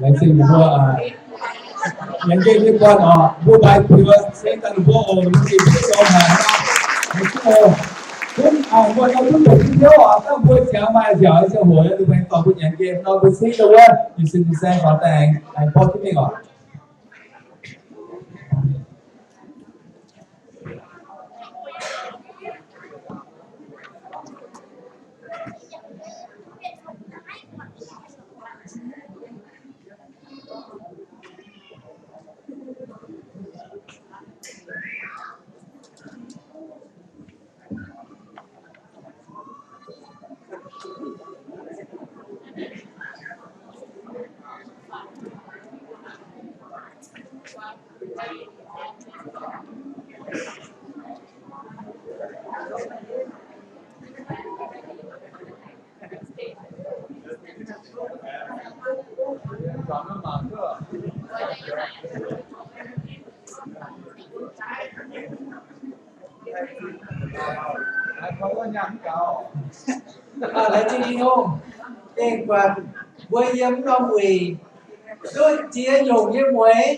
Laengz zingh mbuo nyanc nqemh nyei guanh oc. Mbuo mbaix piuc ceng daaih ninh mbuo oc, ninh mbuo gengh duqv dorngx haic. Laengz zingh oc. Gunv mbuo nor duqv doqc duqv hnyouv oc. Dangh mbuo ziangx maaih nziaauc ziangh hoc, ninh mbuo dorh mbuo nyanc nqemh nor mbuo cingv duqv wuov, ninh sin sin saeng faaux daaih aengx borqv jienv mingh oc. Laengz zingh Tin-Hungh, gengh buatc mbuo yiem norm wuic duqv ziex nyungc nyei mueix,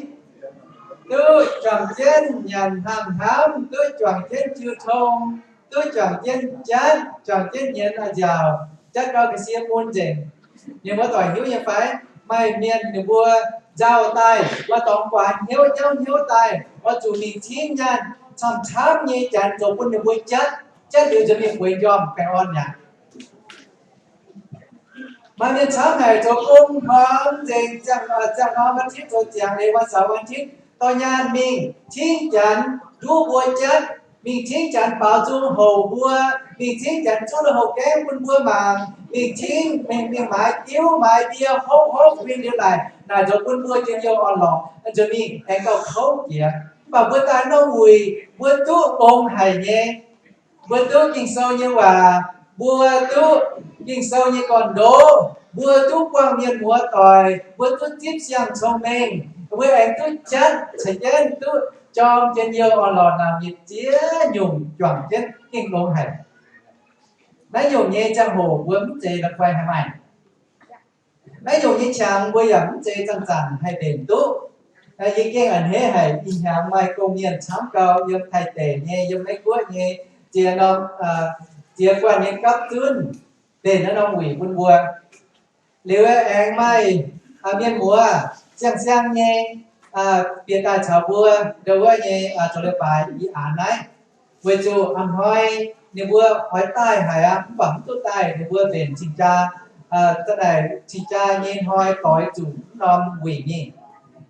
duqv juangc jienv nyanc hnamv hnamv, duqv juangc jienv jiu tong, duqv juangc jienv jatv, juangc jienv nyienz a'nziaauc, jatv gau ga'sie mun nzengc. Mienh muoz doic hiuv nyei fai? Maaih mienh ninh mbuo nzauh daaih, oix dorngx guaax hnyouv nyauv hnyouv daaih, oix zuqc mingh cingv nyaanh camv-camv nyei janx zoux bun ninh mbuo jatv, jatv liuz nziex mingh bueix njormh baengh orn mi'aqv. Maaih mienh camv haic zoux gong hmuangx nzengc, ziangh, ziangh norm วันอาทิตย์ zoux ziangx liuz วันเสาร์ วันอาทิตย์ dorh nyaanh mingh cingv janx nduov mbuo jatv, mingh cingv janx baaux nzung houc mbuo, mingh cingv janx zuov lui-houx gaengv bun mbuo mangc, mingh cingv, mingh, mingh maaiz diuv maaiz ndie hopv hopv huin liuz naaic, naaic zoux bun mbuo njien-youh orn-lorqc, nzunc mingh aengx gauh kouv jiex. Mv baac mbuo daaih norm wuic mbuo duqv longx haic nyei. Mbuo duqv Ging-Sou nyei waac, mbuo duqv Ging-Sou nyei gorn-ndoqv, mbuo duqv buangh mienh muoz doic, mbuo duqv zipv siang-cong-mengh, mbuo aengx duqv jatv caux jienv duqv jorm njien-youh orn-lorqc naaic, yietc ziex nyungc juangc jienv gengh longx haic. Naaiv nyungc nyei ziangh hoc mbuo mv zeiz la'guaih haih maaih. Naaiv nyungc nyei qangx mbuo yaac mv zeiz zanc-zanc haih mbenc duqv. Yie gengh a'hneiv haic, ih hnyangx maaih gong-mienh camv gau yiem Taiv deic nyei, yiem Meiv-Guoqv nyei, ziex norm, ziex guanh nyei gapv zunv mbenc naaiv norm wuic bun mbuo. Liuz aengx maaih mienh muoz siang-siang nyei bieqc daaih caux mbuo ndau wuov nyei zoux leiz-baaix ih aqc naaiv. Weic zuqc a'hnoi ninh mbuo oix daaih haic aqv, mv baac mv duqv daaih, ninh mbuo mbenc cing-jaa, za'naaic cing-jaa nyei hnoi doix zuqc norm wuic mingh.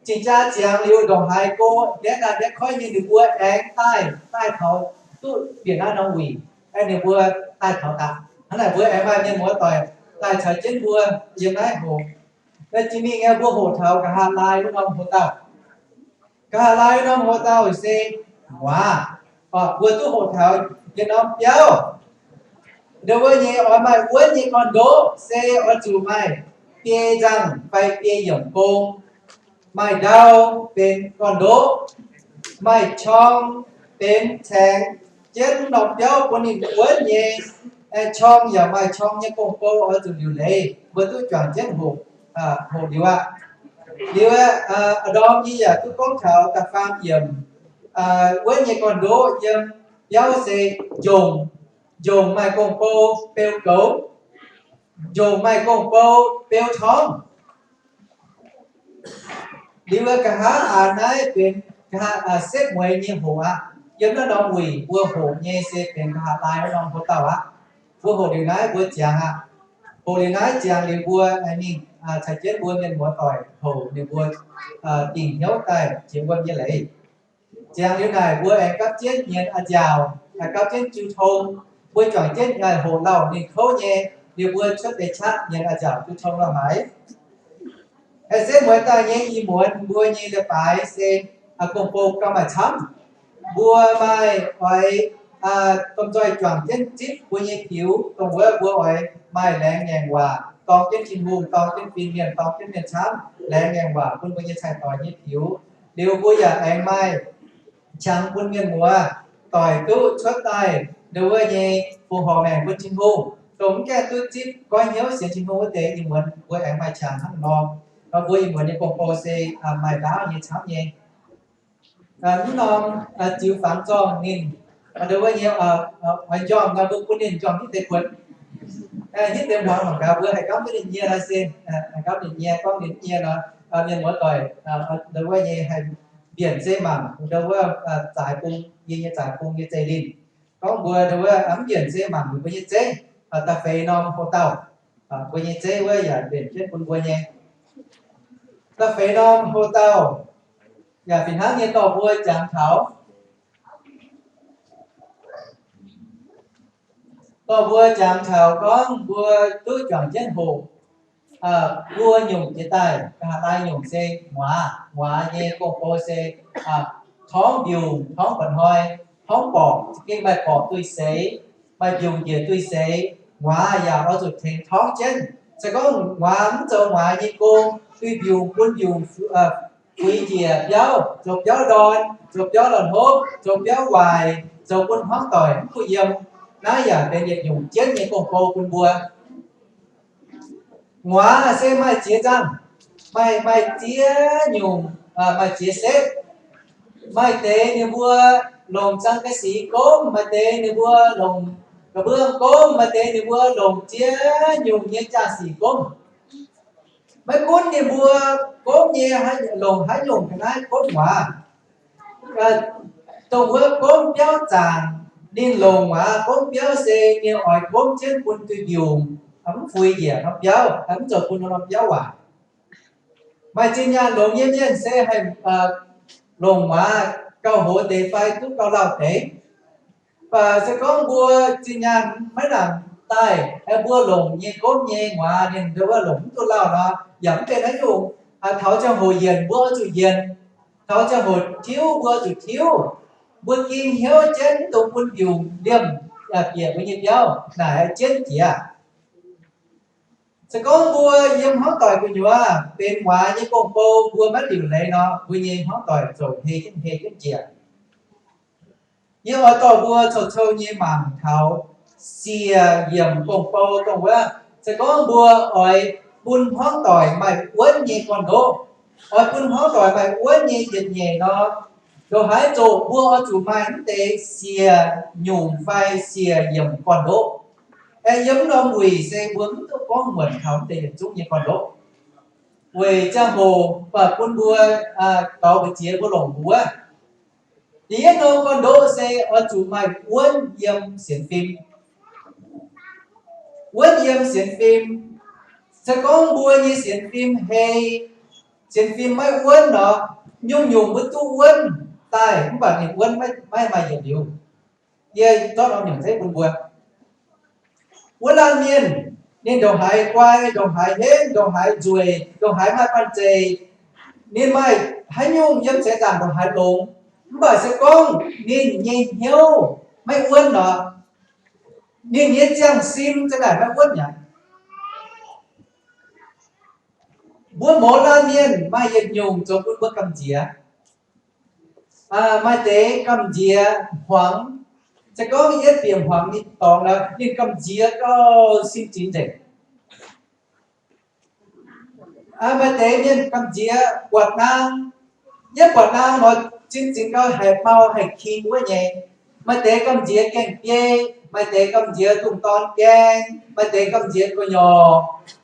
Cing-jaa ziangx liuz ndongc haaix go, ndiev naaiv ndiev koiv nyei, ninh mbuo aengx daaih, daaih taux duqv bieqc naaiv norm wuic, aengx ninh mbuo daaih taux daaih. Hnangv naaic mbuo aengx maaih mienh muoz doic daaih caux jienv mbuo yiem naaiv hoc. Naaiv jiex mingh aengx mbuo hoqc taux nqa'haav laai wuov norm hoc-dauh. Nqa'haav laai wuov norm hoc-dauh se muoz, mbuo duqv hoqc taux yiem norm biauv. Ndau wuov nyei oix maaih wuonv nyei gorn-ndoqv se oix zuqc maaih biei nzangh fai biei yiemc gong, maaih ndau benx gorn-ndoqv, maaih qorng benx caengx jienv norm biauv bun ninh wuonv nyei. Qorng yaac maaih qorng nyei gong-bou oix zuqc liuc leiz, mbuo duqv juangc jienv hoqc, hoqc liuz aqv. Liuz aqv, ndorm yie yaac duqv gorngv taux da'faam yiemc, wuonv nyei gorn-ndoqv yiem biauv se njongc, njongc maaih gong-bou beu goux, njongc maaih gong-bou beu torngv. Liuz nqa'haav aqc naaiv benx nqa'haav setv mueiz nyei hoc aqv. Yiem naaiv norm wuic mbuo hoqc nyei se benx nqa'haav laai wuov norm hoc-dauh aqv. Mbuo hoqc liuz naaiv mbuo ziangx aqv. Hoqc liuz naaiv ziangx liuz mbuo aengx mingh caux jienv mbuo mienh muoz doic hoqc ninh mbuo dingc hnyouv daaih jiex wuom nyei leiz. Ziangx liuz naaic mbuo aengx gapv jienv nyienz a'nziaauc, gapv jienv jiu tong. Mbuo juangc jienv hoqc lauh ninh kouv nyei, liuz mbuo cuotv deix qaqv nyienz a'nziaauc jiu tong lo haaix. Setv mueiz daaih nyei ih muonz mbuo nyei leiz-baaix se gong-bou gauh maaih camv. Mbuo maaih oix domh nzoih juangc jienv zipv mbuo nyei tiux, dongh wuov mbuo oix maaih laengz ngaengc waac dorng jienv Tin-Hungh, dorng jienv fin-mienh, dorng jienv mienh camv, laengz ngaengc waac bun mbuo nyei cai-doix nyei tiux. Liuz mbuo yaac aengx maaih qangx bun mienh muoz doic duqv cuotv daaih ndau wuov nyei bungx horc maengc bun Tin-Hungh. dongh mv gaengh duqv zipv goiv hnyouv sienx Tin-Hungh wuov deix ih muonz mbuo aengx maaih qangx hnangv nor. Nor mbuo ih muonz nyei gong-bou se maaih ndaauv nyei camv nyei. Mv norm ziux fangx zorngh ninh, ndo wuov nyei, oix njormh nor mbuo bun ninh njormh hitv deix kuonx, hitv deix muangx mangc gaax mbuo haih ngamv duqv ninh nyei nor se, haih ngamv ninh nyei, gorngv ninh nyei nor, mienh muoz doic, ndo wuov nyei haih mbienc zeiv mangc ndo wuov zaaix bung, yie nyei zaaix bung nyei zeiv linh. Gorngv mbuo ndo wuov mv mbienc zeiv mangc mbuo nyei zeiv, da'feix norm hoc-dauh, mbuo nyei zeiv wuov yaac mbienc jienv bun mbuo nyei. Da'feix norm hoc-dauh yaac fih hnangv nyei dorh mbuo jangx taux, dorh mbuo jangx taux gorngv mbuo duqv juangc jienv hoc, mbuo nyungc jiex daaih, nqa'haav laai nyungc se nguaaz, nguaaz nyei gong-bou se torngv mbiungc, torngv mba'hnoi, torngv borqc, za'gengh maaih borqc duih seix, maaih mbiungc njiec duih seix, nguaaz yaac oix zuqc tengx torngv jienv. Se gorngv nguaaz mv zoux nguaaz nyei gong, duih mbiungc bun mbiungc fuix njiec biauv, zoux biauv ndorn, zoux biauv la'hnopv, zoux biauv waaic, zoux bun hmuangv doic mv kuh yiem, naaiv yaac benx yietc nyungc jienv nyei gong-bou bun mbuo. Nguaaz se maaih ziex nzangh, maaih, maaih ziex nyungc, maaih ziex setv. Maaih deix ninh mbuo longc zang ga'sic gomv, maaih deix ninh mbuo longc ga'mbuov gomv, maaih deix ninh mbuo longc ziex nyungc nyei jaa-sic gomv. Maiv gunv ninh mbuo gomv nyei, longc haaix nyungc ga'naaiv gomv waac, dongh wuov gomv biauv zaangc, ninh longc waac gomv biauv se ninh oix gomv jienv bun duih mbiungc, mv fuix njiec norm biauv, mv zoux bun norm biauv waac. Maaih zinh nyaanh longx nyei mienh se haih longc waac gauh hoz deix fai duqv gauh lauh deix. Mv baac se gorngv mbuo zinh nyaanh maiv nangc daaih, mbuo longc nyei gomv nyei waac ninh ndo wuov longc mv duqv lauh nor, yaac mv benx haaix nyungc. Taux ziangh hoc yienc mbuo oix zuqc yienc, taux ziangh hoc tiuv mbuo oix zuqc tiuv. Mbuo ging hnyouv jienv mv dungx bun mbiungc liemh bieqc mbuo nyei biauv naaic jienv jiex. Se gorngv mbuo yiem hmuangv doic gu'nyuoz benx waac nyei gong-bou mbuo maiv liuc leiz nor, mbuo nyei hmuangv doic ziouc hei jienv hei jienv jiex. Yie oix dorh mbuo cou-cou nyei mangc taux siec yiemc gong-bou dongh wuov, se gorngv mbuo oix bun hmuangv doic maaih wuonv nyei gorn-ndoqv, oix bun hmuangv doic maaih wuonv nyei yietc nyeic nor, ndongc haaix zoqc mbuo oix zuqc maaih mv deix siec nyungc fai siec yiemc gorn-ndoqv. Aeqv, yiem mv norm wuic se mbuo mv duqv gorngv muonc taux mv deix yietc zungv nyei gorn-ndoqv. Weic ziangh hoc bun mbuo gaux mbu'ziex mbuo longc mbuox. Da'yietv norm gorn-ndoqv se oix zuqc maaih wuonv yiem sienx fim. Wuonv yiem sienx fim. Se gorngv mbuo nyei sienx fim hei, sienx fim maiv wuonv nor, nyungc-nyungc mbuo duqv wuonv daaih mv baac ninh wuonv maiv maaih yietc liuz. Yie zorqv norm nyungc zeiv bun mbuo. Wuov laanh mienh, ninh ndongc haaix guai, ndongc haaix henv, ndongc haaix nzueic, ndongc haaix maaih banh zeic, ninh maaih haaix nyungc yiem seix zaangc ndongc haaix longx, mv baac se gorngv ninh nyei hnyouv maiv wuonv nor, ninh nyei ziangh sin za'naaic maiv wuonv mi'aqv. Mbuo mouz laanh mienh maaih yietc nyungc zoux bun mbuo gamh nziex. Maaih deix gamh nziex hmuangx, se gorngv yietv bieqc hmuangx ninh dorngx nor, ninh gamh nziex gauh sin zinx nzengc. Maaih deix mienh gamh nziex buatc naang, yietv buatc naang nor, sin zinx gauh haiz mau haiz king wuov nyei. Maaih deix gamh nziex gaengh biei, maaih deix gamh nziex dungx dorn gaeng, maaih deix gamh nziex gu'nyuoz,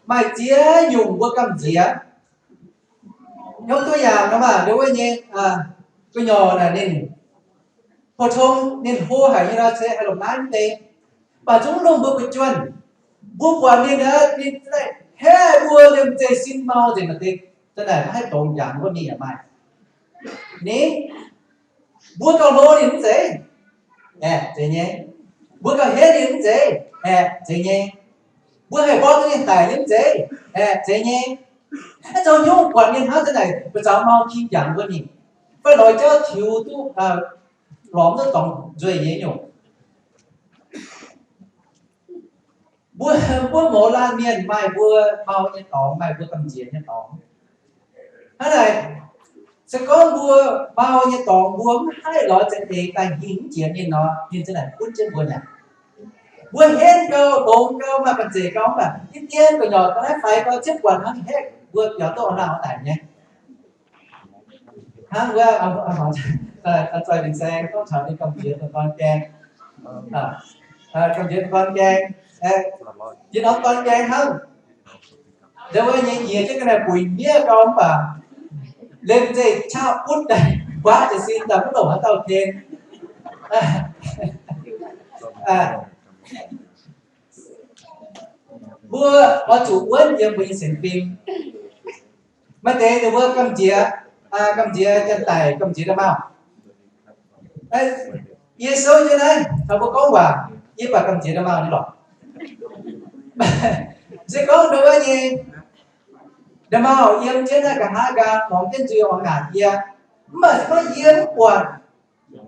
maaih ziex nyungc mbuo gamh nziex. Hnangv duqv yaangc nor maah, ndo wuov nyei gu'nyuoz naaic ninh pou-tong ninh hlo haic nyei nor, se haih longc naaiv mv deix. Mv baac zungv lungh mbuo gu'juonh, mbuo buatc ninh, ninh haeqv mbuo liemh zeih sin mau nzengc, maaih deix za'naaic maiv haih dongz jangx wuov mingh yaac maaih. Ninh, mbuo gauh hlo ninh mv zeiz? Aeqv, zeiz nyei. Mbuo gauh henv ninh mv zeiz? Aeqv, zeiz nyei. Mbuo haih mborqv duqv ninh daic nyei mv zeiz? Aeqv, zeiz nyei. Naaiv zoux nyungc buatc ninh hnangv za'naaic buoz-zaux mau king jangx wuov mingh, fai lorz jauv tiux duqv lorz duqv dorngx nzueic nyei nyungc. Mbuo, mbuo mouz laanh mienh maaih mbuo mau nyei dorngx, maaih mbuo gamh nziex nyei dorngx. Hnangv naaic, se gorngv mbuo mau nyei dorngx mbuo mv haih lorz za'eix daaih hingh mv jiex ninh nor, ninh za'naaic gunv jienv mbuo mi'aqv. Mbuo henv gau, longx gau, maaih banh zeic gau, mv baac dien gu'nyuoz ga'naaiv faix gau, ziepv buatc hnangv, mbuo biaux duqv oix lauh daic nyei. Hnangv wuov, zoih mingh saeng gorngv taux ninh gamh nziex dongh dorn gaeng, gamh nziex dongh dorn gaeng, yie norm dorn gaeng hnangv. Ndau wuov nyei njiec jienv ga'naaiv buix miev gau mv baac liemh zeih qaqv butv daaih, guaav jiez sin daaih mv longc haaix dauh ken. Mbuo oix zuqc wuonv yiem mbuo nyei sienx fim. Maaih deix ninh mbuo gamh nziex, gamh nziex janx-daic, gamh nziex nda'maauh. Yie souv jienv naaiv taux mbuo gorngv waac, yie baac gamh nziex nda'maauh nyei lorqc. Se gorngv ndau wuov nyei nda'maauh yiem jienv naaiv nqa'haav nqaang lorngx jienv nzuih oix ngaatc yie, mv baac se gorngv yie mv buatc,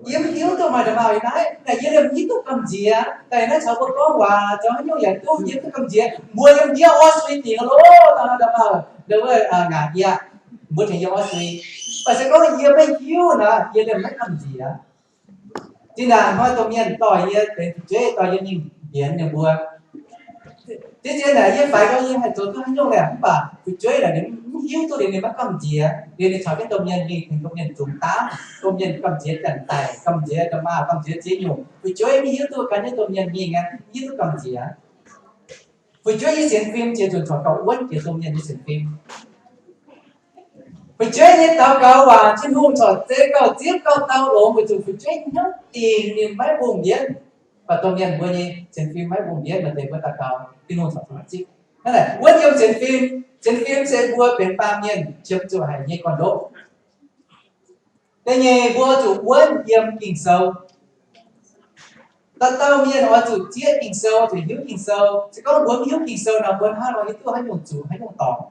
yie mv hiuv duqv maaih nda'maauh yiem naaiv, naaic yie liemh hiuv duqv gamh nziex. Daaih naaiv caux mbuo gorngv waac, zoux haaix nyungc yaac duqv, yie duqv gamh nziex. Mbuo yiem ndiev orv sui dingc loh, dangh nda'maauh ndau wuov ngaatc yie, mbuo tengx yie orv sui. Mv baac se gorngv yie maiv hiuv nor, yie liemh maiv gamh nziex. Zinh ndaangc hnoi domh mienh dorh yie benx fu'jueiv dorh yie mingh mbienx ninh mbuo. Diev zien naaic yie faix gorngv yie haih zoux duqv haaix nyungc laeh, mv baac fu'jueiv naaic ninh mv hiuv duqv liuz ninh maiv gamh nziex. Liuz ninh caux jienv domh mienh mingh, tengx domh mienh zungx daav, domh mienh gamh nziex janx-daic, gamh nziex nda'maauh, gamh nziex ziex nyungc. Fu'jueiv mv hiuv duqv gan jienv domh mienh mingh aqv, mv hiuv duqv gamh nziex. Fu'jueiv nyei sienx fim ziex nzunc corc gauh wuonv jiex domh mienh nyei sienx fim. Fu'jueiv nyei daux gaux waac Tin-Hungh corc zeiz gauh zipv gauh dau longx weic zuqc fu'jueiv hnyouv dingc ninh maiv mbungh mbienv. Mv baac domh mienh mbuo nyei sienx fim maiv mbungh mbienv, maaih deix mbuo daux gaux Tin-Hungh corc zuqc zipv. Hnangv naaic wuonv yiem sienx fim. Sienx fim se mbuo benx baamh mienh qiemx zuqc haic nyei gorn-ndoqv. Da'nyeic, mbuo zuqc wuonv yiem Ging-Sou. Dauh dauh mienh oix zuqc zieqv Ging-Sou, zuqc hiuv Ging-Sou. Se gorngv mbuo mv hiuv Ging-Sou nor, mbuo hnangv nor hiuv duqv haaix nyungc zuqc, haaix nyungc dorngc?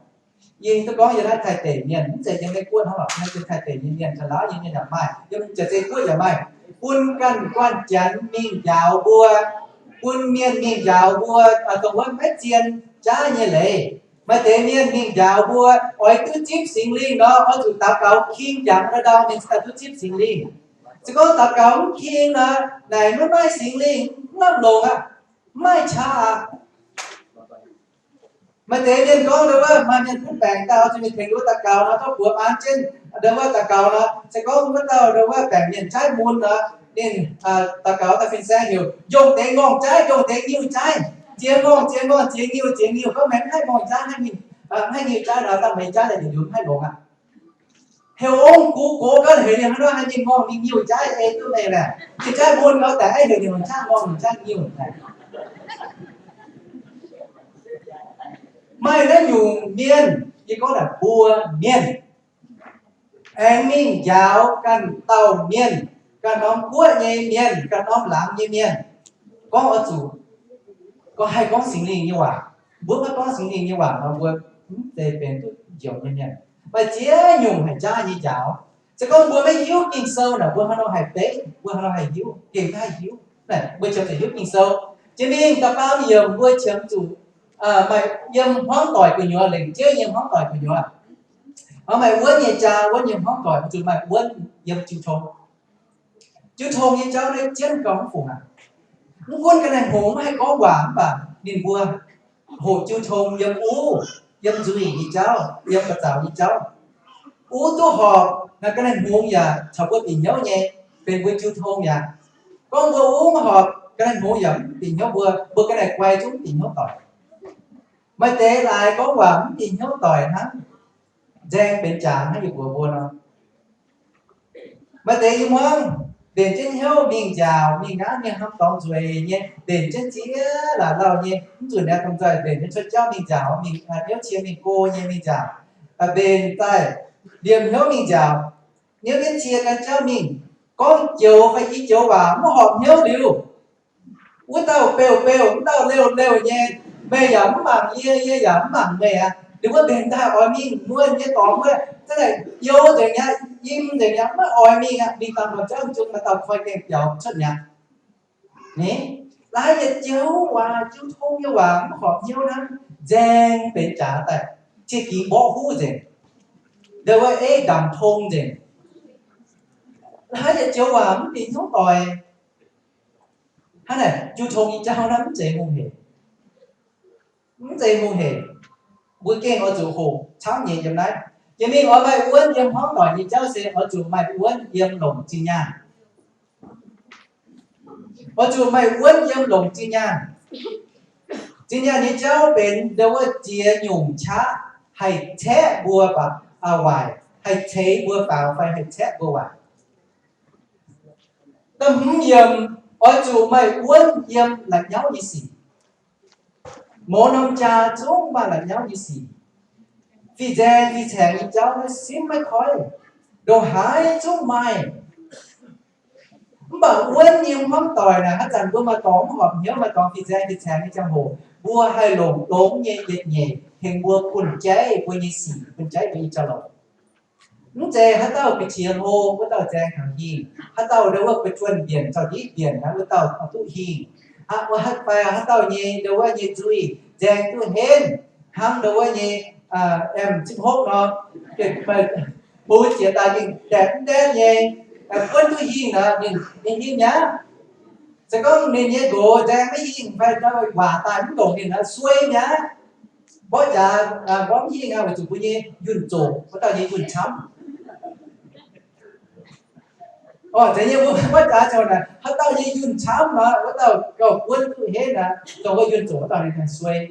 Yie duqv gorngv yie naaiv Taiv deic mienh, mv zeiz yiem Meiv Guoqv hnangv lorqc, naaiv se Taiv deic nyei mienh, Taiv Laauv nyei mienh yaac maaih, yiem Za'eix Guoqv yaac maaih. Bun ganh guanh Janx mingh njaaux mbuo, bun mienh mingh njaaux mbuo, dongh wuov maiv zien jaav nyei leiz. Maaih deix mienh mingh njaaux mbuo oix duqv zipv Singx Lingh nor, oix zuqc daux gaux king jangx ndau-ndau ninh cingx daaih duqv zipv Singx Lingh. Se gorngv daux gaux mv king nor, naaic maiv maaih Singx Lingh, mv lamh longc aqv, mv maaih qaqv aqv. Maaih deix mienh gorngv ndau wuov, maaih mienh butv baengc daaih, oix zuqc mingh tengx ndau wuov daux gaux nor, gorngv buoz maan jienv ndau wuov daux gaux nor, se gorngv wuov dauh ndau wuov baengc mienh jaaiv mun nor, ninh daux gaux daaih fin-saeng heuc, njongh deix ngorngh jaaiv, njongh deix ngiuh jaaiv, ziex ngorngh ziex ngorngh, ziex ngiuh ziex ngiuh, gorngv maengx haih ngorngh jaaiv, haih ngiuh jaaiv nor, dangh meih jaaiv daaih nzunc mv haih longx aqv. Heuc ong-gux gox gau heuc ninh hnangv nor, haih ninh ngorngh ninh ngiuh jaaiv ei duqv meih laeh. Ninh jaaiv mun gau daaih, heuc ninh longc jaaiv ngorngh longc jaaiv ngiuh. Maaih naaiv nyungc mienh, yie gorngv naaic mbuo mienh, aengx mingh njaaux ganh dauh mienh, ganh norm guoqv nyei mienh, ganh norm laangz nyei mienh, gorngv oix zuqc, gorngv haih gorngv Singx Lingh nyei waac. Mbuo maiv gorngv Singx Lingh nyei waac nor, mbuo mv zeiz benx duqv njoux nyei mienh. Maaih ziex nyungc haic jaav nyei njaaux. Se gorngv mbuo maiv hiuv Ging-Sou naaic, mbuo hnangv nor haih beiv, mbuo hnangv nor haih hiuv, gengh maiv haih hiuv. Naaic mbuo qiemx zuqc hiuv Ging-Sou. Jiex mingh da'faam yiemc mbuo qiemx zuqc maaih yiem hmuangv doic gu'nyuoz, lengc jeiv yiem hmuangv doic gu'nyuoz. Maaih wuonv nyei jaa, wuonv yiem hmuangv doic, mbuo zuqc maaih wuonv yiem jiu tong. Jiu tong nyei jauv naaiv jienv gauh mv fungc aqv. Mv gunv ga'naaiv hngongx maiv haih gorngv waac mv baac ninh mbuo hoqc jiu tong yiem uv, yiem nzuih nyei jauv, yiem ga'zaux nyei jauv. Uv duqv horpc, naaiv ga'naaiv hngongx yaac caux mbuo bieqc hnyouv nyei, benx mbuo jiu tong aqv. Gorngv mbuo uv mv horpc, ga'naaiv hngongx yaac mv bieqc hnyouv mbuo, mbuo ga'naaiv guai zungv mv bieqc hnyouv doic. Maaih deix laaix gorngv waac mv bieqc hnyouv doic hnangv, nzaeng benx jaax hnangv yie mbuox mbuo nor. Maaih deix yiem hmuangv mbenc jienv hnyouv mingh nziaauc, mingh ngaanv mingh hnamv dorngx nzueic nyei, mbenc jienv ziex laaix lauh nyei, mv zunc naaiv domh nzoih mbenc jienv cuotv jauv mingh nziaauc, mingh hnyouv cie mingh go nyei mingh nziaauc, mbenc daaih liemh hnyouv mingh nziaauc, hnyouv jienv cie gan jauv mingh, gorngv joux fai i joux waac mv horpc hnyouv liuz, wuov dauh beuv beuv, wuov dauh leuh leuh nyei, meih yaac mv mangc yie, yie yaac mv mangc meih aqv. Liuz wuov mbenc daaih oix mingh muonh nyei dorngx wuov, za'naaic youx nzengc aqv, yiem nzengc aqv, maiv oix mingh aqv. Mingh dangh norm jauv zungv maaih dauh koi gaengh biaux cuotv mi'aqv. Ni, laaix yietc joux waac, jiu tong nyei waac mv horpc hnyouv hnangv, nzaeng benx jaax daaih, cie gingx mborqv huv nzengc, ndau wuov eiv ndamc tong nzengc. Laaix yietc joux waac mv bieqc hnyouv doic. Hnangv naaic, jiu tong nyei jauv naaiv mv zeiz hungh hec. Mv zeiz hungh hec. Mbuo gengh oix zuqc hoqc camv nyei yiem naaiv. Jiex mingh oix maaih wuonv yiem hmuangv doic nyei jauv se oix zuqc maaih wuonv yiem longc zinh nyaanh. Oix zuqc maaih wuonv yiem longc zinh nyaanh. Zinh nyaanh nyei jauv benx ndo wuov ziex nyungc qaqv haih caeqv mbuo baac, aa, waaic, haih ceix mbuo faaux fai haih caeqv mbuo waaic. Da'hmz yiemc, oix zuqc maaih wuonv yiem la'nyauv nyei sic. Mouz norm jaa zungv maaih la'nyauv nyei sic. Fih nzaeng fih caengx nyei jauv naaiv simv maiv koiv, ndongc haaix zungv maaih. Mv baac wuonv nyei hmuangv doic naaic, haaix zanc mbuo maaih dorngx mv horpc hnyouv, maaih dorngx fih nzaeng fih caengx nyei ziangh hoc, mbuo haih longc longx nyei yietc nyeic tengx mbuo bun jaiv mbuo nyei sic, bun jaiv mbuo nyei jauv-louc. Mv zeiz haaix dauh ga'qiex hlo wuov dauh nzaeng taux hingh, haaix dauh ndo wuov ba'juonh mbienc zaux-ndiev mbienc naaic wuov dauh duqv hingh. Aa, fai haaix dauh nyei ndo wuov nyei nzuih nzaeng duqv henv hnangv ndo wuov nyei, em, zipv hopv nor, bun jiex daaih ninh daetv mv daetv nyei, buonv duqv hingh nor ninh nyei hingh mi'aqv. Se gorngv ninh nyei nqox nzaeng maiv hingh fai waac daaih mv ndongc ninh nor suei mi'aqv. Mborqv jaax, mborqv mv hingh aqv, weic zuqc mbuo nyei yunh zoqc, wuov dauh nyei yunh camv. Orqc, zeiz nyei mbuo mborqv jaax ziouc naaic, haaix dauh nyei yunh camv nor, wuov dauh gauh buonv duqv henv aqv, dongh wuov yunh zoqc wuov dauh ninh suei.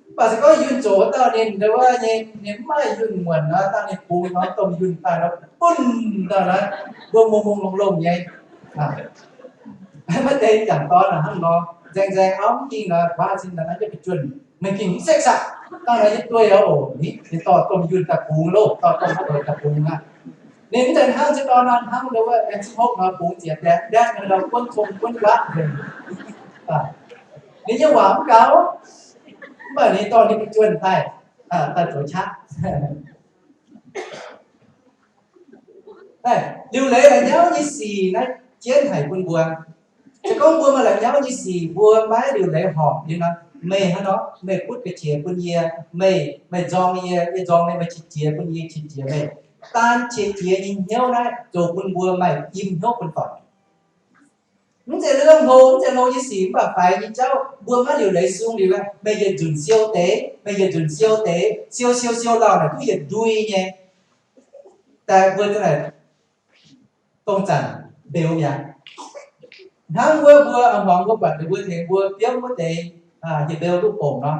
Mv baac se gorngv yunh zoqc wuov dauh ninh, wuov nyei, ninh mv maaih yunh muonc nor, dangh ninh bungx norm domh yunh daaih nor, bunh dauh naaiv, mbuo mungh mungh longh longh nyei. Maiv deix jangc dorn hnangv nor, nzaeng nzaeng auv mv ging nor, kuaav cin naaiv jienv ba'juonh, meih ging mv sekv saah? Dangh naaiv yietc dueiv oc, ninh dorh domh yunh daaih bungx loh, dorh domh haaix doic daaih bungx aqv. Ninh mv zeiz hnangv ziex dorn nor, hnangv ndo wuov aengx zipv hopv nor bungx jiex ndaetv ndaetv nor, buonv cong buonv guaatv nzengc. Ninh nyei waac mv gaux, mv baac ninh dorh ninh ba'juonh daaih, daaih zoux qaqv. Liuc leiz la'nyauv nyei sic naaiv jienv haic bun mbuo. Se gorngv mbuo maaih la'nyauv nyei sic, mbuo maiv liuc leiz horpc liuz nor, meih hnangv nor, meih butv ga'qiex bun yie, meih, meih nzorng yie, yie nzorng meih, meih qiex jiez bun yie, qiex jiez meih. Daan qiex jiez nyei hnyouv naaiv zoux bun mbuo maaih im hnyouv bun doic. Mv zeiz lungh hlo, mv zeiz hlo nyei sic, mv baac faix nyei jauv mbuo maiv liuc leiz sung liuz, meih yietc nzunc siou deix, meih yietc nzunc siou deix, siou siou siou lauh naaic duqv yietc ndui nyei. Daaih mbuo za'naaic dongh zanc mbeux mi'aqv. Hnangv wuov mbuo a'hmuangx mbuo buatc ninh mbuo tengx mbuo biomv wuov deix, yietc mbeux duqv bongc nor,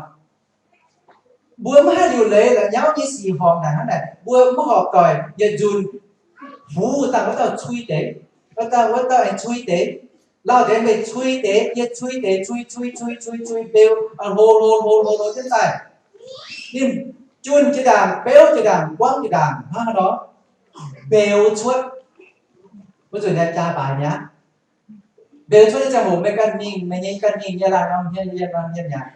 mbuo maiv haih liuc leiz la'nyauv nyei sic horpc naaic hnangv naaic, mbuo maiv horpc doic yietc nzunc huv dangh wuov dauh cui deix, wuov dauh, wuov dauh aengx cui deix, lauh deix meih cui deix, yie cui deix, cui cui cui cui cui mbeux, hlo hlo hlo hlo hlo jienv daaih. Ninh junh jiex ndaangc, beuv jiex ndaangc, buangv jiex ndaangc, hnangv nor, mbeux cuotv. Mbuo zuqc naaiv jaa baaix mi'aqv. Mbeux cuotv nyei ziangh hoc meih ganh mingh, meih nyei ganh mingh, yie laanh norm hmien, yie norm hmien mi'aqv.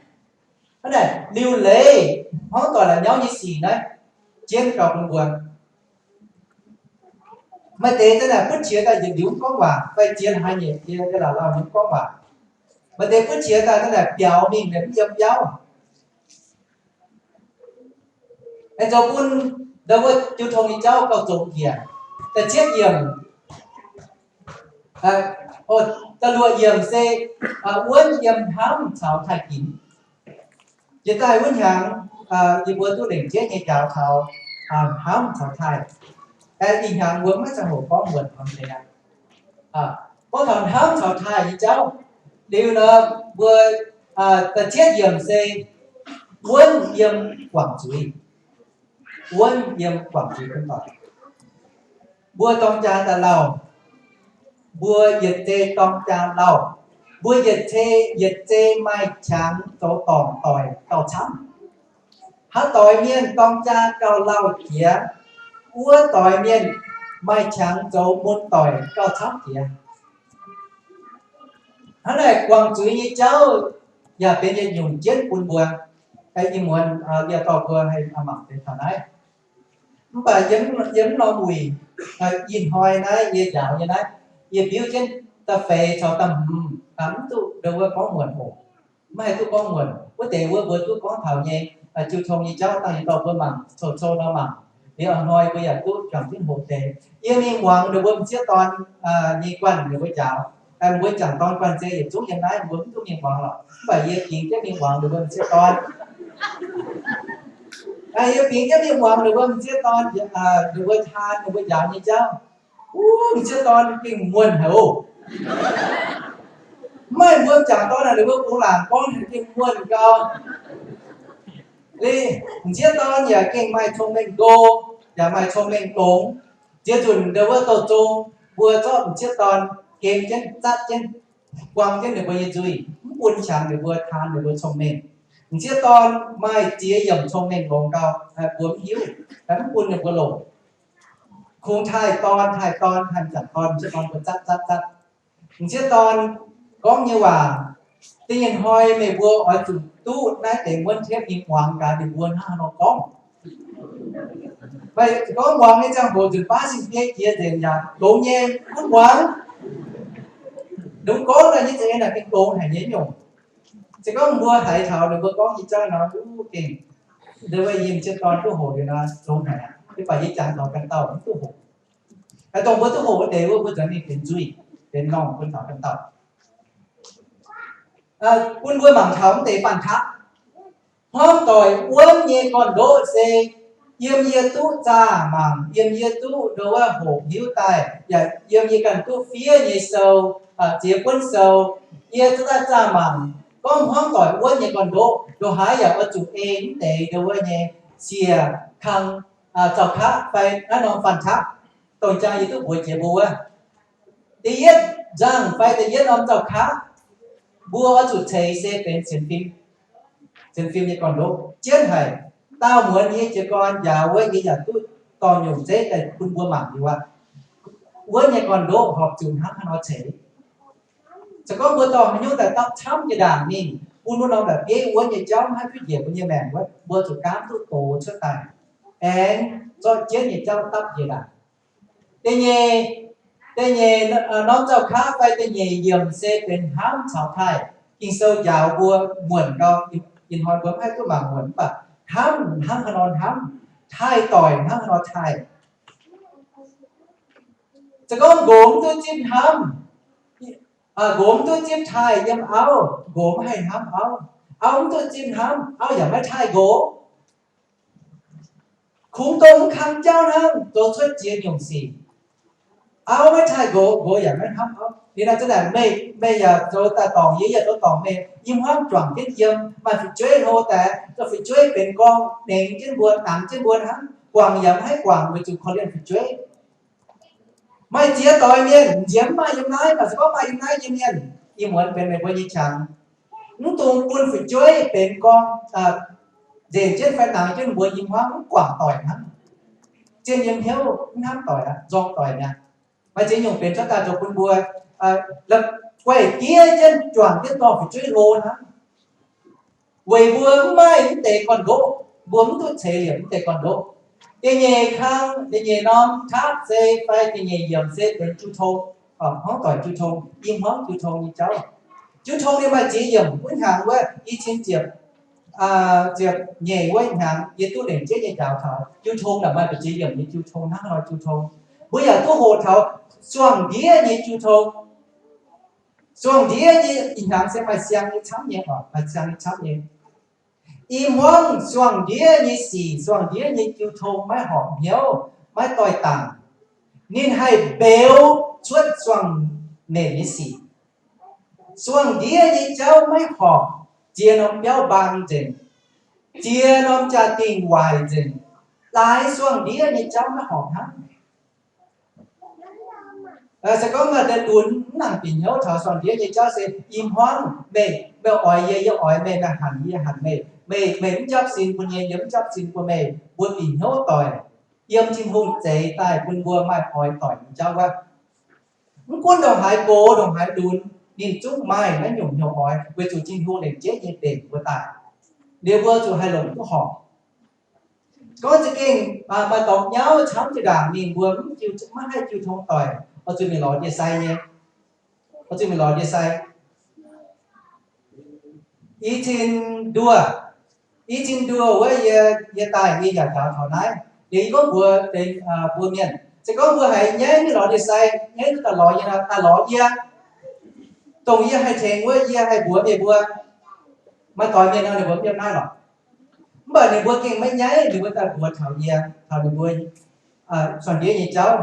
Hnangv naaic liuc leiz hmuangv doic la'nyauv nyei sic naaiv jienv gauh bun mbuo. Maaih deix za'naaic butv qiex daaih yietc liuz mv gorngv waac, fai ziex hlaax nyeic jiex, yie laanh lauh nyei mv gorngv waac. Maaih deix butv qiex daaih za'naaic biaux mingh liemh mv yiem biauv. Aengx zoux bun ndo wuov jiu tong nyei jauv gauh zoqc njiec. Da'cietv yiemc, da'luoqc yiemc se wuonv yiem hnamv caux taaih ginx. Jiex daaih wuov hnyangx, yie mbuo duqv lengc jeiv nyei njaaux taux hnamv caux taaih. Ih hnyangx mbuo maiv ziangh hoc gorngv muonc norm deix aqv. Gorngv taux hnamv caux taaih nyei jauv, liuz nor mbuo da'cietv yiemc se wuonv yiem guangc zuiz. Wuonv yiem guangc zuiz bun doic. Mbuo dorng jaa daaih lauh, mbuo yietc zei dorng jaa lauh, mbuo yietc zei, yietc zei maaih qangx zoux dorngc doic gauh camv. Haaix doix mienh dorng jaa gauh lauh jiex, wuov doix mienh maaih qangx zoux mun doic gauh camv jiex. Hnangv naaic guangc zuiz nyei jauv yaac benx yietc nyungc jienv bun mbuo. Ih muonz yie dorh mbuo haih mangc deix taux naaiv. Mv baac yiem, yiem norm wuic, ih hnoi naaiv yie njaaux nyei naaiv, yie biuv jienv da'feix caux da'hmz, mv duqv ndo wuov gorngv muonc oc. Maiv haih duqv gorngv muonc. Wuov deix wuov mbuo duqv gorngv taux nyei, jiu tong nyei jauv dangh yie dorh mbuo mangc, cou-cou nor mangc. Liuz ih hnoi mbuo yaac duqv juangc jienv hoqc deix. Yie mingh muangx ninh mbuo m'sieqv dorn nyei guanh ninh mbuo njaaux. Mbuo jangc dorn guanh zei yietc zungv yiem naaiv, mbuo mv duqv mingh muangx lorqc. Mv baac yie bingx jienv mingh muangx ninh mbuo m'sieqv dorn. Yie bingx jienv mingh muangx ninh mbuo m'sieqv dorn, ninh mbuo taan ninh mbuo njaaux nyei jauv. Wuov, m'sieqv dorn gengh muonh haic oc. Mv maaih mbuo jangc dorn naaic, ninh mbuo bungx laangc gorngv ninh gengh muonh gau. Liuz, m'sieqv dorn yaac gengh maaih cong-mengh nqo, yaac maaih cong-mengh longx. Ziex nzunc ndau wuov douh zong, mbuo zorqv m'sieqv dorn gem jienv, zatv jienv, buang jienv ninh mbuo nyei nzuih, mv bun qangx ninh mbuo taan ninh mbuo cong-mengh. M'sieqv dorn maaih ziex yiemc cong-mengh longx gau, mbuo mv hiuv, mv bun ninh mbuo longc. Kungx taaih dorn, taaih dorn, taaih m'jangc dorn, m'sieqv dorn mbuo zatv zatv zatv. M'sieqv dorn gorngv nyei waac, da'nyeic hnoi meih mbuo oix zuqc duqv naaiv deix muonv tepv mingh muangx gaax ninh mbuo hnangv haaix nor gorngv. Meih gorngv muangx nyei ziangh hoc nzunc baav sin biei jiex nzengc yaac longx nyei, mv muangx. Longx gorngv naaic nyei za'eix naaic gengh longx haic nyei nyungc. Se gorngv mbuo haiz taux ninh mbuo gorngv nyei jauv nor, gengh, ndau wuov yie m'sieqv dorn duqv hoqc liuz nor, longx haic aqv. Mv baac yie jangx taux ganh dauh mv duqv hoqc. Haaix dongh mbuo duqv hoqc wuov deix wuov, mbuo nzuonx mingh benx nzuih, benx normh bun taux ganh dauh. Bun mbuo mangc taux mv deix fanh taqv. Hmuangv doic wuonv nyei gorn-ndoqv se yiem yie duqv zaah mangc, yiem yie duqv ndau wuov hoqc hiuv daaih, yaac yiem yie ganh duqv fiev nyei sou, ziex buonv sou, yie duqv daaih zaah mangc gorngv hmuangv doic wuonv nyei gorn-ndoqv ndongc haaix yaac oix zuqc ei mv deix ndau wuov nyei siec kang zaux kaqv fai naaiv norm fanh taqv. Dongh jang yie duqv mbuox jiex mbuo wuov, da'yietv nzangh fai da'yietv norm zaux kaqv, mbuo oix zuqc ceix se benx sienx fim, sienx fim nyei gorn-ndoqv jienv haic. Daauh muonz yie jiez gorn njaaux wuov, yie yaac duqv dorh nyungc zeiv daaih bun mbuo mangc liuz aqv. Wuonv nyei gorn-ndoqv horpc zuqc hnangv haaix nor ceix. Se gorngv mbuo dorh haaix nyungc daaih dapv camv jiex ndaangc mingh, bun wuov norm daaih bieiv wuonv nyei jauv maiv duqv njiec mbuo nyei maengc wuov, mbuo zuqc gaamv duqv dox cuotv daaih, aengx zorqv jienv nyei jauv dapv njiec ndaangc. Da'nyeic, da'nyeic norm zaux kaqv fai da'nyeic yiemc se benx hnamv caux taaih. Ging-Sou njaaux mbuo muonc gau, ih hnoi mbuo maiv haih duqv mangc muonc, mv baac hnamv hnangv haaix nor hnamv, taaih doic hnangv haaix nor taaih. Se gorngv nqox mv duqv zipv hnamv, nqox mv duqv zipv taaih yiem auv, nqox maiv haih hnamv auv. Auv mv duqv zipv hnamv, auv yaac maiv taaih nqox. Kungx dongh mv kang jauv hnangv zoux cuotv ziex nyungc sic. Auv maiv taaih nqox, nqox yaac maiv hnamv auv. Liuz naaiv zanc naaic meih, meih yaac zoux daaih dorngc yie, yie yaac zoux dorngc meih. Yie hmuangv juangc jienv yiem, maaih fu'jueiv hlo daaih, zoux fu'jueiv benx gorngv nengx jienv mbuo, nangx jienv mbuo hnangv. Guangc yaac maiv haih guangc weic zuqc korv-lienh fu'jueiv. Maaih ziex doix mienh nziemx maaih yiem naaiv, mv baac se gorngv maaih yiem naaiv nyei mienh, ih muonz benx meih mbuo nyei qangx. Mv dungx bun fu'jueiv benx gorngv nzengc jienv fai nangx jienv mbuo yiem hmuangv mv guangc doic hnangv. Zien yiem hnyouv mv hnamv doic aqv, nzorng doic mi'aqv. Maaih ziex nyungc benx cuotv daaih zoux bun mbuo guaix diev jienv juangc jienv dorh fu'jueiv hlo hnangv. Weic mbuo mv maaih mv deix gorn-ndoqv, mbuo mv duqv ceix liemh mv deix gorn-ndoqv. Da'nyeic kang, da'nyeic norm taqv se fai da'nyeic yiemc se benx jiu tong, hmuangv doic jiu tong, i hmuangv jiu tong nyei jauv. Jiu tong ninh maaih ziex yiemc, wuov hnyangx wuov i cin ziepc, ziepc nyeic wuov hnyangx yie duqv lengc jeiv nyei njaaux taux jiu tong naaic maaih ziex yiemc nyei jiu tong hnangv nor jiu tong. Mbuo yaac duqv hoqc taux suangx ndiev nyei jiu tong. Suangx ndiev nyei ih hnyangx se maaih siang nyei camv nyei oc, maaih siang nyei camv nyei. I hmuangv suangx ndiev nyei sic, suangx ndiev nyei jiu tong maiv horpc hnyouv, maiv doix-dangc. Ninh haih mbeux cuotv suangx menc nyei sic. Suangx ndiev nyei jauv maiv horpc ziex norm biauv mbaang nzengc, ziex norm jaa-dingh waaic nzengc. Laaix suangx ndiev nyei jauv maiv horpc hnangv. Se gorngv maaih deix lunx mv nangc bieqc hnyouv taux suangx ndiev nyei jauv se i hmuangv meih, meih oix yie, yie oix meih, meih hanc yie, yie hanc meih, meih, meih mv japv sin bun yie, yie mv japv sin bun meih, mbuo bieqc hnyouv doic, yiem Tin-Hungh zeix daaih bun mbuo maaih oix doic nyei jauv wuov. Mv gunv ndongc haaix gox, ndongc haaix lunx, ninh zungv maaih naaiv nyungc hnyouv oix, weic zuqc Tin-Hungh lengc jeiv nyei dengc mbuo daaih. Liuz mbuo zuqc haih longc duqv horpc. Gorngv za'gengh maaih dorngx nyauv camv jiex ndaangc mingh, mbuo mv haih jiu tong doic, oix zuqc mingh lorz ndie-sai nyei. Oix zuqc mingh lorz ndie-sai. I cin nduoh, i cin nduoh wuov yie, yie daaih yie yaac njaaux taux naaiv. Liuz yie gorngv mbuox deix mbuo mienh, se gorngv mbuo haiz nyaiv mingh lorz ndie-sai, nyaiv duqv daaih lorz yie nor, daaih lorz yie. Dongh yie haih tengx wuov, yie haih mbuox meih mbuo, maaih doix mienh nor ninh mbuo mv yiem naaiv lorqc. Mv baac ninh mbuo gengh maiv nyaiv, ninh mbuo daaih mbuox taux yie, taux ninh mbuo sornc jiex nyei jauv.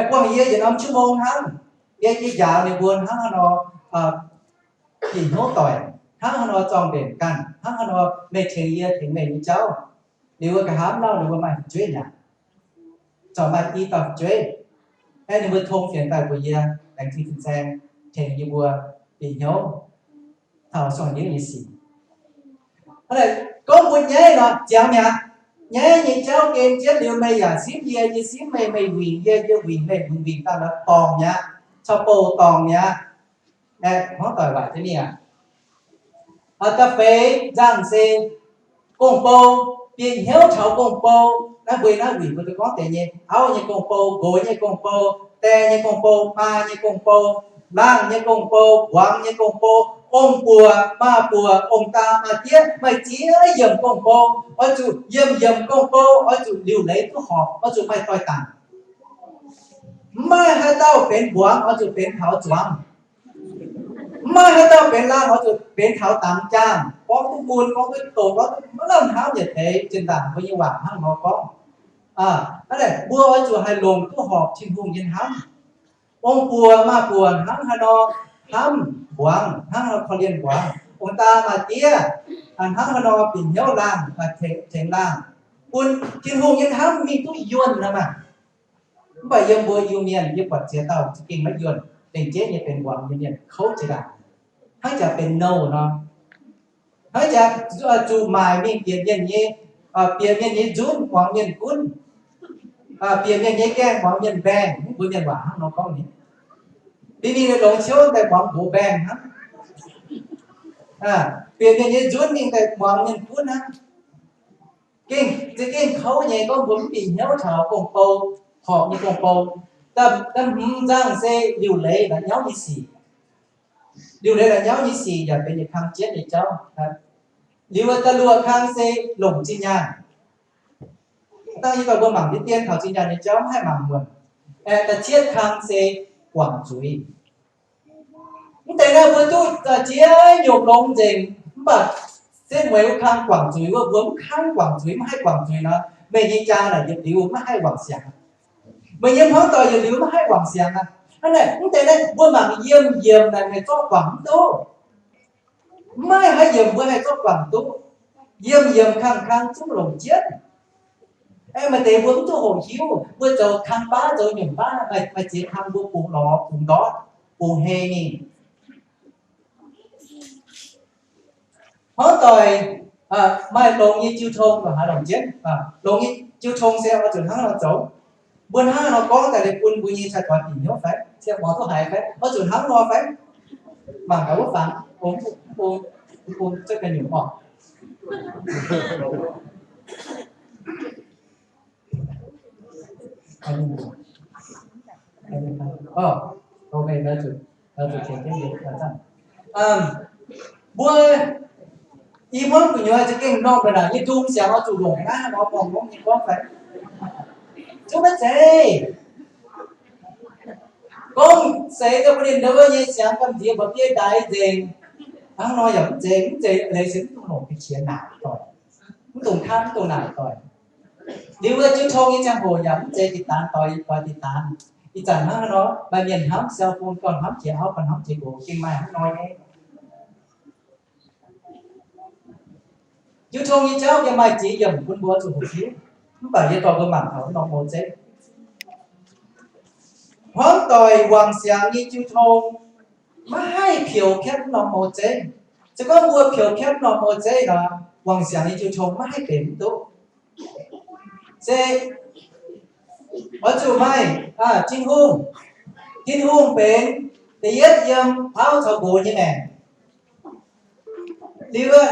Buangh yie yietc norm ชั่วโมง hnangv, yie, yie njaaux ninh mbuo hnangv haaix nor bieqc hnyouv doic, hnangv haaix nor zorng-mbenc ganh, hnangv haaix nor meih tengx yie tengx meih nyei jauv. Liuz wuov nqa'haav lauh ninh mbuo maaih fu'jueiv mi'aqv, corc maaih i dauh fu'jueiv, aeqv, ninh mbuo tong fienx daaih mbuox yie, laengz zingh fin-saeng tengx yie mbuo bieqc hnyouv taux sornc jiex nyei sic. Gorngv mbuo nyaiv nor ziangx mi'aqv. Nyaiv nyei jauv gen jienv liuz meih yaac simv yie, yie simv meih, meih wingc yie, yie wingc meih, wingc wingc daaih nor dorngc mi'aqv, caux bouc dorngc mi'aqv. Aeqv, hmuangv doic waaic jienv mingh aqv. Da'feix nzangc se gong-bou, bieqc hnyouv taux gong-bou. Naaiv mbuo naaiv wuic mbuo duqv gorngv deix nyei, auv nyei gong-bou, nqox nyei gong-bou, die nyei gong-bou, maa nyei gong-bou, laangh nyei gong-bou, mbuangz nyei gong-bou, ong-buoc, maa-buoc, ong-daa, maa-diev, maaih ziex yiemc gong-bou. Oix zuqc yiemc yiemc gong-bou oix zuqc liuc leiz duqv horpc, oix zuqc maaih doix-dangc. Mv maaih haaix dauh benx mbuangz oix zuqc benx taux zuangx. Mv maaih haaix dauh benx laangh oix zuqc benx taux dangx jaangh. Gorngv duqv mun, gorngv duqv doqc, gorngv duqv maiv lamh hnamv yietc deix. Zinh ndaangc mbuo nyei waac hnangv nor gorngv. Aa, hnangv naaic mbuo oix zuqc haih longc duqv horpc Tin-Hungh nyei hnamv. Ong-buoc maa-buoc hnangv haaix nor hnamv mbuangz, hnangv haaix nor korv-lienh mbuangz. Ong-daa maa-diev hnangv haaix nor bieqc hnyouv laangh, tengx laangh, bun Tin-Hungh nyei hnamv mingh duqv yuonh nor maah. Mv baac yiem mbuo Iu-Mienh yie buatc ziex dauh za'gengh maiv yuonh, lengc jeiv nyei benx mbuangz nyei mienh kouv jiex ndaangc, hnangv jaax benx nouh nor. Hnangv jaax zuqc maaic mingh bieqc mienh nyei, bieqc mienh nyei nzunv muangx mienh gunv, bieqc mienh nyei gaengh muangx mienh mbaengh. Mbuo mienh waac hnangv nor gorngv ni. Bieqc mingh longx ciouv daaih muangx nqox mbaengh hnangv. Bieqc mienh nyei nzunv mingh daaih muangx mienh gunv hnangv. Gengh, za'gengh kouv nyei. Gorngv mbuo mv bieqc hnyouv taux gong-bou, horpc nyei gong-bou. Da'hmz nzangh se liuc leiz la'nyauv nyei sic. Liuc leiz la'nyauv nyei sic yaac benx yietc kang jienv nyei jauv. Liuz da'luoqc kang se longc zinh nyaanh. Dangh yie dorh mbuo mangc jienv dien taux zinh nyaanh nyei jauv mv haih mangc muonc. Aeqv, da'cietv kang se guangc zuiz. Mv deix naaiv mbuo duqv ziex nyungc longx nzengc, mv baac se mueiz wuov kang guangc zuiz wuov, mbuo mv kangv guangc zuiz, mv haih guangc zuiz nor, meih nyei jaa naaic yietc liuz maiv haih wangc siangx. Meih nyei hmuangv doic yietc liuz maiv haih wangc siangx aqv. Hnangv naaic, mv deix naaiv mbuo mangc yiem yiemc naaic meih zorqv guangc mv duqv. Maiv haih yiemc mbuo haih zorqv guangc duqv. Yiem yiemc kang-kang zungv longc jienv. Aeqv, maaih deix mbuo mv duqv hoqc hiuv, mbuo zoux kang baav zoux nyungc baav, maaih ziex kang mbuo bungx lorz, bungx ndortv, bungx hei mingh. Hmuangv doic maaih longx nyei jiu tong, longx jienv. Longx nyei jiu tong se oix zuqc hnangv nor zoux. Mbuo hnangv nor gorngv daaih liuz bun mbuo nyei cai-doix bieqc hnyouv fai? Se muangx duqv haiz fai? Oix zuqc hnangv nor fai? Mangc gaax wuov fangx, bung, bung, bung, bung, za'gengh nyungc orqc. Mbuo i hmuangv gu'nyuoz za'gengh norm ga'naaiv nyei ndung siangx oix zuqc longc naaiv nor gorngv nyei gorngv fai? Zungv maiv zeiz. Gorngv seix daaih bun ninh ndau wuov nyei siangx gamh nziex mba'biei ndaix nzengc. Hnangv nor yaac mv zeiz, mv zeiz leiz se mv dungx longc ga'qiex naaic doic, mv dungx kanv, mv dungx naaic doic. Liuz wuov jiu tong nyei ziangh hoc yaac mv zeiz dinh daanz doic, doic dinh daanz. Ih zanc hnangv nor, maaih mienh hnamv cell phone, gauh hnamv jiex auv, gauh hnamv jiex nqox, gengh maaih hnangv nor nyei. Jiu tong nyei jauv yie maaih ziex yiemc bun mbuo zuqc hoqc hiuv, mv baac yie dorh mbuo mangc taux norm mou zeiv. Hmuangv doic wangc siangx nyei jiu tong maiv haih peux piatv norm mou zeiv. Se gorngv mbuo peux piatv norm mou zeiv nor, wangc siangx nyei jiu tong maiv haih benx mv duqv. Se oix zuqc maaih Tin-Hungh. Tin-Hungh benx da'yietv yiem auv caux nqox nyei maengc. Liuz,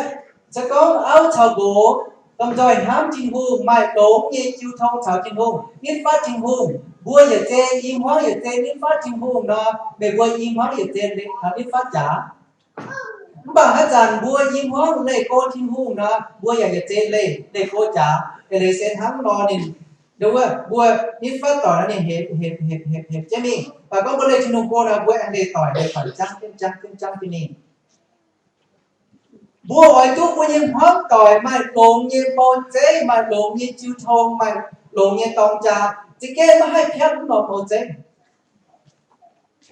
se gorngv auv caux nqox domh nzoih hnamv Tin-Hungh, maaih longx nyei jiu tong caux Tin-Hungh, nitv fatv Tin-Hungh, mbuo yietc zei i hmuangv yietc zei nitv fatv Tin-Hungh nor, meih mbuo i hmuangv yietc zei nitv fatv jaax. Mv baac haaix zanc mbuo i hmuangv leih go Tin-Hungh nor, mbuo yaac yietc zei leih, leih go jaax. Eix leiz se hnangv nor ninh Nduov wuov, mbuo nyei fatv doic naaiv ninh hepc, hepc, hepc, hepc, hepc jienv mingh. Mv baac gorngv mbuo leih Tin-Hungh go nor, mbuo aengx leih doic, leih doic jangv jienv, jangv jienv, jangv jienv mingh. Mbuo oix duqv mbuo nyei hmuangv doic maaih longx nyei bou zeiv, maaih longx nyei jiu tong, maaih longx nyei dorng jaa, za'gengh maiv haih piatv mv norm bou zeiv.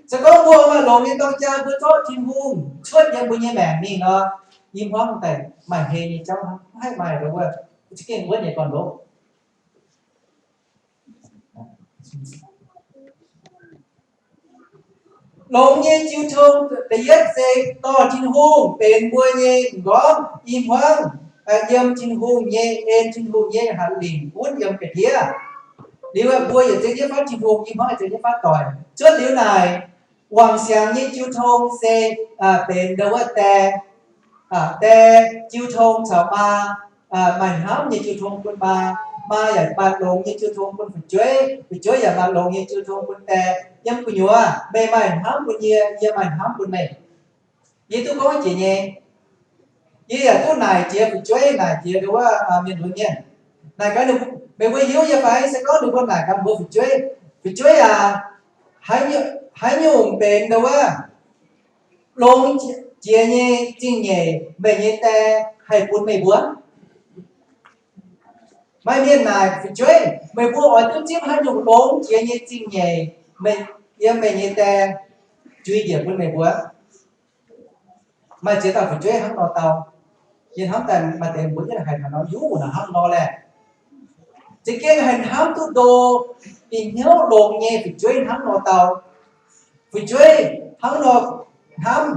Se gorngv mbuo maaih longx nyei dorng jaa, mbuo zorqv Tin-Hungh cuotv yiem mbuo nyei maengc mingh nor, i hmuangv daaih maaih hei nyei jauv hnangv, maiv haih maaih nduov wuov, za'gengh wuonv nyei gorn-ndoqv. Longx nyei jiu tong da'yietv se dorh Tin-Hungh benx mbuo nyei m'nqorngv i hmuangv, yiem Tin-Hungh nyei en, Tin-Hungh nyei hatc lingc gunv yiem ga'ndiev. Liuz mbuo yietc zungv nyei fatv Tin-Hungh i hmuangv, yietc zungv nyei fatv doic. Cuotv liuz naaic, wangc siangx nyei jiu tong se benx nduov wuov die, die jiu tong caux maa, maaih hnamv nyei jiu tong bun maa, maa yaac maaih longx nyei jiu tong bun fu'jueiv, fu'jueiv yaac maaih longx nyei jiu tong bun die. Yiem gu'nyuoz meih maaih hnamv bun yie, yie maaih hnamv bun meih. Yie duqv gorngv jiex nyei. Yie yaac duqv naaic jiex fu'jueiv, naaic jiex nduov wuov mienh lunx mienh. Naaic gaax meih mbuo hiuv yie fai? Se gorngv ninh mbuo naaic gaax mbuo fu'jueiv, fu'jueiv aac, haaix nyungc benx nduov wuov longx jiex nyei zingh nyeic meih nyei die haih bun meih mbuo? Maaih mienh naaic fu'jueiv, meih mbuo oix duqv zipv haaix nyungc longx jiex nyei zingh nyeic yiem meih nyei die jui njiec bun meih mbuo? Maaih ziex dauh fu'jueiv hnangv nor dau. Yie hnamv daaih maaih deix mbuo yietv haiz taux nor, yuv naaic hnangv nor laeh. Za'gengh haiz hnamv duqv ndo, bieqc hnyouv longx nyei fu'jueiv hnangv nor dau. Fu'jueiv hnangv nor hnamv,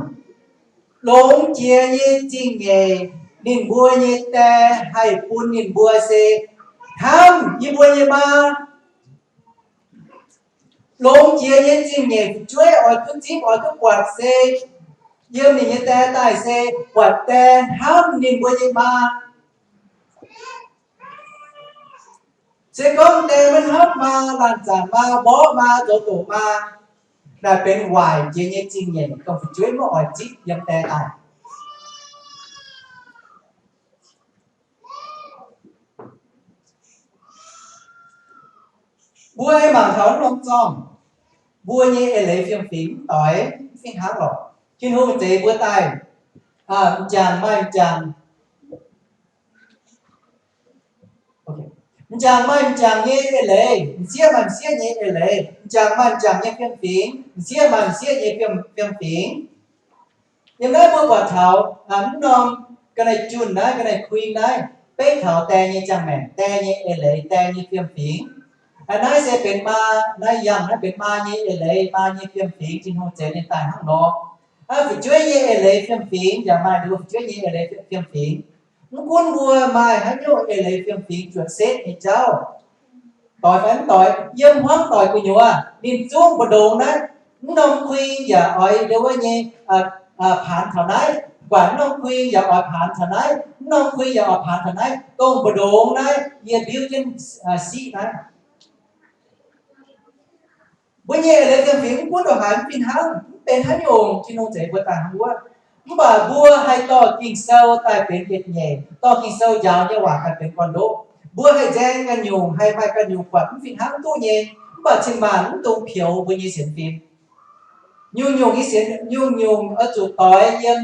longx jiex nyei zingh nyeic ninh mbuo nyei die haih bun ninh mbuo se hnamv yie mbuo nyei maa. Longx jiex nyei zingh nyeic fu'jueiv oix duqv zipv, oix duqv buatc se yiem ninh nyei die daaih se buatc die hnamv ninh mbuo nyei maa. Se gorngv die maiv hnamv maa, laanh zanc maa, mborqv maa, zoux doqc maa, naaic benx waaic jiex nyei zingh nyeic, dongh fu'jueiv maiv oix zipv yiem die daaih. Mbuo mangc taux norm zorngh, mbuo nyei eix leiz fiem-fingx mv doix, mv fih hnangv lorqc. Tin-Hungh zeix mbuo daaih, m'jangc maaih m'jangc, m'jangc maaih m'jangc nyei eix leiz, m'sieqv maaih m'sieqv nyei eix leiz, m'jangc maaih m'jangc nyei fiem-fingx, m'sieqv maaih m'sieqv nyei fiem, fiem-fingx. Yiem naaiv mbuo buatc taux mv norm ga'naaiv junh naaiv, ga'naaiv kuing naaiv, beiv taux die nyei ziangh maengc, die nyei eix leiz, die nyei fiem-fingx. Naaiv se benx maa, naaiv yangh naaiv benx maa nyei eix leiz, maa nyei fiem-fingx, Tin-Hungh zeix ninh daaih hnangv nor. Fu'jueiv nyei eix leiz fiem-fingx yaac maaih nduov fu'jueiv nyei eix leiz fiem-fingx. Mv gunv mbuo maaih haaix nyungc eix leiz fiem-fingx zuotc setv nyei jauv, doix fai mv doix, yiem hmuangv doic gu'nyuoz ninh zungv mbu'ndongx naaiv. Mv norm kuing yaac oix nduov wuov nyei paanx taux naaiv, mv baac mv norm kuing yaac oix paanx taux naaiv, mv norm kuing yaac oix paanx taux naaiv, dongh mbu'ndongx naaiv yie biuv jienv siqv naaiv. Mbuo nyei eix leiz fiem-fingx mv gunv ndongc haaix mv fih hnangv, mv benx haaix nyungc, Tin-Hungh zeix mbuo daaih hnangv wuov. Mv baac mbuo haih dorh Ging-Sou daaih benx yietc nyeic, dorh Ging-Sou njaaux nyei waac daaih benx gorn-ndoqv. Mbuo haih nzaeng ganh nyungc, haih maaih ganh nyungc buatc mv fih hnangv duqv nyei, mv baac cin-maanc mv dungx pioux mbuo nyei sienx fim. Nyungc-nyungc nyei sienx, nyungc-nyungc oix zuqc doix yiem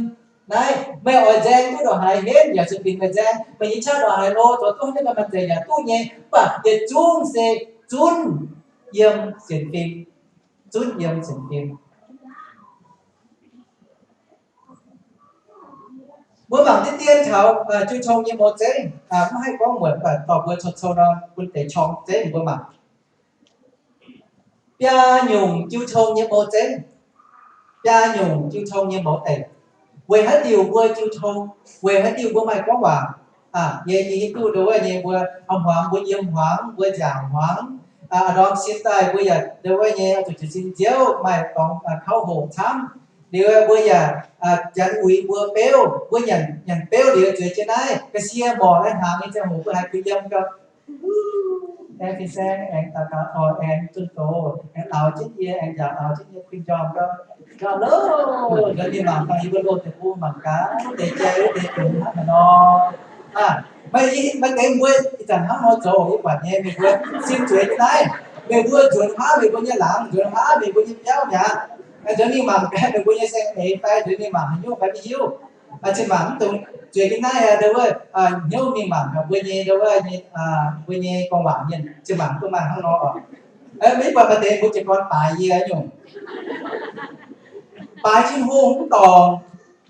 naaiv. Meih oix nzaeng duqv ndongc haaix henv yaac zuqc binc meih nzaeng. Meih nyei qaqv ndongc haaix lo, zoux duqv haaix nyungc maaih zeiz yaac duqv nyei, mv baac yietc zungv se zunv yiem sienx fim. Zunv yiem sienx fim. Mbuo mangc diqv dien taux jiu tong nyei mouz zeiv, mv haih gorngv muonc, mv baac dorh mbuo cou-cou nor bun deix qorng zeiv mbuo mangc. Biaa nyungc jiu tong nyei mouz zeiv, biaa nyungc jiu tong nyei mouz deic. Weic haaix diuc mbuo jiu tong? Weic haaix diuc mbuo maaih gorngv waac? Yie, yie hiuv duqv nduov wuov nyei, mbuo a'hmuangx, mbuo yiem hmuangx, mbuo nziaauc hmuangx, a'ndorm sin daaih mbuo yaac nduov wuov nyei zuqc jiez sin nziouv, maaih dorngx kauv hoqc camv. Liuz mbuo yaac janx uix mbuo beuv, mbuo nyanc, nyanc beuv liuz zueiz jienv naaiv ga'sie morc naaiv hnaangx nyei ziangh hoc mbuo haiz kuh yiem gau. Aengx fin-saeng, aengx daux gaux, aengx zunh doz, aengx lauz jienv yie, aengx njaaux lauz jienv yie kuh njormh gau. Gau loh, gau ninh mangc gaax, yie mbuo loz deix bung mangc gaax, deix jai wuov deix dungz hnangv haaix nor. Aa, Maaih deix mbuo ih zanc hnangv nor zoux, yie buatc nyei, meih mbuo sim zueiz nyei naaiv. Meih mbuo nzuonx huaav meih mbuo nyei laangz, nzuonx huaav meih mbuo nyei biauv mi'aqv. Nzuonx mingh mangc gaax meih mbuo nyei saeng-eix fai nzuonx mingh mangc haaix nyungc fai maiv hiuv. Cin-maanc mv dungx zueiz jienv naaiv, ndo wuov, hnyouv mingh mangc gaax mbuo nyei, ndo wuov, mbuo nyei gorngv waac mienh, cin-maanc mv dungx maaih hnangv nor oc. Mv baac maaih deix mbuo jiez gorn baaix yie nyungc, baaix Tin-Hungh mv dorngc,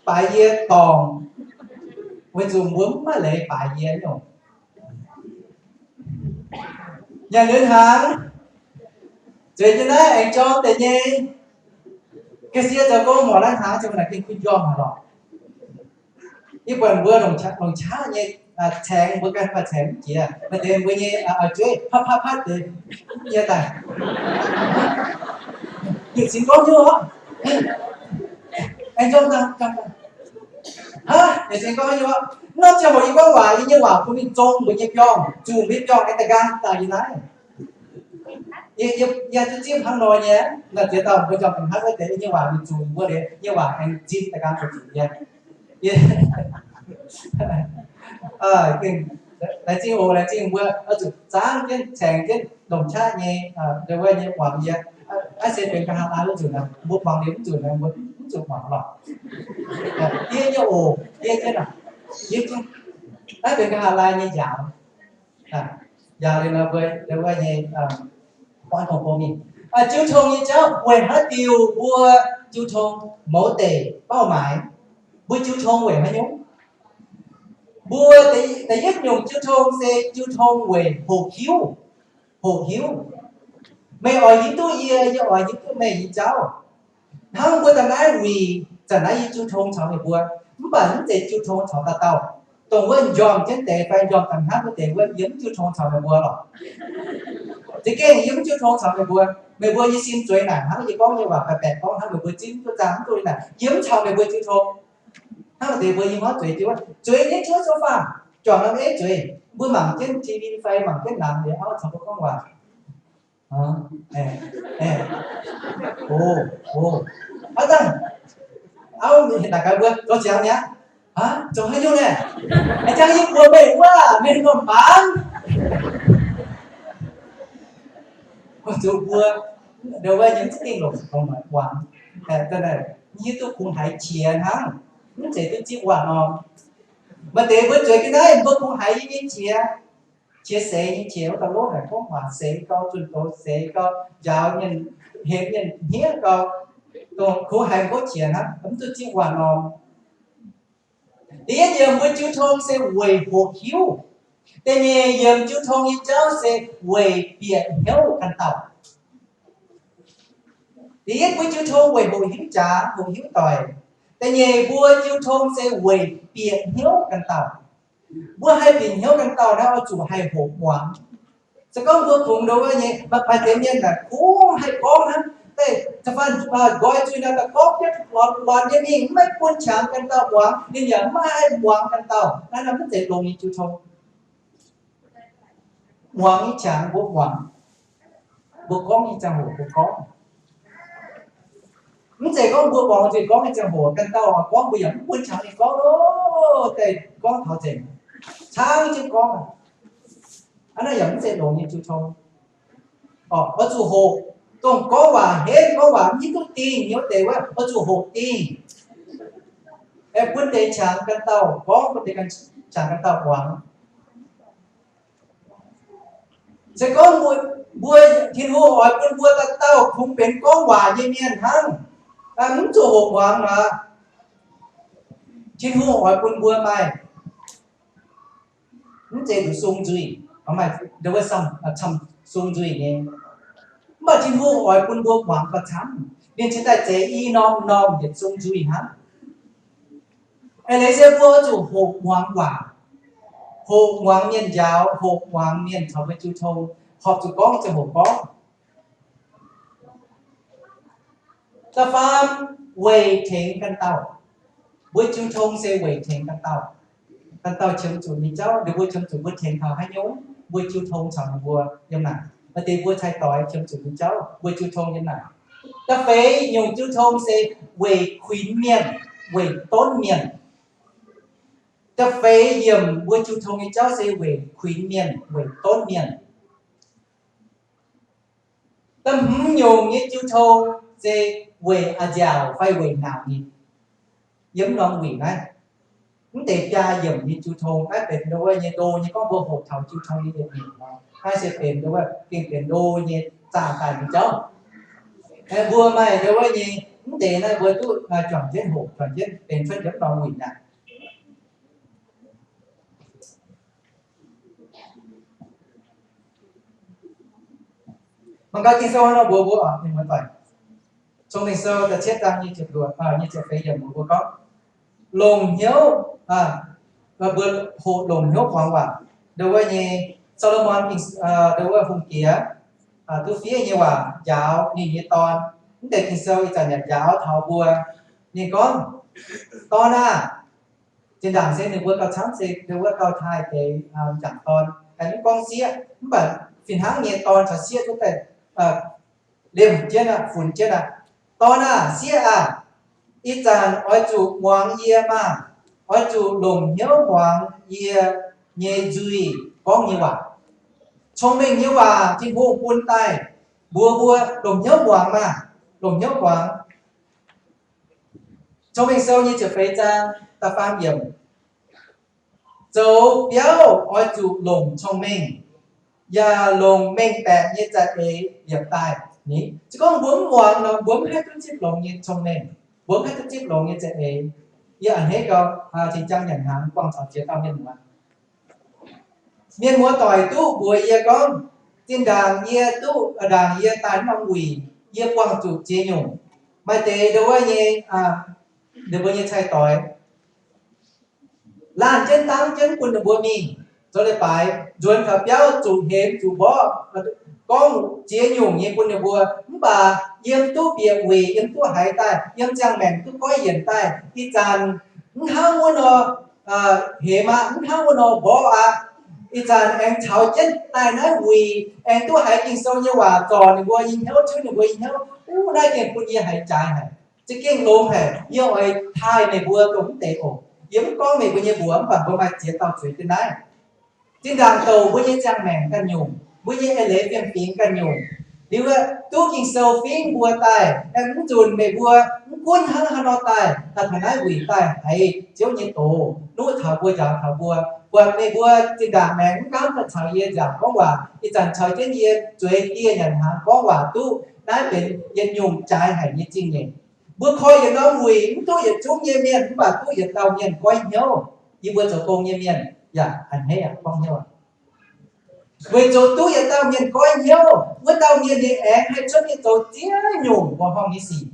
baaix yie dorngc, weic zuqc mbuo mv maaih leiz baaix yie nyungc. Nyanc liuz hnaangx, zueiz jienv naaiv aengx jorm deix nyei. Ga'sie zoux gong morc naaiv hnaangx, ziouc naaic gengh kuh njormh haic lorqc. Yie buatc mbuo longc qaqv nyei caengx, mbuo ganh faah caengx mv jiex. Maaih deix mbuo nyei auv-jueiv patv patv patv deix nyei daaih, yietc cingx gorngv hnyouv oc. Aengx jorm daaih, hnangv yietc cingx gorngv hnyouv oc. Norm ziangh hoc yie gorngv waac, yie nyei waac bun mingh zong mbuo nyei biorngh, zuqc mbuo biorngh aengx da'nqaang daaih yie naaiv. Yie, yie, yie duqv zipv hnangv nor nyei, naaiv ziex dauh mbuo njormh da'hnangv wuov deix, yie nyei waac mingh zuqc mbuo deix, yie nyei waac aengx zipv da'nqaang zuqc yie. Laengz zingh oc, laengz zingh mbuo oix zuqc zaangv jienv, caengx jienv, longc qaqv nyei, ndo wuov nyei muangx yie. Naaiv se benx nqa'haav laai wuov nzunc aqv, mbuo muangx liuz mv nzunc aqv, mbuo mv zuqc muangx lorqc. Diev nyei oc, diev jienv aqv, diev jienv. Naaiv benx nqa'haav laai nyei njaaux. Njaaux liuz nor mbuo ndo wuov nyei, buatc dongh bung mingh. Jiu tong nyei jauv weic haaix diuc mbuo jiu tong mouz deic เป้าหมาย? Mbuo jiu tong weic haaix nyungc? Mbuo da'yietv nyungc jiu tong se jiu tong weic hoqc hiuv. Hoqc hiuv. Meih oix hiuv duqv yie, yie oix hiuv duqv meih nyei jauv. Hnangv mbuo da'naaiv wuic, zanc naaiv yie jiu tong caux meih mbuo, mv baac mv zeiz jiu tong caux dauh dauh. Dongh wuov njormh jienv deix fai njormh da'hnangv wuov deix wuov, yie mv jiu tong caux meih mbuo lorqc. Za'gengh yie mv jiu tong caux meih mbuo. Meih mbuo nyei sin zueiz naaic hnangv yie gorngv nyei waac baeqc baeqc gorngv hnangv, meih mbuo zipv duqv zaang mv duqv naaic, yie mv caux meih mbuo jiu tong. Hnangv deix mbuo nyei hmuangv zueiz jienv, zueiz nyei jienv sou faah, juangc norm eiv zueiz, mbuo mangc jienv T V fai mangc jienv naamh liuz auv caux mbuo gorngv waac. Ov, ov, ov, dangh, auv, naaic gaax mbuo zoux ziangx mi'aqv. Zoux haaix nyungc naaic? Aengx jangx yie mbuox meih wuov, meih m'nqorngv bangc. Zoux mbuo, ndo wuov nyei za'gengh longc dongh naaic muangx. Hiuv duqv kungx haiz qiex hnangv, mv zeiz duqv zipv waac norm. Maaih deix mbuo zueiz jienv naaiv, mbuo kungx haiz yie nyei qiex, qiex seix nyei qiex, wuov dauh lov haic gorngv waac seix gau, zunh doz seix gau, njaaux mienh, hemx mienh hniev gau, dongh kungx haiz mbuo qiex hnangv, mv duqv zipv waac norm. Da'yietv yiem mbuo jiu tong se weic hoqc hiuv. Da'nyeic yiem jiu tong nyei jauv se weic bieqc hnyouv ganh dauh. Da'yietv mbuo jiu tong weic hoqc hiuv jaax, hoqc hiuv doic. Da'nyeic mbuo jiu tong se weic bieqc hnyouv ganh dauh. Mbuo haih bieqc hnyouv ganh dauh naaiv oix zuqc haih hoqc muangx. Se gorngv mbuo kungx ndo wuov nyei, maaih deix mienh naaic kungx haih gorngv hnangv, daaih da'faanh nqoi zuiz naaic daaih gorngv jienv lorz lorz nyei mingh, maiv bun qangx ganh dauh muangx, ninh yaac maiv haih muangx ganh dauh. Naaiv maiv zeiz longx nyei jiu tong. Muangx nyei qangx mbuo muangx, mbuo gorngv nyei ziangh hoc mbuo gorngv. Mv zeiz gorngv mbuo muangx zuiz gorngv nyei ziangh hoc ganh dauh oix gorngv, mbuo yaac mv bun qangx ninh gorngv loh, daaih gorngv taux nzengc, caangv jienv gorngv. Aa, naaiv yaac mv zeiz longx nyei jiu tong. Oix zuqc hoqc, dongh gorngv waac henv, gorngv waac mv hiuv duqv dingh nyei wuov deix wuov, oix zuqc hoqc dingh. Bun deix qangx ganh dauh gorngv, bun deix qangx ganh dauh muangx. Se gorngv mbuo, Tin-Hungh oix bun mbuo dauh dauh kungx benx gorngv waac nyei mienh hnangv, mv zuqc hoqc muangx nor, Tin-Hungh oix bun mbuo maaih, mv zeiz zuqc sung nzuih, maaih ndo wuov camv sung nzuih nyei. Mv baac Tin-Hungh oix bun mbuo muangx gauh camv. Ninh cingx daaih zeix i norm norm yietc sung nzuih hnangv. Eix leiz se mbuo zuqc hoqc muangx waac, hoqc muangx mienh njaaux, hoqc muangx mienh caux mbuo jiu tong, horpc zuqc gorngv ziangh hoc gorngv. Da'faam, weic tengx ganh dauh. Mbuo jiu tong se weic tengx ganh dauh. Ganh dauh qiemx zuqc nyei jauv, ninh mbuo qiemx zuqc mbuo tengx taux haaix nyungc, mbuo jiu tong caux ninh mbuo yiem naaic. Maaih deix mbuo cai doix qiemx zuqc nyei jauv, mbuo jiu tong yiem naaic. Da'feix nyungc jiu tong se weic kuinx mienh, weic donv mienh. Da'feix yiemc mbuo jiu tong nyei jauv se weic kuinx mienh, weic donv mienh. Da'hmz nyungc nyei jiu tong se weic a'nziaauc fai weic naanc nyei. Yiem norm wuic naaiv, mv deix biaa yiemc nyei jiu tong naaiv benx ndo wuov nyei ndo nyei gorngv mbuo hoqc taux jiu tong nyei yietc nyungc nor, naaiv se benx ndo wuov gengh benx ndo nyei zaah daaih nyei jauv. Mbuo maaih ndo wuov nyei mv deix naaiv mbuo duqv juangc jienv hoqc, juangc jienv benx cuotv yiem norm wuic naaic. Mangc gaax Ging-Sou nor mbuox mbuo oc, mienh muoz-doic. Cong-Mengh Sou da'cietv zaang nyei ziepc luoqc, nyei ziepc feix yiemc mbuox mbuo gorngv, longc hnyouv, mbuo hoqc longc hnyouv muangx waac. Ndo wuov nyei Saa^lo^morn, ndo wuov hungh diex, duqv fiev nyei waac njaaux ninh nyei dorn. Mv deix Ging-Sou ih zanc yaac njaaux taux mbuo. Ninh gorngv, dorn aah! Zinh ndaangc se ninh mbuo gauh camv se ndo wuov gauh taaih deix m'jangc dorn, mv gorngv sieqv, mv baac fih hnangv nyei dorn caux sieqv duqv daaih liemh jienv aqv, funx jienv aqv. Dorn aah! Sieqv aah! Ih zanc oix zuqc muangx yie maah! Oix zuqc longc hnyouv muangx yie nyei nzuih gorngv nyei waac. Cong-mengh nyei waac Tin-Hungh bun daaih mbuox mbuo longc hnyouv muangx maah! Longc hnyouv muangx. Cong-Mengh Sou nyei ziepc feix zaang da'faam yiemc, zoux biauv oix zuqc longc cong-mengh, yaac longc mengh baeqc nyei za'eix liepc daaih. Ni, se gorngv mbuo mv muangx nor, mbuo mv haih duqv zipv longx nyei cong-mengh, mbuo mv haih duqv zipv longx nyei za'eix. Yie a'hneiv gau, cing-jang nyanc hnaangx buangh caux ziex dauh mienh muoz. Mienh muoz-doic duqv mbuox yie gorngv, zinh ndaangc yie duqv, ndaangc yie daaih norm wuic, yie buangh zuqc ziex nyungc. Maaih deix ndo wuov nyei, ninh mbuo nyei cai-doix laanh jienv dangv jienv bun ninh mbuo mingh zoux leiz-baaix, nzuonx taux biauv zuqc hemx zuqc mborqv, gorngv ziex nyungc nyei bun ninh mbuo. Mv baac yiem duqv bieqc wuic, yiem duqv haiz daaih, yiem ziangh maengc duqv goiv yienc daaih, ih zanc mv hnangv wuov nor hemx aqv, mv hnangv wuov nor mborqv aqv. Ih zanc aengx caux jienv daaih naaiv wuic, aengx duqv haiz Ging-Sou nyei waac zorc ninh mbuo nyei hnyouv, tiuv ninh mbuo nyei hnyouv. Wuov naaiv gengh bun yie haiz jaaix haic. Za'gengh longx haic. Yie oix taaih meih mbuo dongh mv deix oc. Yie mv gorngv meih mbuo nyei mbuox, mv baac mbuo maaih ziex dauh zueiz jienv naaiv. Zinh ndaangc douc mbuo nyei ziangh maengc ganh nyungc, mbuo nyei eix leiz fiem-fingx ganh nyungc. Liuz aeqv, duqv Ging-Sou fingv mbuo daaih, aeqv, mv zunc meih mbuo mv gunv hnangv haaix nor daaih, daaih taux naaiv wuic daaih haiz Ziouv nyei doz nuqv taux mbuo, njaaux taux mbuo, buatc meih mbuo zinh ndaangc maengx mv gaamv daaih caux yie nziaauc gorngv waac, ih zanc caux jienv yie zueiz dieh nyanc hnaangx gorngv waac duqv, naaiv benx yietc nyungc jaaix haic nyei zingh nyeic. Mbuo koi yietc norm wuic mv duqv yietc zungv nyei mienh, mv baac duqv yietc dauh mienh goiv hnyouv. Yie mbuo zoux gong nyei mienh yaac a'hneiv aqv, gorngv hnyouv aqv. Weic zuqc duqv yietc dauh mienh goiv hnyouv, wuov dauh mienh nyei aengx haih cuotv mingh zoux ziex nyungc mbuoqc horngh nyei sic.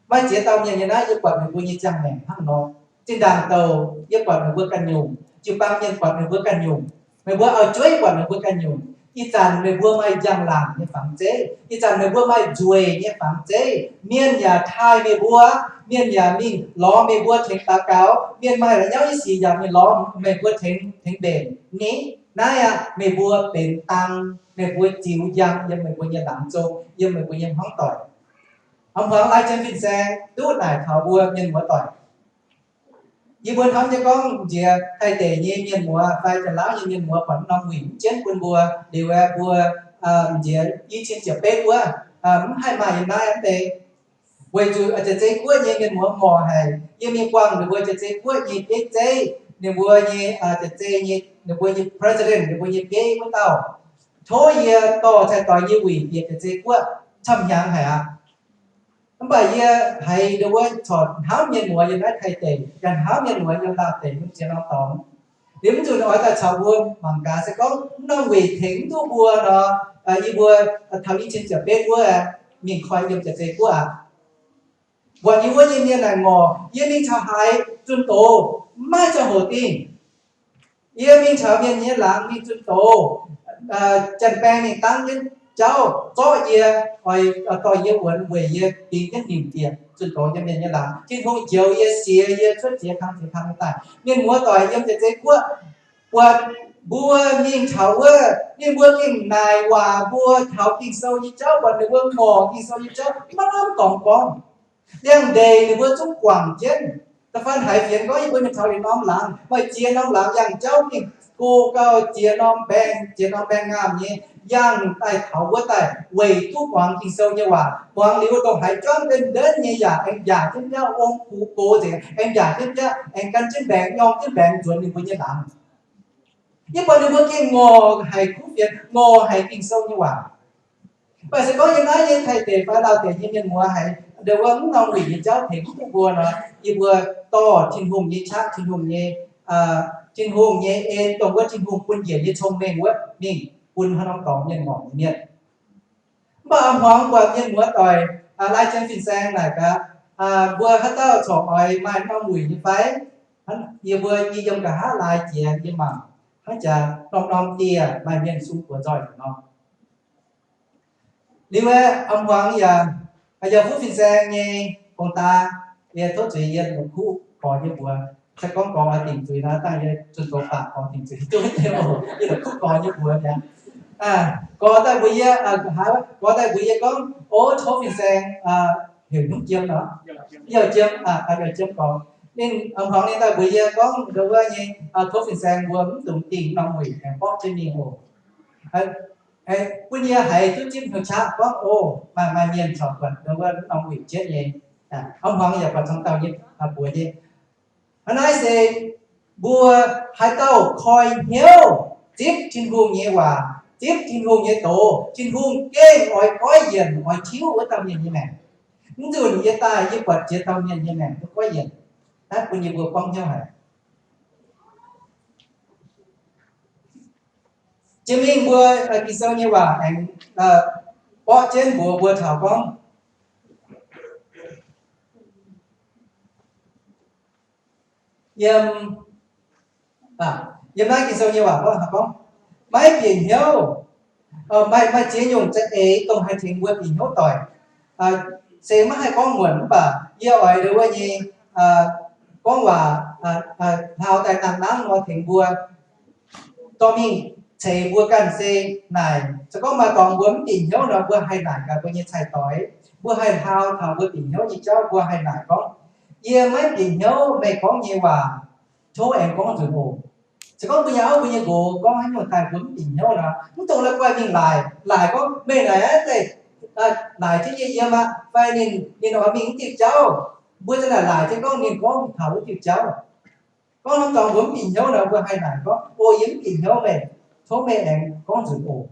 Maaih ziex dauh mienh nyei naaiv, yie buatc meih mbuo nyei ziangh maengc hnangv nor. Zinh ndaangc douc yie buatc meih mbuo ganh nyungc, jiu-baang mienh buatc meih mbuo ganh nyungc, meih mbuo auv-jueiv buatc meih mbuo ganh nyungc. Ih zanc meih mbuo maaih njang-laangc nyei fangx zeiv, ih zanc meih mbuo maaih nzueic nyei fangx zeiv, mienh yaac taaih meih mbuo, mienh yaac mingh lorz meih mbuo tengx daux gaux, mienh maaih la'nyauv nyei sic yaac mingh lorz meih mbuo tengx, tengx mbenc. Ni, naaiv aqv, meih mbuo benx dang, meih mbuo ziux njang yiem meih mbuo nyei laangz zong, yiem meih mbuo nyei hmuangv doic. Hnangv hmuangx lai zien fin-saeng duqv naaic taux mbuo mienh muoz doic. Yie mbuo hnamv nyei gorngv nziex Taiv deic nyei mienh muoz fai Janx-Laauv nyei mienh muoz buatc norm wuic mv jienv bun mbuo, liuz aeqv, mbuo nziex i cin ziepc betv wuov mv haih maaih yiem naaiv mv deix. Weic zuqc Janx-Zei Guoqv nyei mienh muoz morc haic. Yie mingh buangh ninh mbuo Janx-Zei Guoqv nyei bieiv zeiv, ninh mbuo nyei Janx-Zei nyei, ninh mbuo nyei president, ninh mbuo nyei bieiv wuov dauh, tov yie dorh cai-doix nyei wuic bieqc Janx-Zei Guoqv, camv hnyangx haic aqv. Mv baac yie haiz ndo wuov corc hnamv mienh muoz yiem naaiv Taiv deic, yaac hnamv mienh muoz yiem Laauv deic, yiem ziex norm dorngx. Liuz mv nzunc oix daaih caux mbuo mangc gaax se gorngv mv norm wuic tengx mv duqv mbuo nor, yie mbuo taux i cin ziepc betv wuov mingh koi yiem Janx-Zei Guoqv aqv. Buatc yie wuov nyei mienh naaic ngorc, yie mingh taux haaix zunh doz mv maaih ziangh hoc dingh. Yie mingh taux mienh nyei laangz mingh zunh doz, janx-baeng ninh dangv jienv jauv zorqv yie, oix dorh yie wuonx weic yie bingx jienv nimc diec zunh doz yiem mienh nyei laangz. Tin-Hungh njoux yie, siex yie cuotv ziex kang ziex kang daaih. Mienh muoz doic yiem Janx-Zei Guoqv buatc mbuo mingh taux wuov, ninh mbuo gengh naaic waac mbuo taux Ging-Sou nyei jauv, buatc ninh mbuo ngorc Ging-Sou nyei jauv maiv lamh dorngx gorngv. Liangx-ndeic ninh mbuo zungv guangc jienv. Da'faanh haiz fienx gorngv yie mbuo mingh taux yietc norm laangz, maaih ziex norm laangz yangh jauv mingh go gau, ziex norm baeng, ziex norm baeng ngaamh nyei, yangh daaih taux wuov daaih weic duqv muangx Ging-Sou nyei waac. Muangx liuz dongh haaix jauv ndenv ndenv nyei yaac aengx njaaux jienv biauv, ong gux gox nzengc aengx njaaux jienv biauv, aengx gan jienv mbaengx, nyorng jienv mbaengx nzuonx ninh mbuo nyei laangz. Yie buatc ninh mbuo gengh ngorc haic kuv fienx, ngorc haic Ging-Sou nyei waac. Mv baac se gorngv yiem naaiv nyei Taiv deic fai Laauh deic nyei mienh muoz haiz ndongc wuov mv norm wuic nyei jauv tengx duqv mbuo nor, yie mbuo dorh Tin-Hungh nyei qaqv, Tin-Hungh nyei, Tin-Hungh nyei en, dongh wuov Tin-Hungh bun njiec nyei cong-mengh wuov mingh bun haaix norm dorngx mienh ngorc nyei mienh. Mv baac hmuangx buatc mienh muoz doic, lai jien fin-saeng naaic gaax, mbuo haaix dauh corc oix maaih norm wuic nyei fai? Yie mbuo i yiem nqa'haav lai jiex yie mangc, hnangv jaax norm-norm dieh maaih mienh sung buoz nzoih nor. Liuz aeqv, hmuangx yaac, yaac fuqv fin-saeng nyei gong-daa, yie tov zuiz yie la'kuqv gorx nyei mbuox. Se gorngv gorx oix dingc zuiz nor, dangh yie zunh doz baac gorx dingc zuiz duqv nyei oc. Yie la'kuqv gorx nyei mbuox mi'aqv. Gorx daaih mbuox yie, gorx daaih mbuox yie gorngv, o, tov fin-saeng heuc hnyungv jiem nor, Youh Jiem, Youh Jiem gorx. Ninh hmuangx ninh daaih mbuox yie gorngv ndongc wuov nyei, tov fin-saeng mbuo mv dungx dingh norm wuic aengx borqv jienv mingh oc. Bun yie haiz duqv zipv hnyouv qaqv gorngv, o, maaih maaih mienh corc buatc ndongc wuov norm wuic jienv nyei. Hmuangx yaac buatc congx dauh nyei mbuox nyei. Hnangv naaiv se mbuo haaix dauh koi hnyouv zipv Tin-Hungh nyei waac, zipv Tin-Hungh nyei doz, Tin-Hungh gengh oix goiv yienc, oix tiuv wuov dauh mienh nyei maengc. Mv nzunc yie daaih yie buatc ziex dauh mienh nyei maengc duqv goiv yienc. Naaiv bun yie mbuo buangv hnyouv haic. Jiex mingh mbuo Ging-Sou nyei waac aengx borqv jienv mbuox mbuo taux gorngv, yiem, yiem naaiv Ging-Sou nyei waac gorngv, gorngv, maiv bieqc hnyouv, maaih, maaih ziex nyungc za'eix dongh haih tengx mbuo bieqc hnyouv doic. Se maiv haih gorngv muonc mv baac yie oix ndongc wuov nyei gorngv waac hlaau daaih nangh nangv nor tengx mbuo dorh mingh ceix mbuo ganh se naaic. Se gorngv maaih dorngx mbuo mv bieqc hnyouv nor, mbuo haih naaic gaax mbuo nyei cai-doix. Mbuo haih hlaau taux mbuo bieqc hnyouv nyei jauv, mbuo haih naaic gorngv, yie maiv bieqc hnyouv meih gorngv nyei waac. Tov aengx gorngv nzunc oc. Se gorngv mbuo nyei auv mbuo nyei nqox gorngv haaix nyungc daaih mbuo mv bieqc hnyouv nor, mv dungx la'guaih mingh laaic. Laaic gorngv, meih naaic aqv, laaic jienv yie yiem aqv, fai ninh, ninh oix mingh wuov diuh jauv. Mbuo za'naaic laaic jienv gorngv ninh gorngv taux wuov diuh jauv. Gorngv norm dorngx mbuo mv bieqc hnyouv nor, mbuo haih naaic gorngv, o, yie mv bieqc hnyouv meih, tov meih aengx gorngv nzunc oc.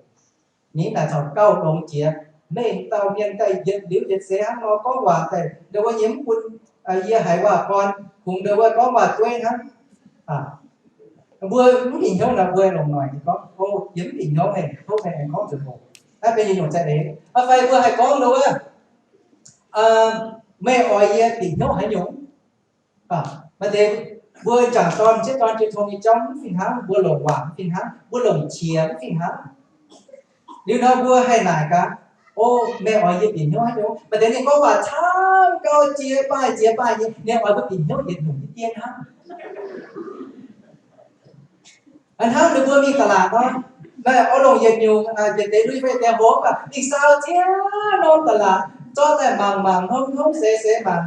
Ninh naaic caux gauh longx jiex. Meih dauh mienh daaih yietc liuz yietc seix hnangv nor gorngv waac daaih, ndongc wuov nyei mv bun yie haiz waac-gorn, kungx ndongc wuov gorngv waac-jueiv hnangv. Mbuo mv bieqc hnyouv nor, mbuo longc noic nyei gorngv, o, yie mv bieqc hnyouv meih, tov meih aengx gorngv nzunc oc. Naaiv benx yietc nyungc za'eix. Fai mbuo haih gorngv ndongc wuov, meih oix yie bieqc hnyouv haaix nyungc? Maaih deix mbuo jangc dorn, m'sieqv dorn jiu tong nyei jauv mv fih hnangv, mbuo longc waac mv fih hnangv, mbuo longc qiex mv fih hnangv. Liuz nor mbuo haih naaic gaax, o, meih oix yie bieqc hnyouv haaix nyungc? Maaih deix ninh gorngv waac camv gau, jiex baaih jiex baaih nyei, ninh oix mbuo bieqc hnyouv yietc nyungc nyei dien hnangv. Hnangv ninh mbuo mingh da'laatc nor, naaiv oix longc yietc nyungc, yietc deix lui fai deix hopv aqv, mingh saau ziex norm da'laatc, zorqv daaih mangc mangc, hnomv hnomv, seix seix mangc,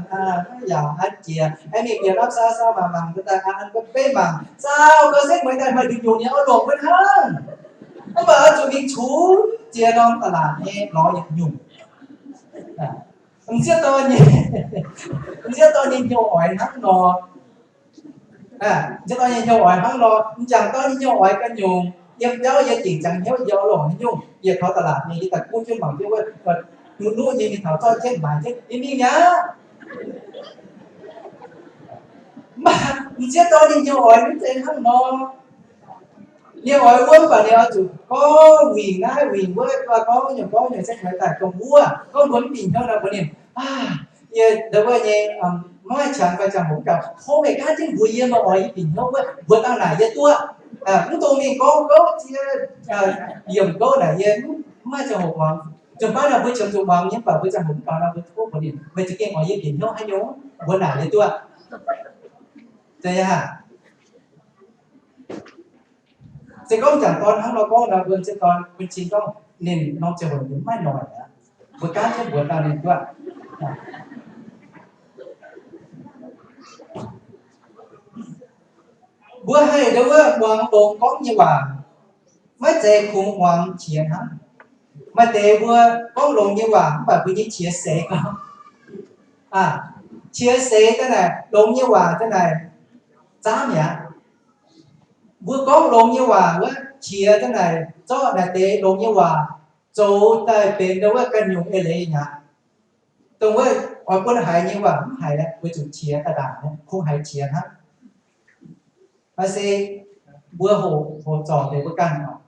yaac an jiex, aengx mingh bieqc norm saau saau mangc mangc, daaih an beiv mangc, saau gau setv mueiz daaih maaih nduqc nyungc nyei oix longc wuov hnangv. Mv baac oix zuqc mingh cunx ziex norm da'laatc nyei lorz yietc nyungc. M'sieqv dorn nyei, m'sieqv dorn nyei hnyouv oix hnangv nor. M'sieqv dorn nyei hnyouv oix hnangv nor, m'jangc dorn nyei hnyouv oix ganh nyungc. Yiem biauv yie dingc ziangx hnyouv yie oix longc haaix nyungc, yie taux da'laatc nyei yie daaih kuv jienv mangc jienv wuov, nuqv nuqv nyei mingh taux zorqv jienv maaiz jienv yie mingh aqv. M'sieqv dorn nyei hnyouv oix mv zeiz hnangv nor. Ninh oix wuov mv baac ninh oix zuqc gorngv wingc naaiv wingc wuov, gorngv nyungc gorngv nyungc setv mueiz daaih dongh wuov. Gorngv mbuo mv bieqc hnyouv nor mbuo ninh, yie ndau wuov nyei maiv maaih qangx fai ziangh hoc mv gaux, tov meih gaanv jienv mbuox yie, meih oix yie bieqc hnyouv wuov, mbuox dangh naaic yie duqv. Mv dungx mingh gorngv gouv ziex yiemc gouv naaic yie mv maaih ziangh hoc muangx. Nzunc baav naaic mbuo qiemx zuqc muangx nyei, mv baac mbuo ziangh hoc mv gaux nor mbuo tov mbuox ninh, meih za'gengh oix yie bieqc hnyouv haaix nyungc, mbuox naaic yie duqv. Zeiz aqv. Se gorngv m'jangc dorn hnangv nor gorngv nor, mbuo m'sieqv dorn bun cing gorngv ninh norm ziangh hoc ninh maiv noic aqv. Mbuo gaanv jienv mbuox dangh ninh duqv. Mbuo haih ndau wuov muangx longx gorngv nyei waac, maiv zeiz kungx muangx qiex hnangv. Maaih deix mbuo gorngv longx nyei waac mv baac mbuo nyei qiex seix gorngv. Qiex seix daaih naaic, longx nyei waac daaih naaic, zaamv mi'aqv. Mbuo gorngv longx nyei waac wuov, qiex daaih naaic, zorqv naaic deix longx nyei waac zoux daaih benx ndau wuov ganh nyungc eix leiz mi'aqv. Dongh wuov oix bun haiz nyei waac mv haiz, weic zuqc qiex daaih ndaangc, kungx haiz qiex hnangv. Naaiv se mbuo hoqc, hoqc zorc deix mbuo ganh oc.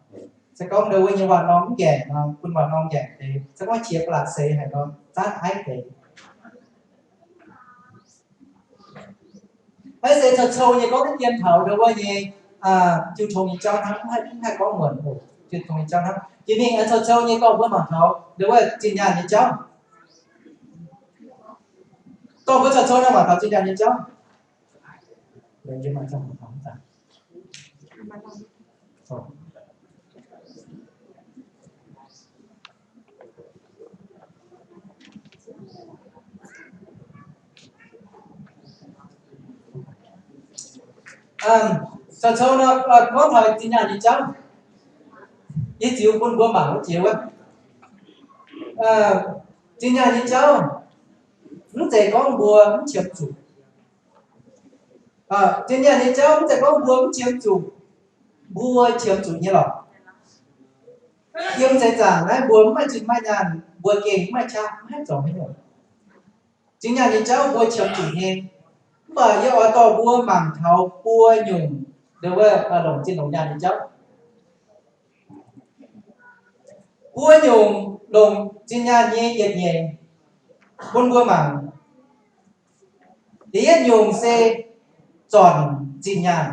Se gorngv ndau wuov nyei waac-norm mv nqaengc nor, bun waac-norm nqaengc deix. Se gorngv qiex ba'laqc seix haic nor, zaatv aiv deix. Naaiv se cou-cou nyei gorngv dien taux ndau wuov nyei jiu tong nyei jauv hnangv, mv haih gorngv muonc oc. Jiu tong nyei jauv hnangv. Jiex mingh cou-cou nyei dorh mbuo mangc taux ndau wuov zinh nyaanh nyei jauv. Dorh mbuo cou-cou nor mangc taux zinh nyaanh nyei jauv. Cou-cou nor gorngv taux zinh nyaanh nyei jauv. Yie ziux bun mbuo mangc wuov jiex wuov. Zinh nyaanh nyei jauv mv zeiz gorngv mbuo mv qiemx zuqc. Zinh nyaanh nyei jauv mv zeiz gorngv mbuo mv qiemx zuqc. Mbuo qiemx zuqc nyei lorqc. Yiem seix zaangc naaiv mbuo mv maaih zinh maaih nyaanh, mbuo gengh mv maaih qaqv, mv haih zoux haaix nyungc. Zinh nyaanh nyei jauv mbuo qiemx zuqc nyei. Mv baac yie oix dorh mbuo mangc taux buo nyungc ndau wuov longc zinh longc nyaanh nyei jauv. Buo nyungc longc zinh nyaanh nyei yietc nyeic bun mbuo mangc. Da'yietv nyungc se zornc zinh nyaanh.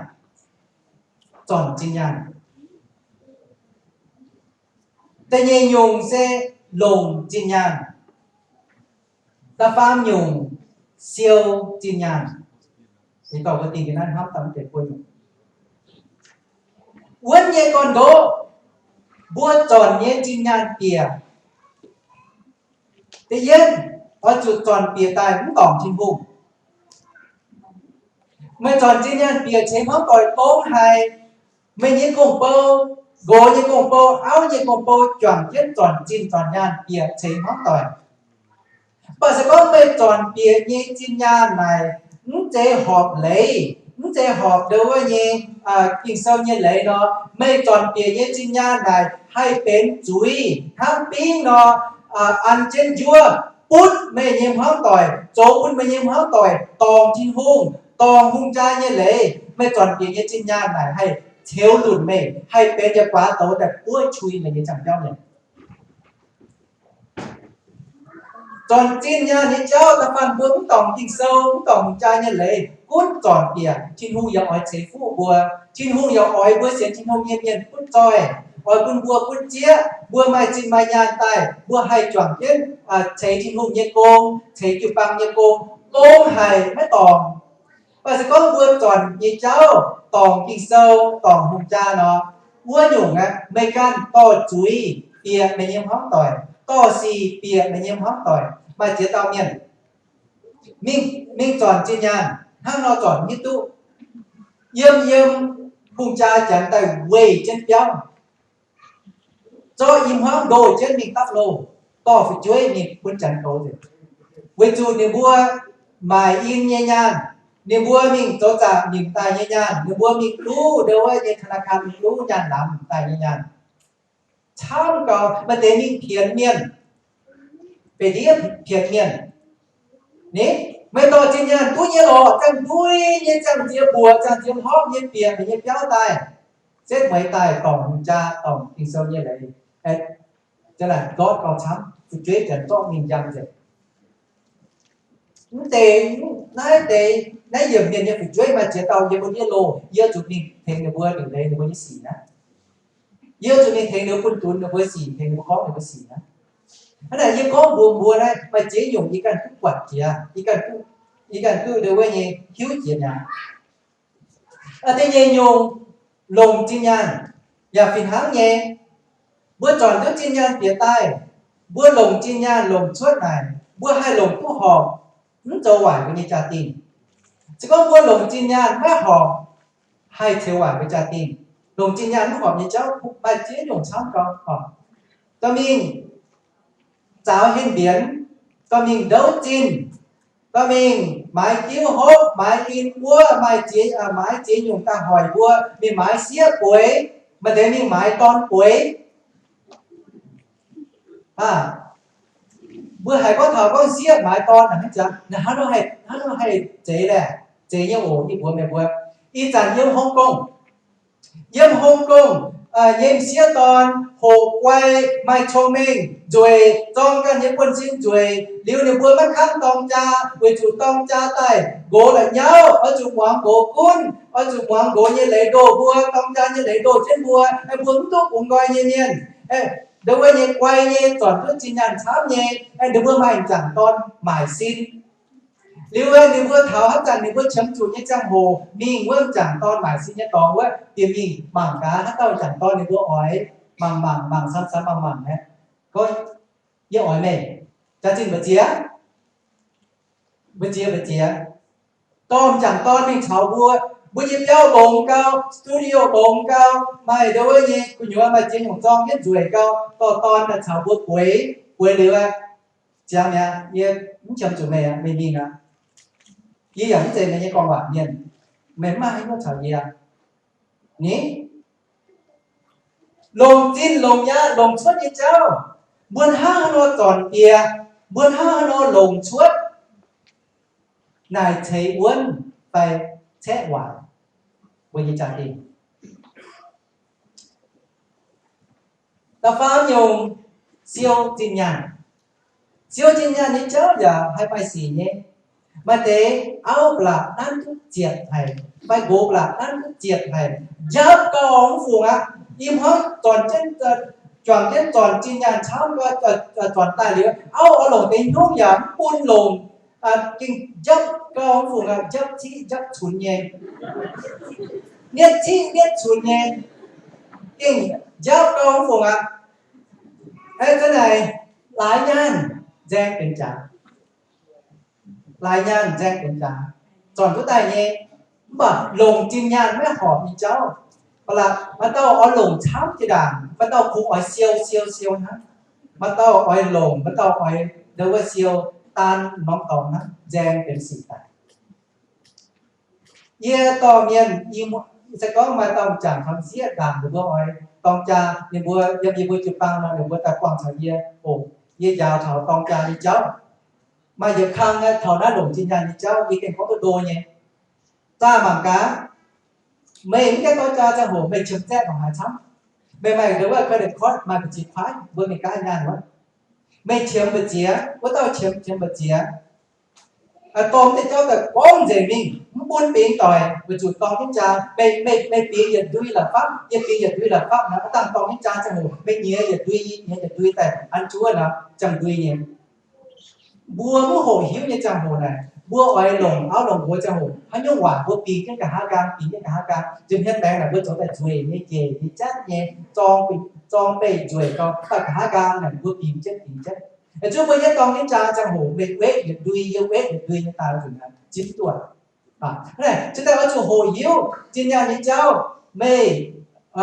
Zornc zinh nyaanh. Da'nyeic nyungc se longc zinh nyaanh. Da'faam nyungc siou zinh nyaanh. Wuov nyei gorn-ndoqv, mbuo zornc nyei zinh nyaanh bieqc. Da'yietv, oix zuqc zornc bieqc daaih mv dorngc Tin-Hungh. Meih zornc zinh nyaanh bieqc ceix hmuangv doic dongh haic, meih nyei gong-bou, nqox nyei gong-bou, auv nyei gong-bou, juangc jienv zornc zinh zornc nyaanh bieqc ceix hmuangv doic. Mv baac se gorngv meih zornc bieqc nyei zinh nyaanh naaic mv zeiz horpc leiz, mv zeiz horpc ndau wuov nyei Ging-Sou nyei leiz nor, meih zornc bieqc nyei zinh nyaanh naaic haih benx zuiz hnangv bingv nor, an jienv njuov butv meih nyei hmuangv doic, zoux bun meih nyei hmuangv doic dorngc Tin-Hungh, dorngc hungh jaa nyei leiz. Meih zornc bieqc nyei zinh nyaanh naaic haih ceux lunc meih, haih benx yietc guaax douz daaih buov qui meih nyei ziangh biauv mienh. Zornc zinh nyaanh nyei jauv da'faanh mbuo mv dorngc Ging-Sou, mv dorngc hungh jaa nyei leiz, gunv zornc bieqc. Tin-Hungh yaac oix ceix fuqv mbuo. Tin-Hungh yaac oix mbuo sienx Tin-Hungh nyei mienh butv zoih, oix bun mbuo butv zieqv. Mbuo maaih zinh maaih nyaanh daaih, mbuo haih juangc jienv ceix Tin-Hungh nyei gong, ceix jiu-baang nyei gong, gong haic maiv dorngc. Mv baac se gorngv mbuo zornc nyei jauv dorngc Ging-Sou, dorngc hungh jaa nor, wuov nyungc aeqv, meih ganh dorh zuiz bieqc meih nyei hmuangv doic, dorh sic bieqc meih nyei hmuangv doic. Maaih ziex dauh mienh mingh, mingh zornc zinh nyaanh, hnangv nor zornc hiuv duqv, yiem, yiem hungh jaa janx daaih weih jienv biauv, zorqv i hmuangv ndoh jienv mingh dapv loh, dorh fu'jueiv mingh bun janx goux nzengc. Weic zuqc ninh mbuo maaic in nyei nyaanh, ninh mbuo mingh zoux zaqc nimc daaih nyei nyaanh, ninh mbuo mingh duqv ndau wuov nyei ธนาคาร mingh duqv nyaanh lamz daaih nyei nyaanh. Camv gaux, maaih deix mingh pienx mienh, beiv ndiev pienx mienh. Ni, meih dorh zinh nyaanh duqv nyei lorqc, ziangh ndui nyei, ziangh ziex mbuoqc, ziangh ziex hlopv nyei bieqc meih nyei biauv daaih, setv mueiz daaih dorngc hungh jaa, dorngc Ging-Sou nyei leiz, ndortv gauh camv, fu'jueiv janx zorqv mingh njang nzengc. Mv deix, naaiv deix, naaiv yiemc mienh nyei fu'jueiv maaih ziex dauh yiem wuov ndiev loh, yie zuqc mingh tengx ninh mbuo liuc leiz ninh mbuo nyei sic naaiv. Yie zuqc mingh tengx ninh mbuo bun dunx ninh mbuo sic, tengx ninh mbuo gorngv ninh mbuo sic naaiv. Hnangv naaic yie gorngv mbuox mbuo naaiv, maaih ziex nyungc yie ganh duqv buatc jiex, yie ganh duqv, yie ganh duqv ndau wuov nyei hiuv jiex mi'aqv. Da'nyeic nyungc, longc zinh nyaanh yaac fih hnangv nyei. Mbuo zornc duqv zinh nyaanh bieqc daaih, mbuo longc zinh nyaanh longc cuotv naaic, mbuo haih longc duqv horpc, mv zoux waaic mbuo nyei jaa-dingh. Se gorngv mbuo longc zinh nyaanh maiv horpc, haih ceux waaic mbuo jaa-dingh. Longc zinh nyaanh mv horpc nyei jauv maaih ziex nyungc camv gau. Dorh mingh zaaux henv mbienx, dorh mingh ndouv zinh, dorh mingh maaiz diuv hopv, maaiz in wuov, maaih ziex, maaiz ziex nyungc daaih hoic mbuo mingh maaiz sieqv bueix, maaih deix mingh maaiz dorn bueix. Mbuo haiz gorngv taux gorngv sieqv maaiz dorn, hnangv nor haih zeix laeh, zeix nyei oc. Ih mbuox meih mbuo, ih zanc yiem Hong Kong, yiem Hong Kong nyei m'sieqv dorn hoqc guai, maaih cong-mengh, nzueic, zorng ganh nyei buonv-sin nzueic, liuz ninh mbuo maiv kangv dorng jaa, weic zuqc dorng jaa daaih nqox la'nyauv, oix zuqc muangx nqox gunv, oix zuqc muangx nqox nyei leiz ndoh mbuo, dorng jaa nyei leiz ndoh jienv mbuo, mbuo mv duqv bungx nqoi nyei mienh. Ndau wuov nyei guai nyei, zornc duqv zinh nyaanh camv nyei, ninh mbuo maaih m'jangc dorn maaic sin. Liuz ninh mbuo taux haaix zanc ninh mbuo qiemx zuqc nyei ziangh hoc mingh wuov m'jangc dorn maaic sin nyei dorngx wuov, bieqc mingh mangc gaax haaix dauh m'jangc dorn ninh mbuo oix. Mangc mangc mangc, samx samx mangc mangc aqv. Gorngv, yie oix meih. Jaax zinh mbu'ziex, mbu'ziex, mbu'ziex, dorh m'jangc dorn mingh caux mbuo. Mbuo nyei biauv longx gau, studio longx gau, maaih ndau wuov nyei gu'nyuoz maaih ziex nyungc zorng jienv nzueic gau, dorh dorn daaih caux mbuo bueix. Bueix liuz aqv, ziangx mi'aqv, yie mv qiemx zuqc meih aqv, meih mingh aqv. Yie yaac mv zeiz meih nyei gorngv waac mienh, meih mv maaih haaix nyungc caux yie. Ni, longc zinh longc nyaanh longc cuotv nyei jauv, mbuo hnangv haaix nor zornc bieqc, mbuo hnangv haaix nor longc cuotv, naaic ceix wuonv fai caeqv waaic mbuo nyei jaa-dingh. Da'faam nyungc, siou zinh nyaanh. Siou zinh nyaanh nyei jauv yaac haih maaih sic nyei. Maaih deix auv ba'laqc nanv duqv ziepc haic, fai nqox ba'laqc nanv duqv ziepc haic, njapv gau mv fungc aqv. Im hnoi zornc jienv, juangc jienv zornc zinh nyaanh camv, zornc daaih liuz, auv oix longc deix hnyouv yaac mv bun longc. Gengh njapv gau mv fungc aqv, njapv ciqv njapv cunx nyei, nietv ciqv nietv cunx nyei, gengh njapv gau mv fungc aqv. Aa, zanc naaic laaix nyaanh nzaeng benx jaax, laaix nyaanh nzaeng benx jaax, zornc duqv daaih nyei. Mv baac longc zinh nyaanh maiv horpc nyei jauv. Ba'laqc maaih dauh oix longc camv jiex ndaangc, maaih dauh kungx oix siou siou siou hnangv. Maaih dauh oix longc, maaih dauh oix ndau wuov siou daan norm dorngx hnangv, nzaeng benx sic daic. Yie dorh mienh, se gorngv maaih dauh m'jangc taux m'sieqv ndaangc, ninh mbuo oix dorng jaa, ninh mbuo yiem yie mbuo jiu-baang nor, ninh mbuo daaih buangh taux yie oc. Yie njaaux taux dorng jaa nyei jauv. Maaih yietc kang taux naaiv longc zinh nyaanh nyei jauv, yie gengh gorngv duqv ndo nyei. Zaah mangc gaax, meih mv gaengh dorng jaa ziangh hoc meih qiemx zaeqv ndongc haaix camv? Meih maaih ndau wuov credit card, maaih mbu'ziex kuaaiv, mbuo mingh gaav nyaanh wuov. Meih qiemx mbu'ziex, wuov dauh qiemx, qiemx mbu'ziex. Dorh mv deix jauv daaih gorngv nzengc mingh, mv bun bingx doic, weic zuqc dorng jienv jaa. Meih, meih, meih bingx yietc ndui la'fapv, yie bingx yietc ndui la'fapv nor, aav dangh dorng jienv jaa ziangh hoc meih nyiex yietc ndui, nyiex yietc ndui daaih an juov nor, ziangh ndui nyei. Mbuo mv hoqc hiuv nyei ziangh hoc naaic, mbuo oix longc auv longc nqox ziangh hoc, haaix nyungc waac mbuo bingx jienv nqa'haav nqaang, bingx jienv nqa'haav nqaang, nzunc hmien maengx naaic mbuo zoux daaih nzueic nyei, njiec nyei, jatv nyei, zorng, zorng beih nzueic gau, daaih nqa'haav nqaang naaic mbuo bingx jienv, bingx jienv. Zuov mbuo nyei dorng jienv jaa ziangh hoc, meih wetv yietc ndui, yie wetv yietc ndui nyei daaih nzunc naaic zipv duqv. Naaic se daaih oix zuqc hoqc hiuv zinh nyaanh nyei jauv. Meih,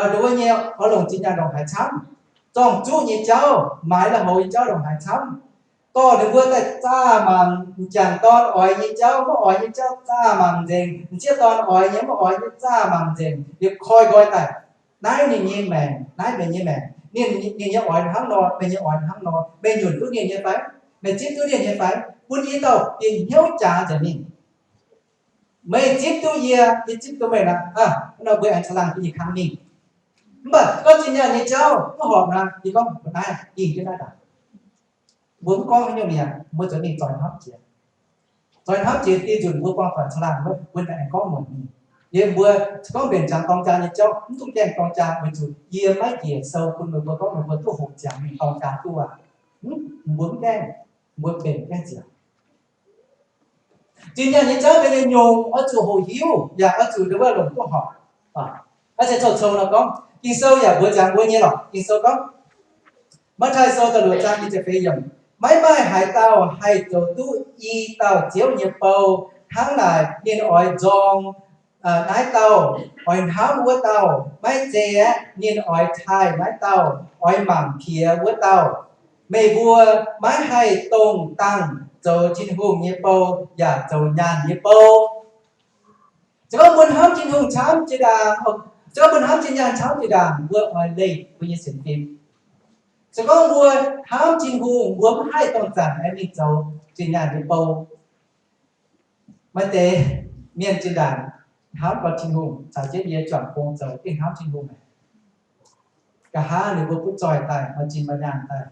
nduov nyei, oix longc zinh nyaanh ndongc haaix camv? Zorng zuqv nyei jauv, maaiz la'haux nyei jauv ndongc haaix camv? Dorh ninh mbuo daaih zaah mangc, m'jangc dorn oix nyei jauv, maiv oix nyei jauv zaah mangc nzengc. M'sieqv dorn oix nyei, maiv oix nyei zaah mangc nzengc. Liuz koi nqoi daaih, naaiv ninh nyei maengc, naaiv meih nyei maengc. Ninh, ninh nyei oix hnangv nor, meih nyei oix hnangv nor. Meih nyunc duqv ninh nyei fai? Meih zipv duqv ninh nyei fai? Bun i dauh bieqc hnyouv jaax nzengc mingh. Meih zipv duqv yie, yie zipv duqv meih nor, aa, nor mbuo aengx caangh laangh bun i kangv mingh. Mv baac gorngv zinh nyaanh nyei jauv mv horpc nor, yie gorngv mbuo naaiv dingh jienv naaiv daaih. Mbuo mv gorngv haaix nyungc mi'aqv, mbuo zoux mingh zoih hnamv jiex. Zoih hnamv jiex dieh nzunc mbuo buangh doic caangh laangh wuov, mbuo aengx gorngv muonc mingh. Liuz mbuo gorngv mbenc ziangx dorng jaa nyei jauv, mv dungx gaengh dorng jaa weic zuqc yie maiv njiec sou bun meih mbuo gorngv meih mbuo duqv hoqc ziangx mingh dorng jaa duqv aqv. Mv, mbuo mv gaengh, mbuo mbenc gaengh ziangx. Zinh nyaanh nyei jauv benx nyungc-nyungc oix zuqc hoqc hiuv yaac oix zuqc ndau wuov longc duqv horpc. Aa, se cou-cou nor gorngv, Ging-Sou yaac mbuox ziangx mbuo nyei lorqc. Ging-Sou gorngv, Matv^taai Sou da'luoqc zaang nyic ziepc feix yiemc, maiv maaih haaix dauh haih zoux duqv i dauh Ziouv nyei bou. Hnangv naaic, ninh oix nzorng naaiv dauh, oix hnamv wuov dauh, maiv zeiz aeqv, ninh oix taaih naaiv dauh, oix mangc piex wuov dauh. Meih mbuo maiv haih dongh dangh zoux Tin-Hungh nyei bou yaac zoux nyaanh nyei bou. Se gorngv mbuo hnamv Tin-Hungh camv jiex ndaangc, se gorngv mbuo hnamv zinh nyaanh camv jiex ndaangc, mbuo oix leih mbuo nyei sienx fim. Se gorngv mbuo hnamv Tin-Hungh, mbuo mv haih dongh zanc aengx mingh zoux zinh nyaanh nyei bou. Maaih deix mienh zinh ndaangc hnamv gaax Tin-Hungh, caux jienv yie juangc gong zoux gengh hnamv Tin-Hungh. Nqa'haav ninh mbuo butv zoih daaih, maaih zinh maaih nyaanh daaih,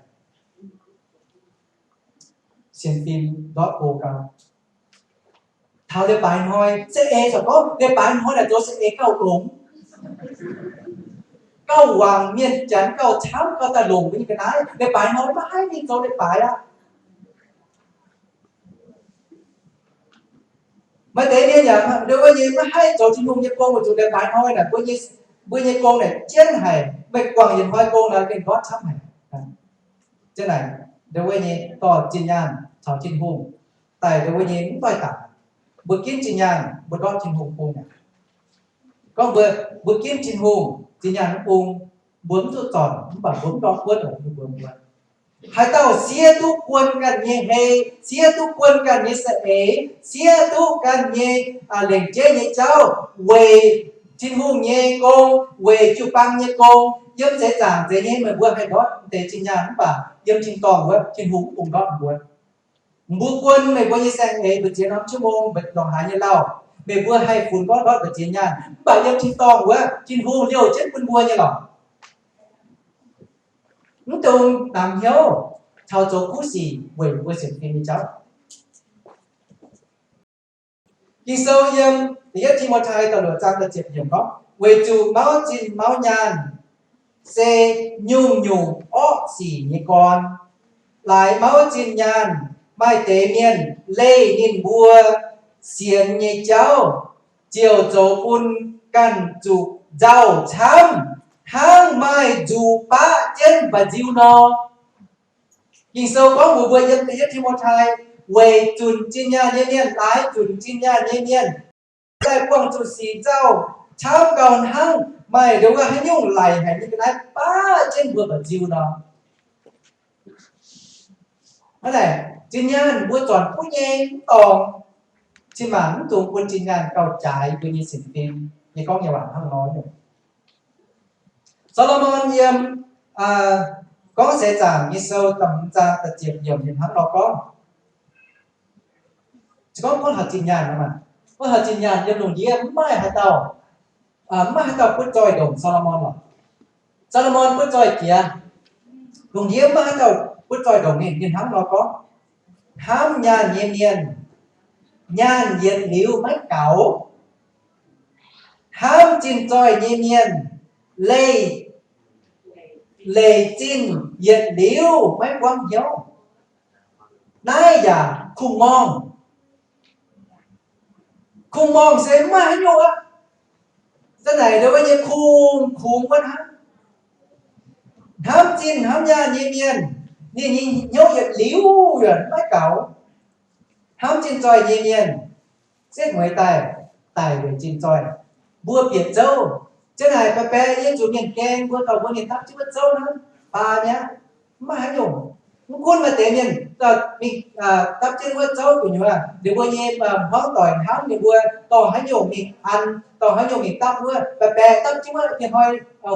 sienx fim ndortv go gau. Taux leiz-baaix hnoi, se eix corc gorngv leiz-baaix hnoi naaic zoux se eix gauh longx, gauh wangc mienh janx gauh camv gauh daaih longc mbuo nyei ga'naaiv. Leiz-baaix hnoi maiv haih mingh zoux leiz-baaix aqv. Maaih deix mienh yaac nduov wuov nyei maiv haih zoux Tin-Hungh nyei gong weic zuqc leiz-baaix hnoi naaic mbuo nyei, mbuo nyei gong naaic jienv haic, meih guangc yietc hnoi gong naaic gengh ndortv camv haic. Jienv naaic nduov wuov nyei dorh zinh nyaanh caux Tin-Hungh daaih nduov wuov nyei mv doix dangc. Mbuo ginv zinh nyaanh mbuo ndortv Tin-Hungh bung aqv. Gorngv mbuo, mbuo ginv Tin-Hungh zinh nyaanh mv bung, mbuo mv duqv zornc mv baac mbuo mv ndortv buonv oc, mbuo mbuo. Haaix dauh siev duqv guon ganh nyei hei, siev duqv guon ganh nyei za'eix, siev duqv ganh nyei lengc jeiv nyei jauv weic Tin-Hungh nyei gong, weic jiu-baang nyei gong, yiem seix zaangc zeiz nyei meih mbuo haih ndortv deix zinh nyaanh mv baac yiem tin-dorngh wuov Tin-Hungh mv bung ndortv mbuo. Mbuo guon meih mbuo nyei saeng-eix mbu'ziex norm jiu mong, mbu'ndongx haaix nyei lauh, meih mbuo haih funx gorngv ndortv mbu'ziex nyaanh, mv baac yiem tin-dorngh wuov Tin-Hungh liouh jienv bun mbuo nyei lorqc. Mv dungx namx hnyouv taux zoux kuv sic weic mbuo sienx fim nyei jauv. Ging-Sou yiem da'yietv Ti^mo^tai da'luoqc zaang da'ziepc yiemc gorngv, weic zuqc mauv zinh mauv nyaanh se nyungc-nyungc orqv sic nyei gorn. Laaix mauv zinh nyaanh, maaih deix mienh leih ninh mbuo sienx nyei jauv ziouc zoux bun ganh zuqc nzauh camv, hnangv maaih nzuqc baqv jienv mba'nziu nor. Ging-Sou gorngv mbuox mbuo yiem da'yietv Ti^mo^tai, weic zunc zinh nyaanh nyei mienh, laaix zunc zinh nyaanh nyei mienh daaih buangh zuqc sic nzauh camv gauh hnangv maaih nduov wuov haaix nyungc laic haic nyei ga'naaiv baqv jienv mbuo mba'nziu nor. Hnangv naaic, zinh nyaanh mbuo zornc kuv nyei mv dorngc, cin-maanc mv dungx bun zinh nyaanh gauh jaaix mbuo nyei sienx fim. Yie gorngv nyei waac hnangv nor nyungc. Saa^lo^morn yiem Gorngv Seix Zaangc Ging-Sou da'hmz zaang da'ziepc yiemc ninh hnangv nor gorngv, se gorngv gorngv taux zinh nyaanh nor maah, gorngv taux zinh nyaanh yiem lungh ndiev mv maaih haaix dauh, mv maaih haaix dauh butv zoih ndongc Saa^lo^morn lorqc. Saa^lo^morn butv zoih jiex, lungh ndiev mv maaih haaix dauh butv zoih ndongc ninh. Ninh hnangv nor gorngv, hnamv nyaanh nyei mienh, nyaanh yietc liuz maiv gaux. Hnamv zinh zoih nyei mienh, leih, leih zinh yietc liuz maiv buangv hnyouv. Naaiv yaac kungx-morngh. Kungx-morngh se mv maaih haaix nyungc aqv. Zanc naaic nduov wuov nyei kungx-kungx wuov hnangv. Hnamv zinh hnamv nyaanh nyei mienh, ninh nyei hnyouv yietc liuz yaac maiv gaux. Hnamv zinh zoih nyei mienh, setv mueiz daaih, daic weic zinh zoih. Mbuo bieqc zouv, zanc naaic baeqc baeqc yie zuqc mienh gaeng mbuo, dorh mbuo mingh dapv jienv wuov zouv hnangv, baa nyei aqv. Mv maaih haaix nyungc. Mv gunv maaih deix mienh mingh dapv jienv wuov zouv gu'nyuoz, ninh mbuo nyei hmuangv doic hnamv ninh mbuo dorh haaix nyungc mingh an, dorh haaix nyungc mingh dapv wuov, baeqc baeqc dapv jienv wuov, ninh hnoi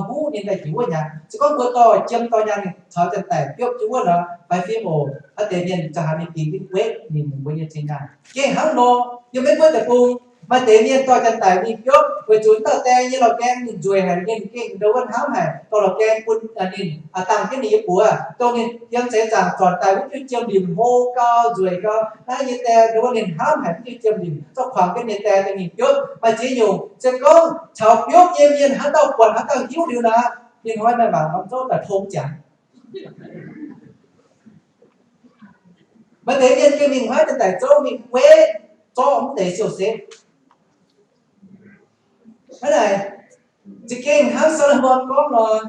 huv ninh daaih jiex wuov nyei aqv. Se gorngv mbuo dorh jiem dorh nyaanh mingh caux janx-daic biopv jienv wuov nor, fai fim oc, haaix deix mienh za'haaix mingh dingx mingh wetv ninh mbuo nyei zinh nyaanh. Gengh hnangv nor, yiem Meiv Guoqv deic-bung, maaih deix mienh dorh janx-daic mingh biopv weic zuqc dauh deix nyei lorz gaeng ninh nzueic haic, ninh gengh ndo wuov hnamv haic, dorh lorz gaeng bun ninh dangh jienv ninh nyei buoz, dongh ninh yiem seix zaangc zornc daaih wuov diuh jiem-limc hlo gau, nzueic gau, naaiv nyei die ndo wuov ninh hnamv haic wuov diuh jiem-limc, zorqv kuangx jienv ninh die daaih mingh biopv. Maaih ziex nyungc se gorngv caux biopv nyei mienh haaix dauh buatc haaix dauh hiuv liuz nor, ninh hnoi maaih mangc norm zouv daaih tong ziangx. Maaih deix mienh gengh mingh haiv janx-daic zouv mingh wetv zorqv mv deix siou-setv. Hnangv naaic, za'gengh hnangv Saa^lo^morn gorngv nor,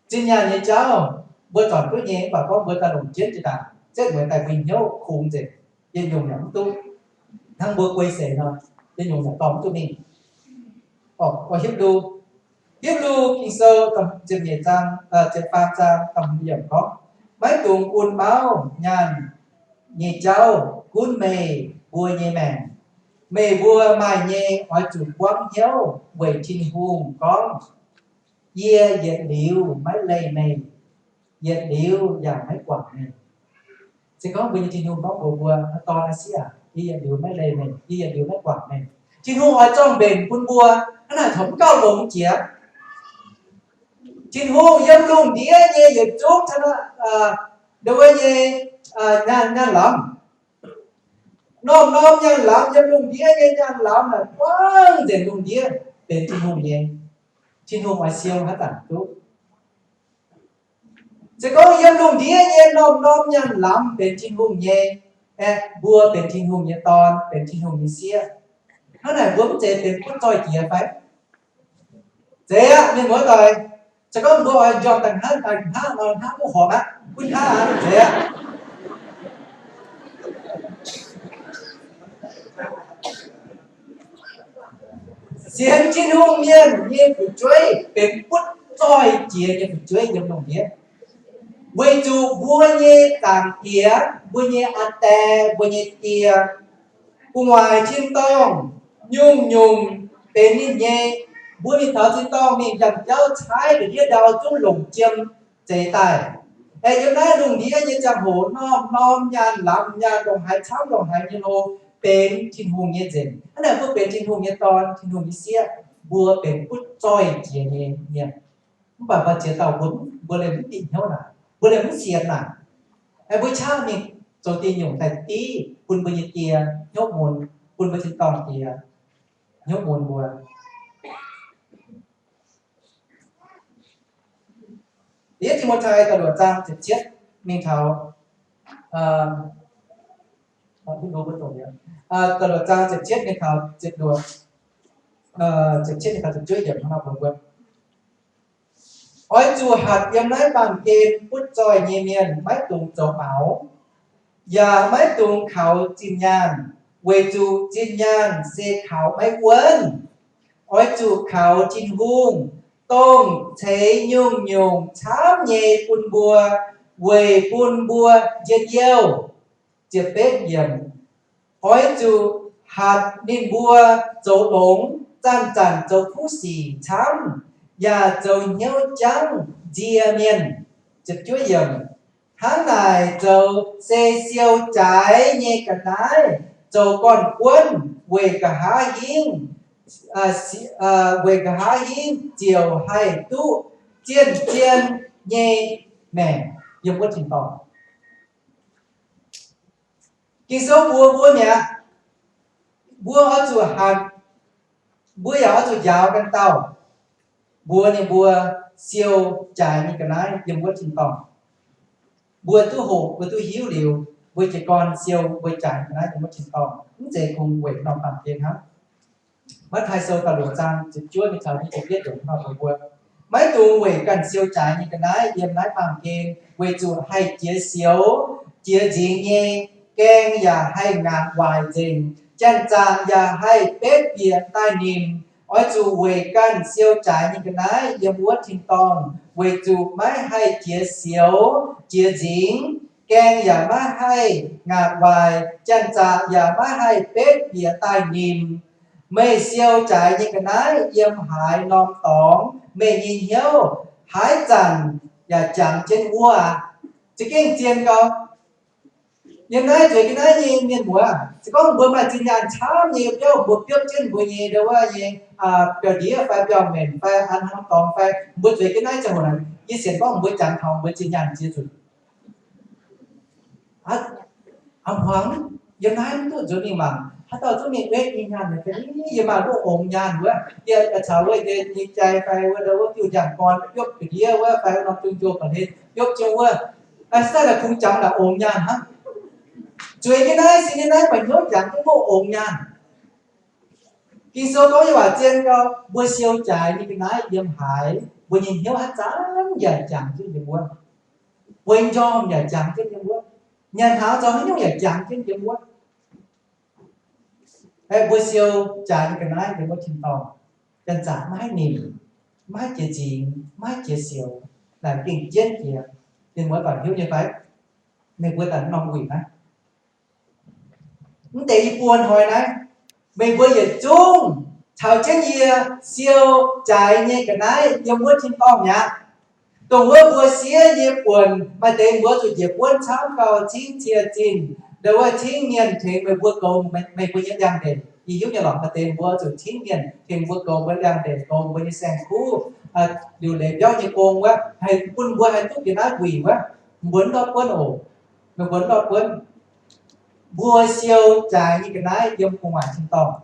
zinh nyaanh nyei jauv mbuo zornc duqv nyei, mv baac gorngv mbuo daaih longc jienv jiex daaih, setv mueiz daaih mbuo hnyouv kungx nzengc, yietc nyungc yaac mv duqv. Hnangv mbuo guei seix nor, nyungc yaac dorh mv duqv mingh. Orqc, Hipv^lu, Hipv^lu Ging-Sou ziepc nyeic zaang, ziepc faam zaang da'hmz yiemc gorngv, maiv dungx bun mauv nyaanh nyei jauv gunv meih mbuo nyei maengc. Meih mbuo maaih nyei oix zuqc buangv hnyouv weic Tin-Hungh gorngv, yie yietc liuz maiv leih meih, yietc liuz yaac maiv guangc meih. Se gorngv mbuo nyei Tin-Hungh gorngv mbuox mbuo, dorn aac, sieqv aac, yie yietc liuz maiv leih meih, yie yietc liuz maiv guangc meih. Tin-Hungh oix zorng-mbenc bun mbuo, hnangv naaic taux mv gauh longx jiex. Tin-Hungh yiem lungh ndiev nyei yietc zungv, ndo wuov nyei, nyaanh, nyaanh lamz, norm-norm nyaanh lamz, yiem lungh ndiev nyei nyaanh lamz naaic buangv nzengc lungh ndiev benx Tin-Hungh nyei. Tin-Hungh oix siou haaix zanc duqv? Se gorngv yiem lungh ndiev nyei norm-norm nyaanh lamz benx Tin-Hungh nyei, aeqv, mbuo benx Tin-Hungh nyei dorn, benx Tin-Hungh nyei sieqv, hnangv naaic mbuo mv zeiz benx butv zoih jiex fai? Zeiz aqv, mienh muoz-doic. Se gorngv mbuo oix njormh daaih hnangv, daaih hnangv nor hnangv mv horpc aqv, gunv hnangv aqv, zeiz aqv. Sienx Tin-Hungh mienh nyei fu'jueiv benx butv zoih jiex nyei fu'jueiv yiem lungh ndiev. Weic zuqc mbuo nyei Zaangc Diex, mbuo nyei aa die, mbuo nyei die, gu'nguaaic tin-dorngh nyungc-nyungc benx ninh nyei. Mbuo mingh taux tin-dorngh mingh njang jauv caaiv ga'ndiev ndau zungv longc jiem zeix daaih. Aeqv, yiem naaiv lungh ndiev nyei ziangh hoc norm-norm nyaanh lamz nyaanh ndongc haaix camv ndongc haaix nyei hlo benx Tin-Hungh nyei nzengc. Hnangv naaic mbuo benx Tin-Hungh nyei dorn, Tin-Hungh nyei sieqv, mbuo benx butv zoih jiex nyei mienh. Mv baac maaih ziex dauh mbuo, mbuo liemh mv bieqc hnyouv naaic, mbuo liemh mv sienx naaic. Aeqv, mbuo qaqv mingh zoux diuh nyungc daaih div bun mbuo nyei die hnyouv mun, bun mbuo tin-dorngh die hnyouv mun mbuo. Yietv Ti^mo^tai da'luoqc zaang ziepc cietv mingh taux, da'luoqc zaang ziepc cietv mingh taux ziepc luoqc, ziepc cietv mingh taux ziepc juov yiemc hnangv nor mbuox mbuo, oix zuqc hatc yiem naaiv baamh gen butv zoih nyei mienh maiv dungx zoux maux, yaac maiv dungx kaux zinh nyaanh, weic zuqc zinh nyaanh se kaux maiv wuonv. Oix zuqc kaux Tin-Hungh, dongh ceix nyungc-nyungc camv nyei bun mbuo, weic bun mbuo njien-youh. Ziepc betv yiemc, oix zuqc hatc ninh mbuo zoux longx, zanc-zanc zoux kuv sic camv, yaac zoux hnyouv jangv nzie mienh. Ziepc juov yiemc, hnangv naaic zoux se siou jaaix nyei ga'naaiv zoux gorn-buonv weic nqa'haav hingv, weic nqa'haav hingv ziouc haih duqv zien-zien nyei maengc yiem wuov tin-dorngh. Ging-Sou mbuox mbuo mi'aqv, mbuo oix zuqc hatc, mbuo yaac oix zuqc njaaux ganh dauh mbuox ninh mbuo siou jaaix nyei ga'naaiv yiem wuov tin-dorngh. Mbuo duqv hoqc, mbuo duqv hiuv liuz, mbuo jiez gorn siou mbuo jaaix nyei ga'naaiv yiem wuov tin-dorngh, mv zeiz kungx weic norm baamh gen hnangv. Matv^taai Sou da'luoqc zaang ziepc juov mingh taux nyic ziepc yietv yiemc hnangv nor mbuox mbuo, maiv dungx weic ganh siou jaaix nyei ga'naaiv yiem naaiv baamh gen, weic zuqc haih jiex sioux, jiex nzingx nyei, gaeng yaac haih ngaatc waaic nzengc, janx-zaqc yaac haih betv bieqc daaih nimc. Oix zuqc weic ganh siou jaaix nyei ga'naaiv yiem wuov tin-dorngh, weic zuqc maiv haih jiex sioux, jiex nzingx, gaeng yaac maiv haih ngaatc waaic, janx-zaqc yaac maiv haih betv bieqc daaih nimc. Meih siou jaaix nyei ga'naaiv yiem haaix norm dorngx, meih nyei hnyouv haaix zanc yaac jangx jienv wuov aqv. Za'gengh zien gau. Yiem naaiv zueiz jienv naaiv nyei mienh muoz, se gorngv mbuo maaih zinh nyaanh camv nyei biauv, mbuo biopv jienv mbuo nyei ndo wuov nyei biauv-ndiev fai biauv-menc fai an haaix norm dorngx fai mbuo zueiz jienv naaiv ziangh hoc naaic, yie sienx gorngv mbuo jangx taux mbuo zinh nyaanh ziex nzunc. Aav hmuangx, yiem naaiv mv duqv nzuonx mingh mangc, haaix dauh zungv mingh wetv nyei nyaanh naaic fai ni? Yie maaih wuov ongx nyaanh wuov, yie caux wuov yie nyei jai fai wuov ndo wuov diuh ndiangx-gorn biopv ga'ndiev wuov fai wuov norm diuh njoh ga'hlen biopv jienv wuov, aa, se daaih naaic kungx jangx naaic ongx nyaanh hnangv. Zueiz jienv naaiv, sienx jienv naaiv, maaih hnyouv jangx jienv wuov ongx nyaanh. Ging-Sou gorngv nyei waac zien gau, mbuo siou jaaix nyei ga'naaiv yiem haaix, mbuo nyei hnyouv haaix zanc yaac jangx jienv yiem wuov. Mbuo njormh yaac jangx jienv yiem wuov. Nyanc hnaangx zoux haaix nyungc yaac jangx jienv yiem wuov. Aeqv, mbuo siou jaaix nyei ga'naaiv yiem wuov tin-dorngh, janx-zaqc maiv haih nimc, maiv haih jiex nzingx, maiv haih jiex sioux, naaic gengh jienv jiex. Mienh muoz doic hiuv nyei fai? Meih mbuo daaih norm wuic naaiv, mv deix i buo hnoi naaiv, meih mbuo yietc zungv caux jienv yie siou jaaix nyei ga'naaiv yiem wuov tin-dorngh mi'aqv. Dongh wuov mbuo siev nyei buonc, maaih deix mbuo zuqc njiec buonv camv gau, cingv cie zinh, ndau wuov cingv mienh tengx meih mbuo goux meih mbuo nyei liangx-ndeic. Yie hiuv nyei lorqc, maaih deix mbuo zuqc cingv mienh tengx mbuo goux mbuo liangx-ndeic, goux mbuo nyei saeng-kuv, liuc leiz biauv nyei gong wuov, haih bun mbuo haih duqv bieqc naaiv wuic wuov, mbuo mv ndortv buonv oc. Meih mbuo mv ndortv buonv. Mbuo siou jaaix nyei ga'naaiv yiem gu'nguaaic tin-dorngh.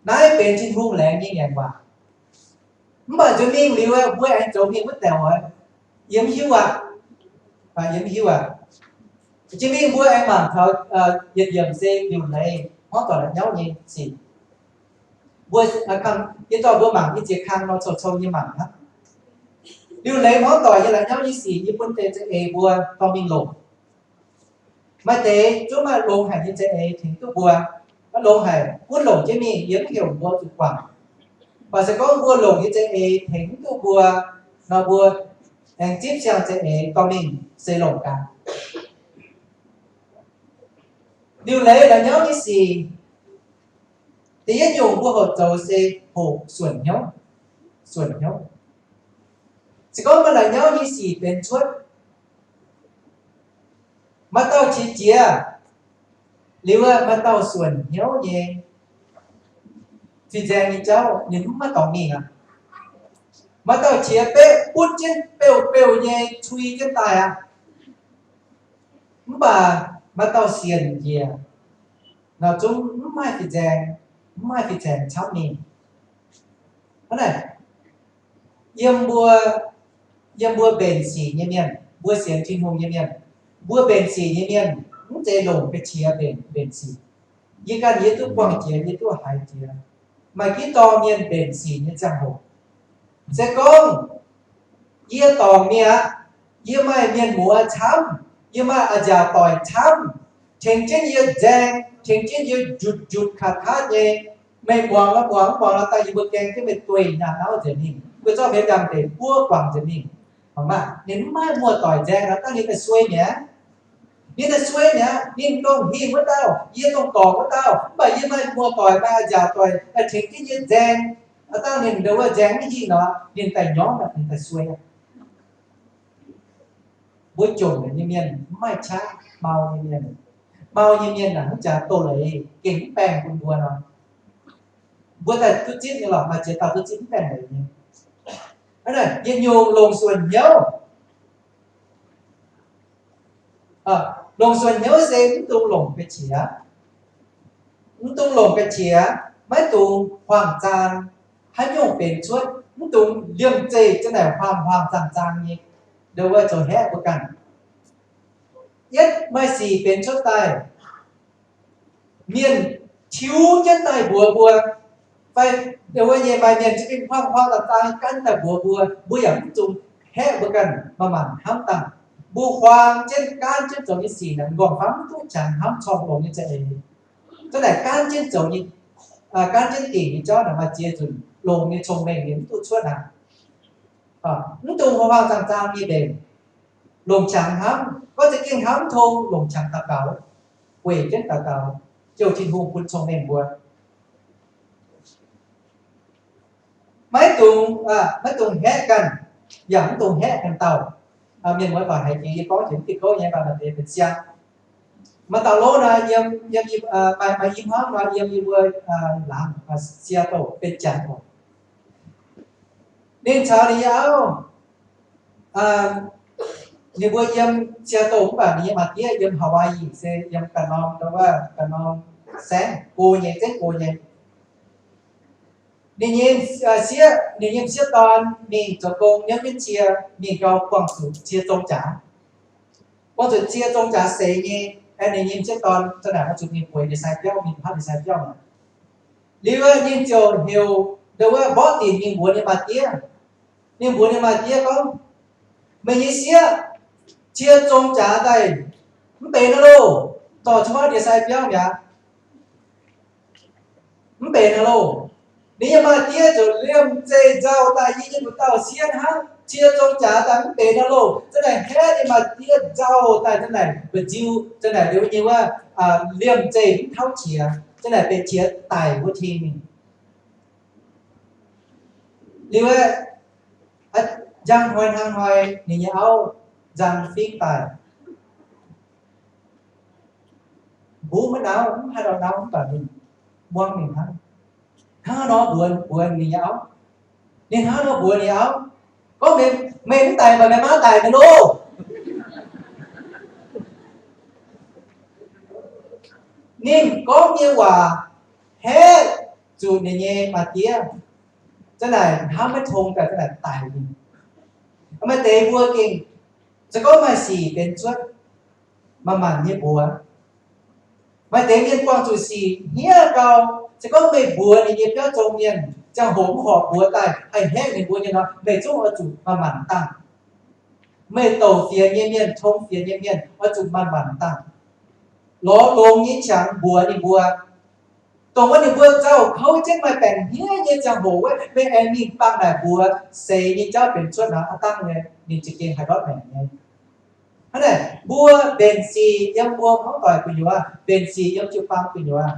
Naaiv benx Tin-Hungh laengz nyei ngaengc waac. Mv baac nzunc mingh liuz, mbuo aengx zoux mingh wuov deix oc. Yie mv hiuv aqv. Yie mv hiuv aqv. Nzunc mingh mbuo aengx mangc taux yietc yiemc se liuc leiz hmuangv doic la'nyauv nyei sic. Mbuo, yie dorh mbuo mangc nyei ziex kang nor cou-cou nyei mangc hnangv. Liuc leiz hmuangv doic nyei la'nyauv nyei sic, yie bun deix za'eix mbuo dorh mingh longc. Maaih deix zungv maaih longx haic nyei za'eix tengx duqv mbuo. Maiv longx haic, gunv longc jienv mingh, yie mv heuc mbuo zuqc guangc. Mv baac se gorngv mbuo longc nyei za'eix tengx mv duqv mbuo nor, mbuo aengx zipv siang-za'eix dorh mingh se longc gaax. Liuc leiz la'nyauv nyei sic, da'yietv nyungc mbuo hoqc zoux se hoqc suonc hnyouv. Suonc hnyouv. Se gorngv maaih la'nyauv nyei sic benx cuotv, maaih dauh qiex jiez, liuz maaih dauh suonc hnyouv nyei, fin-saeng nyei jauv ninh mv maaih dorngx mingh aqv. Maaih dauh qiex beqv butv jienv beuv beuv nyei cui jienv daaih aqv. Mv baac maaih dauh sienc njiec nor zungv mv maaih fin-saeng, mv maaih fin-saeng camv mingh. Hnangv naaic, yiem mbuo, yiem mbuo mbenc sic nyei mienh, mbuo sienx Tin-Hungh nyei mienh, mbuo mbenc sic nyei mienh mv zeiz longc ga'qiex mbenc, mbenc sic. Yie ganh yie duqv buangh jiex, yie duqv haiz jiex maaih gitv dorh mienh mbenc sic nyei ziangh hoc. Se gorngv yie dorngc mingh aqv, yie maaih mienh muoz camv, yie maaih a'nziaauc doic camv, tengx jienv yie nzaeng, tengx jienv yie njutc njutc katv katv nyei. Meih muangx nor muangx, mv muangx nor daaih yie mbuo gaeng jienv meih dueiv nyaanh nauv nzengc mingh, mbuo zorqv mbuo liangx-ndeic buov guangc nzengc mingh. Mv baac ninh mv maaih muoz-doic nzaeng nor, dangh ninh daaih suei mi'aqv. Ninh daaih suei mi'aqv. Ninh dongh hingh wuov dauh, yie dongh dorngc wuov dauh, mv baac yie maaih muoz-doic, maaih a'nziaauc doic tengx jienv yie nzaeng. Dangh ninh ndongc wuov nzaeng mv hingh nor, ninh daaih nyormv aqv, ninh daaih suei aqv. Mbuo jomc nyei mienh mv maaih qaqv, mau nyei mienh. Mau nyei mienh naaic mv jaax doz-leiz gengh mv baengh bun mbuo nor. Mbuo daaih duqv zipv nyei lorqc, maaih ziex dauh duqv zipv mv baengh leiz nyei. Yietc nyungc longc suonc hnyouv. Longc suonc hnyouv se mv dungx longc ga'qiex. Mv dungx longc ga'qiex, maiv dungx huaang-zaang. Haaix nyungc benx cuotv, mv dungx liemh zeih zanc naaic huaang-huaang zaang-zaang nyei, ndongc wuov zoux haeqv mbuo ganh. Yietv maaih sic benx cuotv daaih, mienh tiuv jienv daaih mbuox mbuo, fai ndongc wuov nyei maaih mienh za'gengh huaang-huaang zaang-zaang gan daaih mbuox mbuo, mbuo yaac mv dungx haeqv mbuo ganh, manc-manc hnamv dangh. Mbuo huaang jienv gaanv jienv zoux nyei sic naaic, m'nqorngv-famv mv duqv qangx hnamv corng longx nyei za'eix. Zanc naaic gaanv jienv zoux nyei, gaanv jienv dingc nyei jauv naaic maaih ziex nzunc longx nyei cong-mengh ninh mv duqv cuotv aqv. Mv dungx huaang-huaang zaang-zaang nyei mbenc, longc qangx hnamv. Gorngv za'gengh hnamv tong, longc qangx daux gaux, weic jienv daux gaux, Ziouv Tin-Hungh bun cong-mengh mbuo. Maiv dungx, maiv dungx haeqv ganh, yaac mv dungx haeqv ganh dauh. Mienh muoz doic haiz jiex yie gorngv jiex mv diuh gouv nyei, mv baac maaih deix benx siang. Maaih dauh lov nor, yiem, yiem, maaih, maaih i hmuangv nor, yiem yie mbuo laangz, Seattle, benx janx oc. Ninh caux ninh nyei auv, ninh mbuo yiem Seattle mv baac ninh nyei maa-diev yiem Hawaii, se yiem ganh norm, ndongc wuov ganh norm saengv go nyei, zengv go nyei. Ninh nyei sieqv, ninh nyei m'sieqv dorn mingh zoux gong hnyouv jienv cie, mingh gau buangh zuqc cie zong jaax. Buangh zuqc cie zong jaax seix nyei, ninh nyei m'sieqv dorn zanc naaic oix zuqc mingh bueix ndie-sai biauv, mingh paatv ndie-sai biauv. Liuz ninh ziouc heuc ndongc wuov mborqv dinc mingh mbuox ninh maa-diev. Ninh mbuox ninh maa-diev gorngv, meih nyei sieqv cie zong jaax daaih mv benx aqv loh, dorh cuotv ndie-sai biauv mi'aqv. benx aqv loh. Ninh nyei maa-diev ziouc liemh zeih nzauh daaih yie nyei mbu'ndongx sieqv hnangv, cie zong jaax daaih mv benx aqv loh. Zanc naaic haeqv ninh maa-diev nzauh daaih, zanc naaic mba'nziu, zanc naaic liuz nyei wuov, liemh zeih mv tauv qiex, zanc naaic benx qiex daic wuov ting mingh. Liuz, njang hnoi hnangv hnoi ninh nyei auv nzang fingv daaih. Mbuo maiv nauv, mv haih dorh nauv mv baac ninh muangv ninh hnangv. Hnangv nor mbuox, mbuox ninh nyei auv. Ninh hnangv nor mbuox ninh auv, gorngv, meih mv daic baac meih maa daic mi'aqv loh. Ninh gorngv nyei waac haeqv zuqc ninh nyei maa-diev. Zanc naaic hnamv maiv tong daaih, zanc naaic daic mingh. Maaih deix mbuo gengh, se gorngv maaih sic benx cuotv, manc-manc nyei mbuox. Maaih deix mienh buangh zuqc sic hniev gau, se gorngv meih mbuox ninh nyei biauv zong mienh, ziangh hoc mv horpc mbuox daaih haih haeqv ninh mbuo nyei nor, meih zungv oix zuqc manc-manc dangh. Meih douc fienx nyei mienh, tong fienx nyei mienh, oix zuqc manc-manc dangh. Lorz longx nyei qangx mbuox ninh mbuo. Dongh wuov ninh mbuo nzauh kouv jienv maaih baengc hniev nyei ziangh hoc wuov, meih aengx mingh bangh naaic mbuox seix nyei jauv benx cuotv nor, aav dangh nyei ninh za'gengh haih ndortv maengc nyei. Hnangv naaic, mbuo mbenc sic yiem mbuo hmuangv doic gu'nyuoz, mbenc sic yiem jiu-baang gu'nyuoz,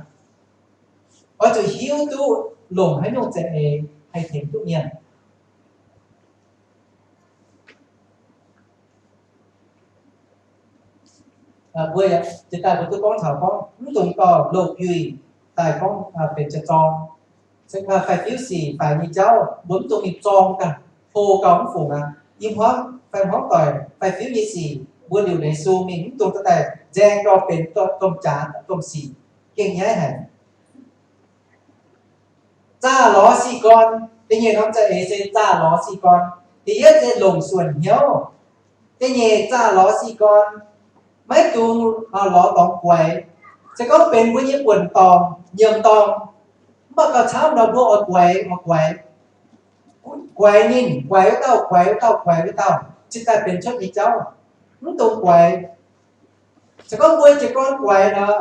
oix zuqc hiuv duqv longc haaix nyungc za'eix haih tengx duqv mienh. Mbuo yaac jiex daaih mbuo duqv gorngv taux gorngv mv dungx dorh loz-biuih daaih gorngv benx jiex zorng. Faix-fiuv sic faix nyei jauv mbuo mv dungx mingh zorng ganh, hlo gauh mv fungc aqv. Yie hmuangv fai hmuangv doic faix-fiuv nyei sic mbuo liuc leiz sung mingh mv dungx dorh daaih nzaeng dorh benx domh jaax domh sic, gengh nyaiv haic. Zaah lorz sic gorn. Da'nyeic norm za'eix se zaah lorz sic gorn. Da'yietv se longc suonc hnyouv. Da'nyeic zaah lorz sic gorn. Maiv dungx lorz dorngx guaix. Se gorngv benx mbuo nyei buonc dorngx, nyiemc dorngx, mv baac gauh camv nor mbuo oix guaix, oix guaix, guaix ninh, guaix wuov dauh, guaix wuov dauh, guaix wuov dauh, cingx daaih benx cuotv nyei jauv. Mv dungx guaix. Se gorngv mbuo jiez gorn guaix nor,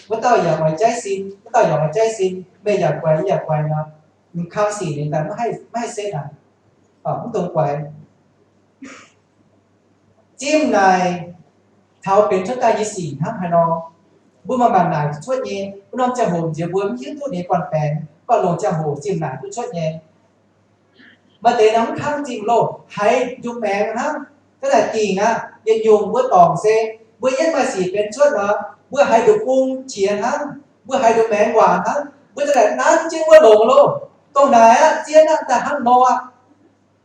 wuov dauh yaac oix jaiv sin, wuov dauh yaac oix jaiv sin, meih yaac guaix, yie yaac guaix nor, m'kang sic ninh daaih maiv haih setv aqv. Mv dungx guaix. Zimv naaic taux benx cuotv daaih nyei sic hnangv haaix nor, mbuo manc-manc naaic duqv cuotv nyei. Wuov norm ziangh hoc nziex mbuo mv hiuv duqv ninh nyei gorn-baengx, mv baac longc ziangh hoc zimv naaic duqv cuotv nyei. Maaih deix nor mv kangv zimv loh, haiz nduqc maengx hnangv. Zanc naaic dingc aqv, yietc nyungc mbuo dorngc se mbuo yiem maaih sic benx cuotv nor, mbuo haiz nduqc bung qiex hnangv, mbuo haiz nduqc maengx waac hnangv, mbuo zanc naaic nanv jienv wuov longx loh. Dongh naaic aqv, zien aqv, daaih hnangv nor aqv.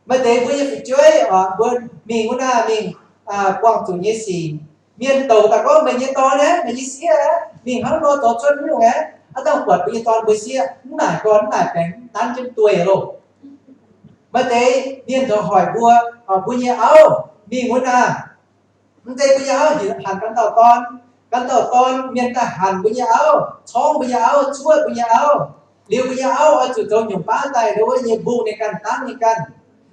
Maaih deix mbuo nyei fu'jueiv oc, mbuo mingh wuov naaic mingh buangh zuqc nyei sic, mienh douc daaih gorngv, meih nyei dorn aeqv, meih nyei sieqv aeqv, mingh hnangv nor zoux cuotv nyungc aeqv, aav dangh buatc mbuo nyei dorn mbuo sieqv mv naaic gorn mv naaic baengx nanv jienv dueiv loh. Maaih deix mienh zoux hoic mbuo, mbuo nyei auv mingh wuov naaic, mv zeiz mbuo nyei auv hanc ganh dauh dorn, ganh dauh dorn mienh daaih hanc mbuo nyei auv, corngv mbuo nyei auv, cuoqv mbuo nyei auv. Liuz mbuo nyei auv oix zuqc zoux nyungc baav daaih nduov wuov nyei mbungh ninh ganh, dangv ninh ganh.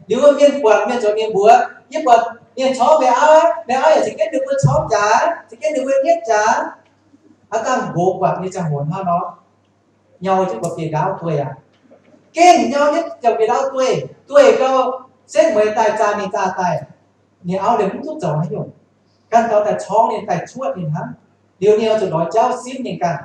Liuz wuov mienh buatc, mienh zoux mienh mbuox, yie buatc mienh corngv meih auv, meih auv yaac za'gengh ninh mbuo corngv jaax, za'gengh ninh mbuo nietv jaax. Aav dangh nqox buatc nyei ziangh hoc hnangv nor, nyau jienv buatc bieqc ndaauv dueiv aqv. Gengh nyau jienv buatc bieqc ndaauv dueiv, dueiv gau, setv mueiz daaih zaah mingh zaah daaih. Ninh auv liemh mv duqv zoux haaix nyungc. Ganh gau daaih corngv ninh, daaih cuoqv ninh hnangv. Liuz ninh oix zuqc lorz jauv simv ninh ganh,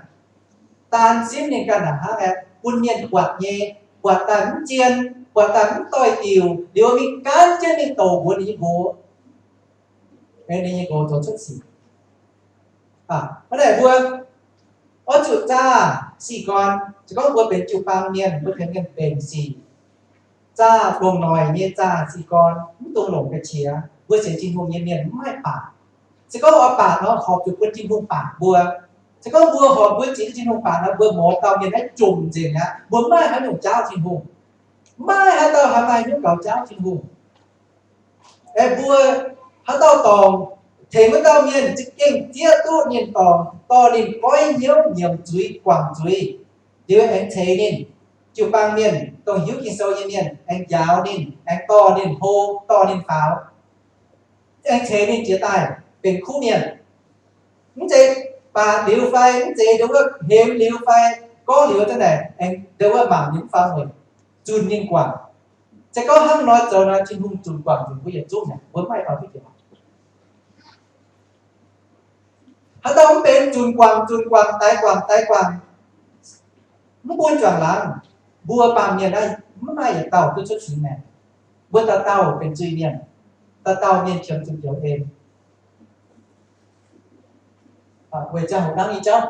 daan simv ninh ganh aqv hnangv aeqv, bun mienh buatc nyei, buatc daaih mv zien, buatc daaih mv doix-diuc, liuz mingh gan jienv mingh douc mbuox ninh nyei nqox. Ninh nyei nqox zoux cuotv sic. Hnangv naaic mbuo oix zuqc zaah sic gorn. Se gorngv mbuo benx jiu-baang mienh, mbuo tengx mienh benx sic, zaah longc noic nyei zaah sic gorn, mv dungx longc ga'qiex. Mbuo sienx Tin-Hungh nyei mienh mv haih baac. Se gorngv oix baac nor, horpc zuqc bun Tin-Hungh baac mbuo. Se gorngv mbuo horpc mbuo ziex Tin-Hungh baac nor, mbuo mouz dauh mienh naaiv jomc nzengc aqv. Mbuo maiv maaih haaix nyungc jaauv Tin-Hungh. Maiv maaih haaix dauh haih maaih hnyouv gaux jaauv Tin-Hungh. Aeqv, mbuo haaix dauh dorngc, tengx wuov dauh mienh za'gengh zieqv duqv ninh dorngc, dorh ninh goiv hnyouv nyiemc zuiz guangc zuiz. Liuz aengx ceix ninh, jiu-baang mienh, dongh hiuv Ging-Sou nyei mienh, aengx njaaux ninh, aengx dorh ninh hlo, dorh ninh faaux, aengx ceix ninh jiex daaih benx kuv mienh. Mv zeiz baac liuz fai mv zeiz nduov hemx liuz fai Gorngv liuz daaih naaic, aengx ndau wuov mangc ninh mv faaux mueic, zunh ninh guangc. Se gorngv hnangv nor zoux nor, Tin-Hungh zunc guangc nzunc mbuo yietc zungv naaic, mbuo mv maaih dauh duqv njoux. Haaix dauh mv benx zunc guangc, zunc guangc, daix guangc, daix guangc, mv bun juangc laangz, mbuo baamh mienh naaiv mv maaih yietc dauh duqv cuotv singx maengc. Mbuo dauh dauh benx zuiz-mienh, dauh dauh mienh qiemx zuqc njoux en. Weic ziangh hoc hnangv nyei jauv.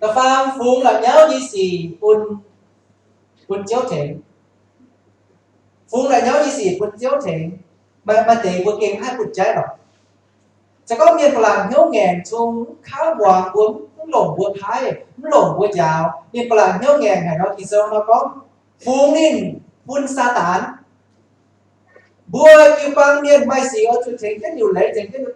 Da'faam, fungx la'nyauv nyei sic bun, bun Ziouv tengx. Fungx la'nyauv nyei sic bun Ziouv tengx. Maaih, maaih deix mbuo gengh haih butv jaiv lorqc. Se gorngv mienh ba'laqc hnyouv ngaengc, zungv mv kangv muangx mbuo, mv longc mbuo paaiv, mv longc mbuo njaaux, mienh ba'laqc hnyouv ngaengc haic nor, Ging-Sou nor gorngv, fungx ninh bun Saadaan. Mbuo jiu-baang mienh maaih sic oix zuqc tengx jienv liuc leiz, tengx jienv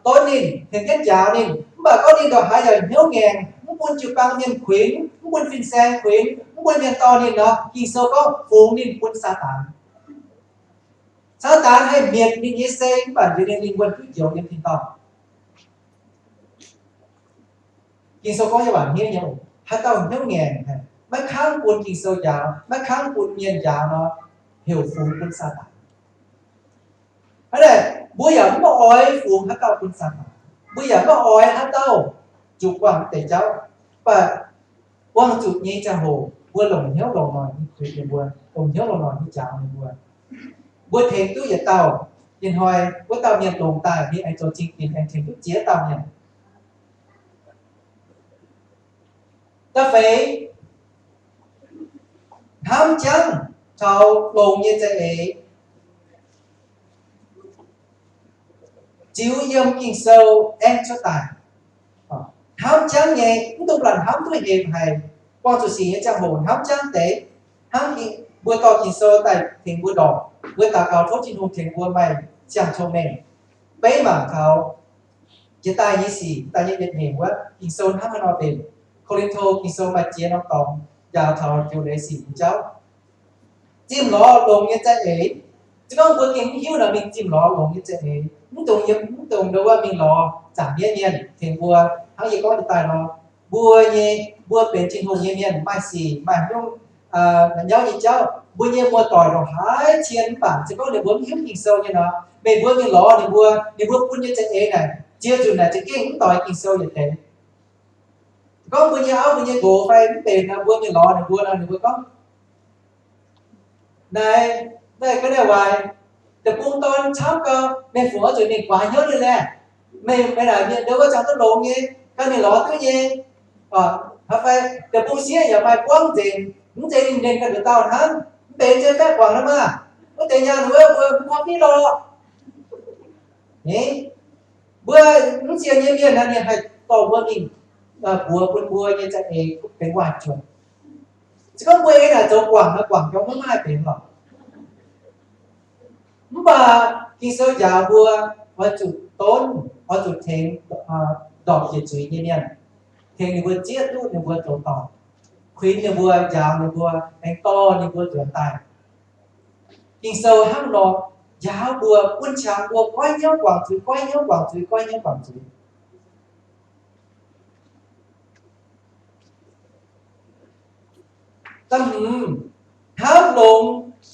donv ninh, tengx jienv njaaux ninh. Mv baac gorngv ninh ndongc haaix yaac hnyouv ngaengc, mv bun jiu-baang mienh kuinx, mv bun fin-saeng kuinx, mv bun mienh dorh ninh nor, Ging-Sou gorngv fungx ninh bun Saadaan. Saadaan haih mietc ninh nyei sei, mv baac nziex ninh lingh wuonh duqv njoux yiem tin-dorngh. Ging-Sou gorngv nyei waac hniev nyei oc. Haaix dauh hnyouv ngaengc, maiv kangv bun Ging-Sou njaaux, maiv kangv bun mienh njaaux nor, heuc fungx bun Saadaan. Hnangv naaic, mbuo yaac mv oix fungx haaix dauh bun Saadaan. Mbuo yaac mv oix haaix dauh zuqc guangc deix jauv. Mv baac buangh zuqc nyei ziangh hoc mbuo longc hnyouv longc noic nyei kuinx ninh mbuo, longc hnyouv longc noic nyei njaaux ninh mbuo. Mbuo tengx duqv yietc dauh, ih hnoi wuov dauh mienh longx daaih, ninh aengx zoux zingh dinc, aengx tengx duqv ziex dauh mienh. Da'feix, hnamv jangv taux longx nyei za'eix ziux yiem Ging-Sou aengx cuotv daaih. Hnamv jangv nyei, mv dungx blanc hnamv duqv hemx haic. Buangh zuqc sic nyei ziangh hoc hnamv jangv deix. Hnangv mbuo dorh Ging-Sou daaih tengx mbuo ndorpc, mbuo daux gaux tov Tin-Hungh tengx mbuo maaih siang-cong mengh. Beiv mangc taux jiex daaih nyei sic, daaih nyei yietc nyeic wuov Ging-Sou hnangv haaix nor mbenc. Ko^lin^to Ging-Sou maaih ziex norm dorngx njaaux taux joux leiz sic nyei jauv. Zimh lorz longx nyei za'eix. Se gorngv mbuo gengh mv hiuv nor, mingh zimh lorz longx nyei za'eix. Mv dungx yiem, mv dungx ndau wuov mingh lorz zaangc mienv mienh tengx mbuo. Hnangv yie gorngv jiex daaih nor, mbuo nyei, mbuo benx Tin-Hungh nyei mienh maaih sic, maaih hnyouv, la'nyauv nyei jauv. Mbuo nyei muoz-doic ndongc haaix cien mv baac se gorngv ninh mbuo mv hiuv Ging-Sou nyei nor, meih mbuo mingh lorz ninh mbuo, ninh mbuo bun nyei za'eix naaic, ziex nzunc naaic za'gengh mv doix Ging-Sou yietc deix. Gorngv mbuo nyei auv mbuo nyei nqox fai mv benx nor, mbuo mingh lorz ninh mbuo nor, ninh mbuo gorngv, naaic, naaiv ga'naaiv waaic, deic-bung dorn camv gau, meih fungc oix zuqc mingh guaax hnyouv ninh laeh. Meih, meih naaic mienh ndau wuov ziangh duqv longx nyei, ganh mingh lorz duqv nyei. Fai deic-bung sieqv yaac maaih buangv nzengc, mv zeiz ninh ganh nduqc dauh hnangv, mv benx zeiv-faeqv guangc nor maah. Wuov deix nyaanh wuov mbuo mv korv fiqv lorh. Mbuo mv sienx nyei mienh naaic, ninh haih dorh mbuo mingh mbuox bun mbuo nyei za'eix benx waac-juonc. Se gorngv mbuo ei naaic zoux guangc nor, guangc jauv maiv maaih benx lorqc. Mv baac Ging-Sou njaaux mbuo oix zuqc donv, oix zuqc tengx ndorpc jiex zuiz nyei mienh, tengx ninh mbuo zieqv duqv ninh mbuo zoux dorngc, kuinx ninh mbuo, njaaux ninh mbuo, aengx dorh ninh mbuo nzuonx daaih. Ging-Sou hnangv nor njaaux mbuo, bun qangx mbuo goiv hnyouv guangc zuiz, goiv hnyouv guangc zuiz, goiv hnyouv guangc zuiz. Da'hmz, hnamv longx,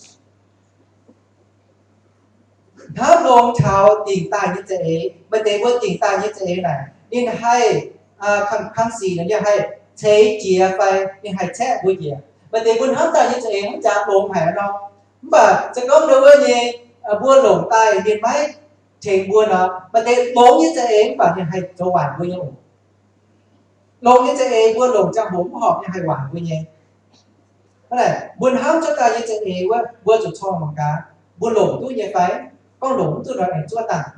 hnamv longx taux dingc daaih nyei za'eix. Maaih deix mbuo dingc daaih nyei za'eix naaic, ninh haih, kang, kang sic naaic, ninh haih ceix jiez fai ninh haih caeqv mbuo njiec. Maaih deix mbuo hnamv daaih nyei za'eix hnangv jaax longx haic nor. Mv baac se gorngv ndau wuov nyei, mbuo longc daaih ninh maiv tengx mbuo nor, maaih deix longx nyei za'eix mv baac ninh haih zoux waaic mbuo nyei oc. Longx nyei za'eix mbuo longc ziangh hoc mv horpc ninh haih waaic mbuo nyei. Hnangv naaic, mbuo hnamv cuotv daaih nyei za'eix wuov, mbuo zuqc corng mangc gaax, mbuo longc duqv nyei fai? Gorngv longc mv duqv nor, aengx zuov daaih.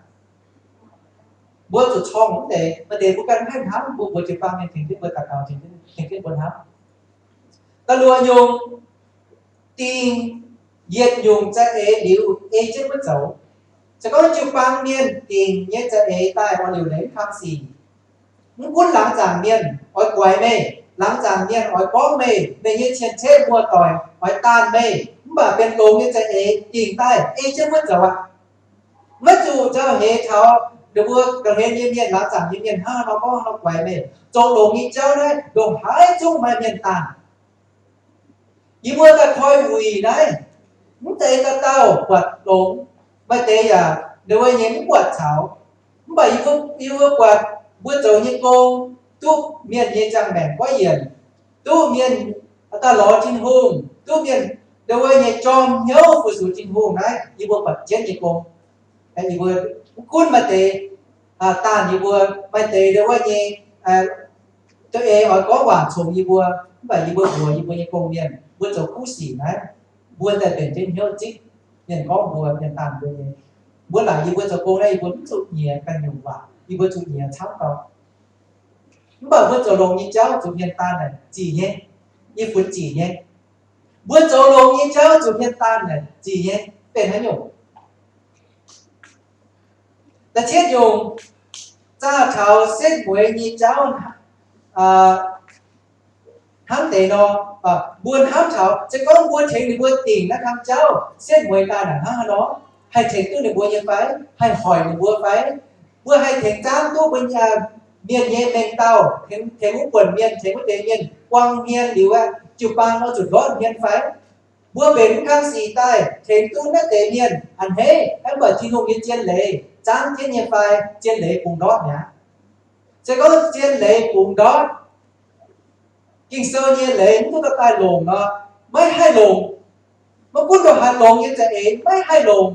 Mbuo zuqc corng mv deix, maaih deix mbuo ganh mv haih hnamv, mbuo mbuox jiu-baang mienh tengx jienv mbuo daux gaux, tengx jienv, tengx jienv mbuo hnamv. Da'luoqc nyungc, dingc yietc nyungc za'eix liuz ei jienv wuov zoux. Se gorngv jiu-baang mienh dingc nyei za'eix daaih oix liuc leiz mv kang sic. Mv gunv laangz zaangc mienh oix guaix meih, laangz zaangc mienh oix gorngv meih, meih nyei cien-ceqv muoz-doic oix daanh meih, mv baac benx longx nyei za'eix dingc daaih ei jienv wuov zoux aqv. Maiv zuqc nzauh heix taux Ninh mbuo ga'hlen nyei mienh, laangz zaangc nyei mienh hnangv nor gorngv nor guaix meih. Zoux longx nyei jauv naaiv ndongc haaix zungv maaih mienh daanh. Yie mbuo daaih koi wuic naaiv, mv deix dauh dauh buatc longx, maaih deix yaac ndongc wuov nyei mv buatc caux. Mv baac yie mbuo, yie mbuo buatc mbuo zoux nyei gong duqv mienh nyei ziangh maengc goiv yienc, duqv mienh daaih lorz Tin-Hungh, duqv mienh ndongc wuov nyei jorm hnyouv fu-sux Tin-Hungh naaiv, yie mbuo buatc jienv nyei gong. Yie mbuo mv gunv maaih deix daanh yie mbuo, maaih deix ndongc wuov nyei, da'eix oix gorngv waac congx yie mbuo, mv baac yie mbuo mbuox yie mbuo nyei gong-mienh, mbuo zoux kuv sic naaiv, mbuo daaih mbenc jienv hnyouv zipv mienh gorngv mbuo, mienh daanh mbuo nyei. Mbuo laaic yie mbuo zoux gong naaiv yie mbuo mv zuqc nyiex ganh nyungc waac, yie mbuo zuqc nyiex camv gau. Mv baac mbuo zoux longx nyei jauv zuqc mienh daanh naaic zic nyei, yie funx zic nyei. Mbuo zoux longx nyei jauv zuqc mienh daanh naaic zic nyei, benx haaix nyungc? Da'cietv nyungc, zaah taux setv mueiz nyei jauv hnangv deix nor, mbuo hnamv taux se gorngv mbuo tengx ninh mbuo dingc naaiv kang jauv, setv mueiz daaih naaic hnangv haaix nor, haih tengx duqv ninh mbuo nyei fai? Haih hoic ninh mbuo fai? Mbuo haih tengx zaangv duqv mbuo mienh nyei mengh dauh, tengx wuov buonc mienh, tengx wuov deix mienh buang hmien liuz aqv, jiu-baang oix zuqc ndortv hmien fai? Mbuo mbenc mv kang sic daaih tengx duqv naaiv deix mienh a'hneiv, mv baac Tin-Hungh nyei zien leiz zaangv jienv nyei fai? Zien leiz bungx ndortv mi'aqv. Se gorngv zien leiz bungx ndortv, Ging-Sou nyei leiz mv duqv daaih longc nor, maiv haih longc. Maiv gunv ndongc haaix longx nyei za'eix maiv haih longc.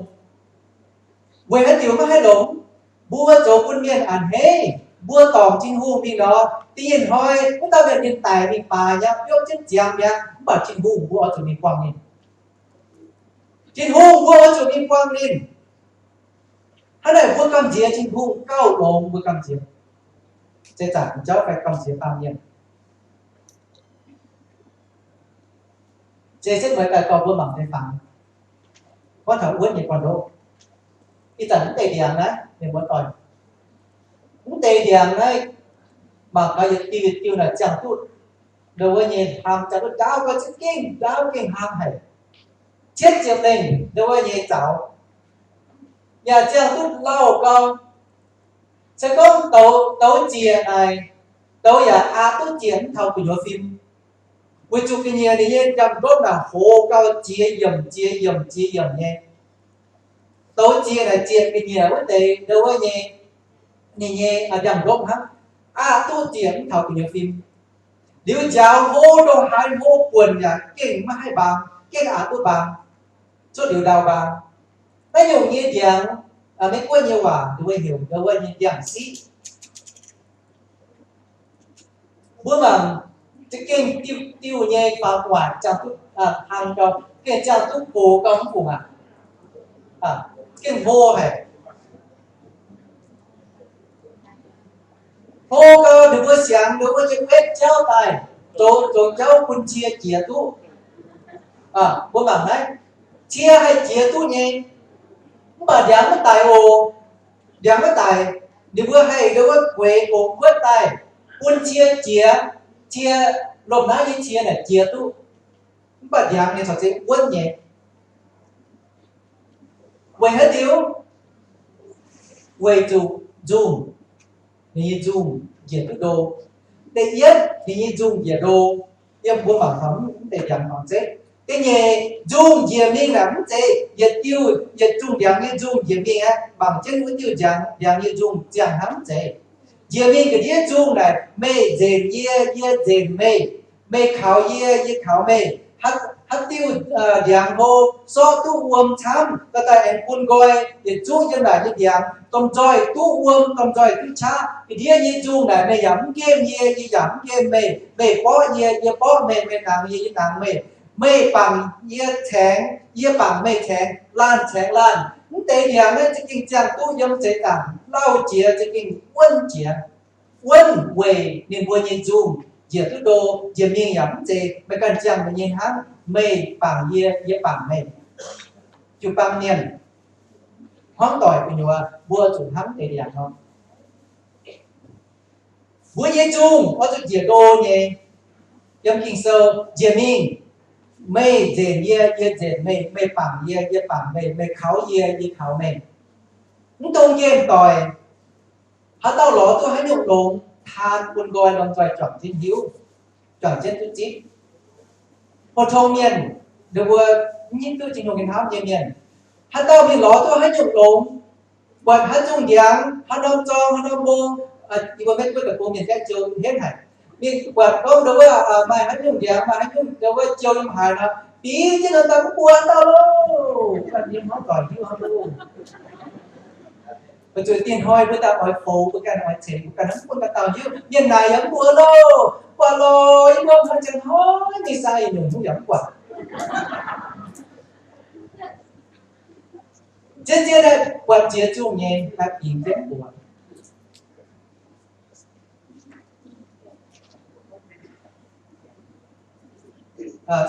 Weic haaix diuc maiv haih longc? Mbuo zoux bun mienh a'hneiv, mbuo dorngc Tin-Hungh mingh nor, da'nyeic hnoi wuov dauh mienh ninh daic mingh baaix nyei, biouv jienv ziangx mi'aqv, mv baac Tin-Hungh mbuo oix zuqc mingh buangh ninh. Tin-Hungh mbuo oix zuqc mingh buangh ninh. Hnangv naaic mbuo gamh nziex Tin-Hungh gauh longx, mbuo gamh nziex. Se zaangc jauv fai gamh nziex baamh mienh. Se setv mueiz daaih dorh mbuo mangc deix fangx. Gorngv taux wuonv nyei gorn-ndoqv, ih zanc mv deix ndiangx naaiv, mienh muoz-doic, mv deix ndiangx naaiv, mangc gaax yietc diuh yietc diuh naaic ziangh duqv ndau wuov nyei hlang, ziangh duqv ndaauv gau za'gengh, ndaauv gengh hlang haic. Cietv ziepc lengh ndau wuov nyei zaux, yaac ziangh duqv lauh gau. Se gorngv douz, douz ziec naaic, douz yaac aqc duqv ziec mv taux gu'nyuoz fim. Weic zuqc ga'nyiec ninh nyei ndiangx-ndopv naaic hoz gau, ziex yiemc ziex yiemc ziex yiemc nyei. Douz ziec naaic ziec ga'nyiec wuov deix ndau wuov nyei, ninh nyei ndiangx-ndopv hnangv, aqc duqv ziec mv taux gu'nyuoz fim. Liuz njaaux hlo ndongc haaix hlo buonc yaac gengh maiv haih mbaang, gengh aqc duqv mbaang, cuotv liuz ndau mbaang. Naaiv nyungc nyei ndiangx, Meiv Guoqv nyei waac ndau wuov heuc ndau wuov nyei ndiangx-siqv. Mbuo mangc, za'gengh diuh diuh nyei faaux waaic ziangh duqv hlang gau, gengh ziangh duqv gox gau mv fungc aqv. Gengh hlo haic. Hlo gau, ninh mbuo siangx ndau wuov nyei wetv jauv daaih, zoux, zoux jauv bun cie jiex duqv. Mbuo mangc naaiv, cie haih jiex duqv nyei, mv baac ndiangx maiv daic oc. Ndiangx maiv daic, ninh mbuo haih ndau wuov gueix gongx wuotv daaih, bun cie jiex, cie, lomh naaiv nyei cie naaic jiex duqv. Mv baac ndiangx ninh corc zeiz wuonv nyei. Weic haaix diuc? Weic zuqc nzungh, ninh nyei nzungh njiec duqv ndo. Da'yietv, ninh nyei nzungh njiec ndo. Yiem mbuo mangc taux mv deix ndiangx mangc zeiv. Da'nyeic, nzungh njiec mingh naaic mv zeiz yietc diuh, yietc zungh ndiangx nyei nzungh njiec mingh aqv. Mangc jienv wuov diuh ndiangx, ndiangx nyei nzungh ziangh hnangv mv zeiz. Njiec mingh ga'ndiev nzungh naaic, meih nzenc yie, yie nzenc meih, meih kaux yie, yie kaux meih. Haaix, haaix diuh ndiangx hlo, sortv duqv wuom camv, dorh daaih aengx bun nqoi, yietc zungv yiem naaic nyei ndiangx, domh nzoih duqv wuom, domh nzoih duqv qaqv. Ga'ndiev nyei nzungh naaic, meih yaac mv nqemh yie, yie yaac mv nqemh meih. Meih borqv yie, yie borqv meih, meih nangx yie, yie nangx meih. Meih bangc yie caengx, yie bangc meih caengx, laanh caengx laanh. Mv deix ndiangx naaiv za'gengh ziangh duqv yiem seix zaangc lauh jiex, za'gengh wuonv jiex. Wuonv weic ninh mbuo nyei nzungh njiec duqv ndo, njiec mingh yaac mv zeiz meih ganh ziangh meih nyei hnangv, meih bangc yie, yie bangc meih. Jiu-baang mienh, hmuangv doic gu'nyuoz, mbuo zuqc hnangv deix ndiangx nor. Mbuo nyei nzungh oix zuqc njiec ndo nyei. Yiem Ging-Sou, njiec mingh, meih nzenc yie, yie nzenc meih, meih bangc yie, yie bangc meih, meih kaux yie, yie kaux meih. Mv dungx nqemh doic. Haaix dauh lorz duqv haaix nyungc longx, taan bun nqoi lomh nzoih juangc jienv hiuv, juangc jienv duqv zipv. Pou-tong mienh, ninh mbuo mv hiuv duqv Tin-Hungh nyei hnamv nyei mienh, haaix dauh mingh lorz duqv haaix nyungc longx, buatc haaix zungh ndiangx, haaix norm zorng, haaix norm mbong, yie mbuo Meiv Guoqv deic-bung mienh gaeqv jiu henv haic. Mingh buatc gorngv ndo wuov maaih haaix nyungc ndiangx, maaih haaix nyungc ndo wuov jiu yiem haaix nor, bieqc jienv nor daaih mv buatc dauh loh. Mv baac mienh hmuangv doic hiuv hnangv loh. Weic zuqc dingh hnoi mbuo daaih oix foux, mbuo ganh oix ceix, mbuo ganh mv bun dauh dauh hiuv. Mienh naaic yaac mv buatc loh. Buatc loh, yie mbuo hnoi ziangh hnoi mingh sai nyungc hnyouv yaac mv buatc. Zien-zien naaiv buatc ziex zungh nyei, daaih bingx jienv mbuox.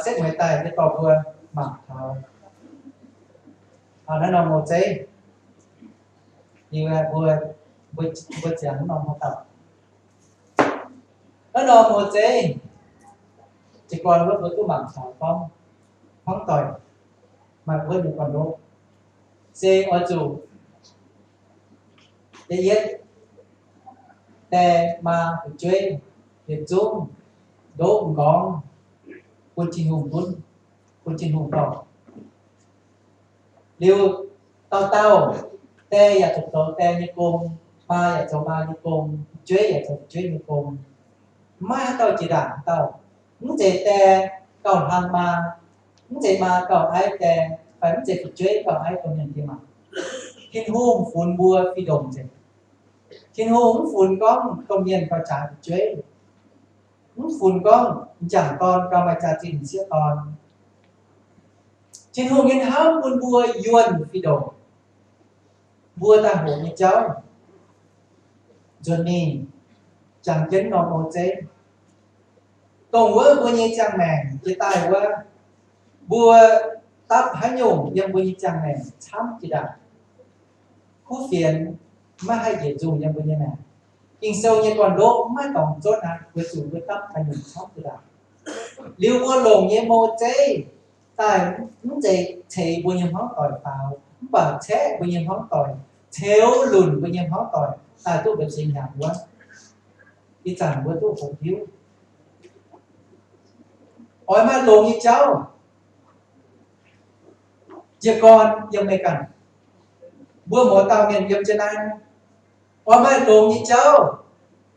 Setv mueiz daaih nyei dorh mbuo mangc taux naaiv norm mouc zeiv. Liuz mbuo, mbuo ziangx norm haaix dauh, naaiv norm mouc zeiv, jiez gorn wuov mbuo duqv mangc taux gorngv hmuangv doic maaih wuonv nyei gorn-ndoqv, se oix zuqc da'yietv die maa fu'jueiv yietc zungv ndoqv m'nqorngv bun Tin-Hungh gunv, bun Tin-Hungh dorh. Liuz dauh dauh die yaac zuqc zoux die nyei gong, maa yaac zoux maa nyei gong, fu'jueiv yaac zoux fu'jueiv nyei gong. Maiv haaix dauh jiex ndaangc haaix dauh. Mv zeiz die gauh hlang maa, mv zeiz maa gauh aiv die, fai mv zeiz fu'jueiv gauh aiv domh mienh diex maac. Tin-Hungh funx mbuo fih ndongc nzengc. Tin-Hungh mv funx gorngv domh mienh gauh jaaix fu'jueiv, mv funx gorngv m'jangc dorn gauh maaih jaax-zinh m'sieqv dorn. Tin-Hungh nyei hnamv bun mbuo yuonh fih ndongc. Mbuo daaih hoqc nyei jauv nzuonx mingh jangx jienv norm mouc zeiv, dongh wuov mbuo nyei ziangh maengc jiex daaih wuov, mbuo dapv haaix nyungc yiem mbuo nyei ziangh maengc camv jiex ndaangc. Kuv fienx maiv haih njiec nzungh yiem mbuo nyei maengc. Ging-Sou nyei gorn-ndoqv maiv dorngx zotv aqv, weic zuqc mbuo dapv haaix nyungc camv jiex ndaangc. Liuz mbuo longc nyei mouc zeiv daaih mv zeiz ceix mbuo nyei hmuangv doic faaux, mv baac caeqv mbuo nyei hmuangv doic, ceux lunc mbuo nyei hmuangv doic daaih duqv mbu'ziex hnyangx wuov. Ih zanc mbuo duqv hoqc hiuv. Oix maaih longx nyei jauv. Jiez gorn yiem meih ganh, mbuo mouz dauh mienh yiem jienv naaiv, oix maaih longx nyei jauv,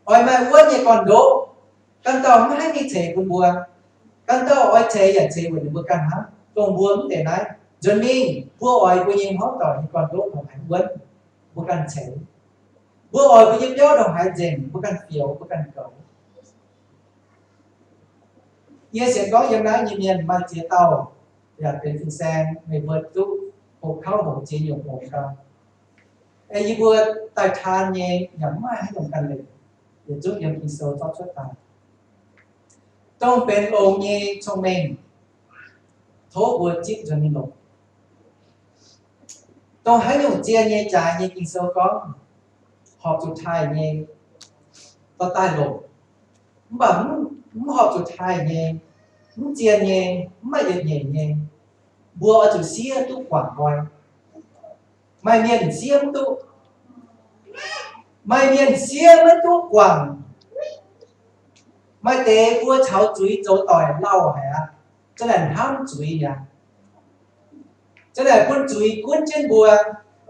oix maaih wuonv nyei gorn-ndoqv. Ganh dauh maiv haih mingh ceix bun mbuo. Ganh dauh oix ceix yaac ceix weic ninh mbuo ganh hnangv. Dongh mbuo mv deix naaiv nzuonx mingh, mbuo oix mbuo nyei hmuangv doic nyei gorn-ndoqv dongh haaix wuonv, mbuo ganh ceix. Mbuo oix mbuo nyei biauv dongh haaix nzengc, mbuo ganh fioux, mbuo ganh goux. Yie sienx gorngv yiem naaiv nyei mienh maaih ziex dauh yaac benx fin-saeng, meih mbuo duqv hoqc kauv hoqc ziex nyungc hoqc gau. Yie mbuo daaih taan nyei yaac mv maaih haaix nyungc ganh leiz, yietc zungv yiem Ging-Sou zorqv cuotv daaih. Dongh benx longx nyei cong-mengh, tov mbuo zipv nzuonx mingh longc. Dongh haaix nyungc zien nyei jaaix nyei Ging-Sou gorngv horpc zuqc taaih nyei dorh daaih longc. Mv baac mv horpc zuqc taaih nyei, mv zien nyei, mv maaih yietc nyeic nyei, mbuo oix zuqc siev duqv guangc nqoi. Maaih mienh siev mv duqv. Maaih mienh siev maiv duqv guangc. Maaih deix mbuo caux zuiz zoux doic lauh haic aqv. Zanc naaic hnamv zuiz mi'aqv. Zanc naaic bun zuiz gunv jienv mbuo,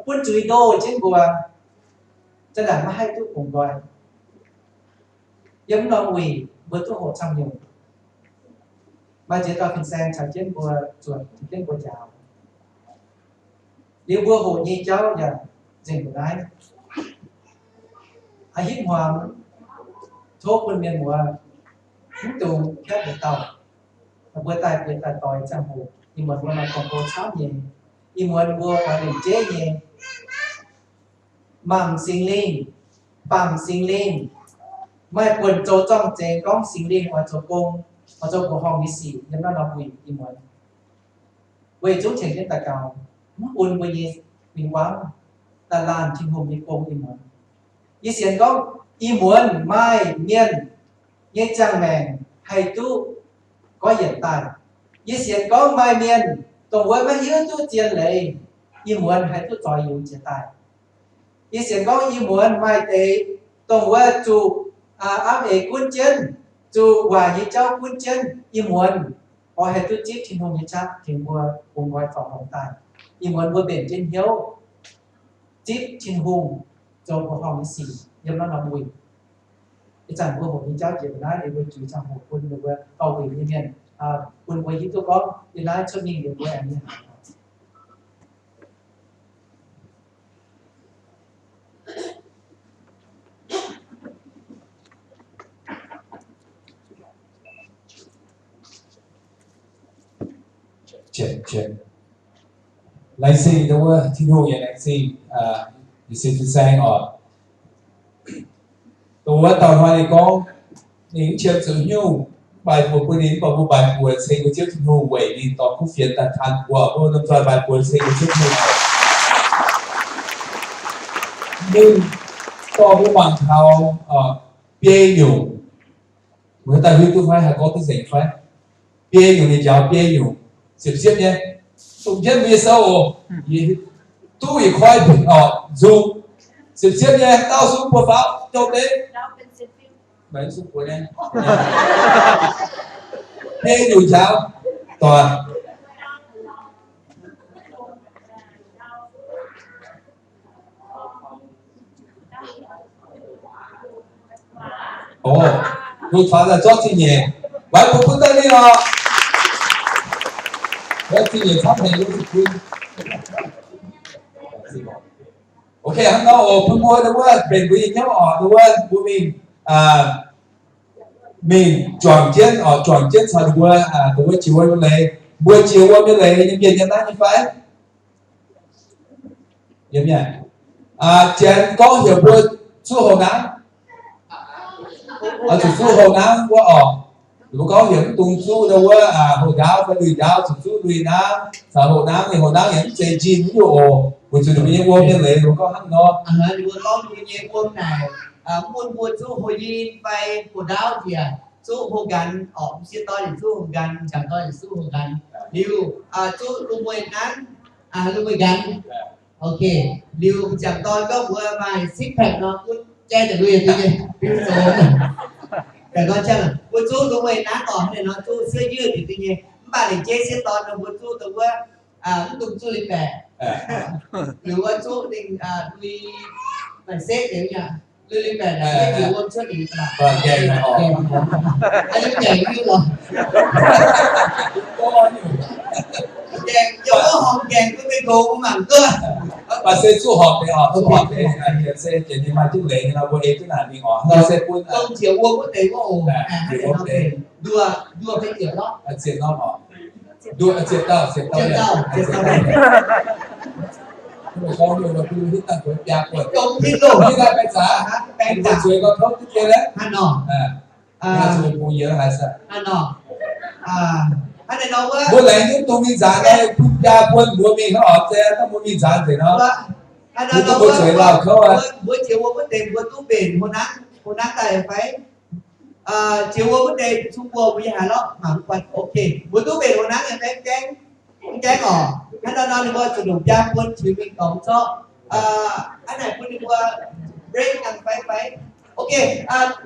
bun zuiz ndoh jienv mbuo. Zanc naaic maiv haih duqv bungx nqoi. Yiem norm wuic mbuo duqv hoqc camv nyungc. Maaih ziex dauh fin-saeng caux jienv mbuo zuotc, caux jienv mbuo njaaux. Liuz mbuo hoqc nyei jauv yaac nzengc mbuo naaiv. A'hipv hmuangx, tov bun mienh muoz mv dungx piatv mbuo dauh. Mbuo daaih bieqc daaih doix ziangh hoc, ih muonz mbuo maaih gorngv mbuo camv nyei, ih muonz mbuo oix lengc jeiv nyei mangc Singx Lingh, bangc Singx Lingh, maaih buonc zoux zorng-zengx gorngv Singx Lingh oix zoux gong, oix zoux mbuoqc horngh nyei sic yiem naaiv norm wuic ih muonz. Weic zuqc tengx jienv daux gaux, mv bun mbuo nyei win-wangv daaih laanh Tin-Hungh nyei gong ih muonz. Yie sienx gorngv ih muonz maaih mienh nyei ziangh maengc haih duqv goiv yienc daaih. Yie sienx gorngv maaih mienh dongh wuov maiv hiuv duqv zien leiz, ih muonz haih duqv zoix yungz jiex daaih. Yie sienx gorngv ih muonz maaih deix dongh wuov zuqc, aa, amv eix gunv jienv, zuqc waac nyei jauv gunv jienv, ih muonz oix haih duqv zipv Tin-Hungh nyei qaqv tengx mbuo bungx nqoi faaux longx daaih. Ih muonz mbuo mbenc jienv hnyouv zipv Tin-Hungh zoux mbuoqc horngh nyei sic yiem naaiv norm wuic. Ih zanc mbuo hoqc nyei jauv jiex naaiv, liuz mbuo juix ziangh hoc bun ninh mbuo gauh wuic nyei mienh, aa, bun mbuo hiuv duqv gorngv yiem naaiv cuotv mingh liuz mbuo aengx nyei haaix. Laengz zingh ndau wuov Tin-Hungh yaac laengz zingh, aa, Liuz Sin Fin-Saeng oc. Dongh wuov dauh hnoi ninh gorngv, ninh mv qiemx zoux nyungc, mv baac mbuox bun ninh, mv baac mbuo mbaix buoz ceng mbuo Ziouv Tin-Hungh weic ninh dorh kuv fienx daaih taan mbuo, mbuo lomh nzoih mbaix buoz ceng mbuo Ziouv Tin-Hungh. Ninh dorh mbuo mangc taux, aa, biei nyungc. Meih daaih hiuv duqv fai, haih gorngv duqv nzengc fai? Biei nyungc ninh njaaux biei nyungc. Siepv-siepv nyei, dongh jienv mbuo nyei sou oc. Duqv yietc koi oc, nzung. Siepv-siepv nyei, daauh sung buoz faaux, jauv deix. Biei nyungc njaaux, doic. Oc, mbuo faaux daaih zorqv zingh nyeic, waix bun bun daaih ninh oc. Zorqv zingh nyeic camv haic, bun. Ok, hnangv nor oc, bun mbuo ndau wuov mbenc mbuo nyei hnyouv oc, ndau wuov mbuo mingh, aa, mingh juangc jienv oc, juangc jienv caux ninh mbuo, aa, ndau wuov jiex wuom nyei leiz. Mbuo jiex wuom nyei leiz nyei mienh yiem naaiv nyei fai? Yiem nyei. Aa, janx gorngv heuc mbuo zuqv houx nangv. Oix zuqc zuqv houx nangv wuov oc. Mbuo gorngv heuc mv dungx zuqv ndau wuov, aa, houx ndaauv fai lui ndaauv, zuqc zuqv lui nangv caux houx nangv. Ninh houx nangv yaac mv zeiz njinh nyungc oc. Weic zuqc ninh mbuo nyei wuom nyei leiz mbuo gorngv hnangv nor. Ninh mbuo gorngv ninh mbuo nyei wuom naaic, aa, mv bun mbuo zuqv houx nyinh fai houx ndaauv njiec, zuqv houx nqanx oc. M'sieqv dorn yaac zuqv houx nqanx, m'jangc dorn yaac zuqv houx nqanx. Liuz, aa, zuqv lungh mueiz nangv, aa, lungh mueiz nqanx. Ok, liuz m'jangc dorn gorngv mbuo maaih six pack nor, gunv jaiv deix lui diuv nyei, biuv zoux. Ga'naaiv gorngv jangv, mbuo zuqv lungh mueiz nangv oc, hnangv naaic nor zuqv เสื้อยืด diuv diuv nyei. Mv baac lengc jeiv m'sieqv dorn nor mbuo zuqv dongh wuov, aa, mv dungx zuqv liuz baeqc. Liuz wuov zuqv ninh, aa, lui, maaih setv deix nyei. Lui, lui baeqc naaic, jiex wuom cuotv liuz, lui baeqc nyei lorqc. Gaengh, yie wuov horngc gaengh duqv mingh gox mangc duqv. Mv baac se zuqv horpc deix oc, zuqv horpc deix, se jiex ninh maaih duqv leiz nyei nor, mbuo ei duqv naaic mingh oc. Nor se bun dongh jiex wuom wuov deix wuov oc. Nduoh, nduoh fai ziepc lorqc. Ziepc norm oc. Nduoh, ziepc dauh, ziepc dauh, ziepc dauh. Gorngv nyungc, mbuo hiuv daaih zueiz biaa buonc. Hiuv daaih baeng zaqc, baeng zaqc, zueiz gau tov duqv jiex lorqc. Hnangv nor. Hnangv nor. Mbuo laengz nyungc dongh mingh nzaanx naaiv, bun biaa buonc mbuo mingh hnangv oc, se dongh mbuo mingh nzaanx nzengc nor. Mbuo duqv mbuo zueiz lauh kouv aqv. Mbuo jiex wuom wuov deix mbuo duqv mbenc houx nangv, houx nangv daaih fai? Jiex wuom wuov deix cun buoz mbuo yiem haaix lorqc, mangc mv buatc. Ok, mbuo duqv mbenc houx nangv nyei fai mv gaengh? Mv gaengh oc. Hnangv nor nor ninh mbuo zuqc ndongc biaa buonc qiemx mingh dorngx zorqv. Hnangv naaic bun ninh mbuo break dangh fai fai? Ok,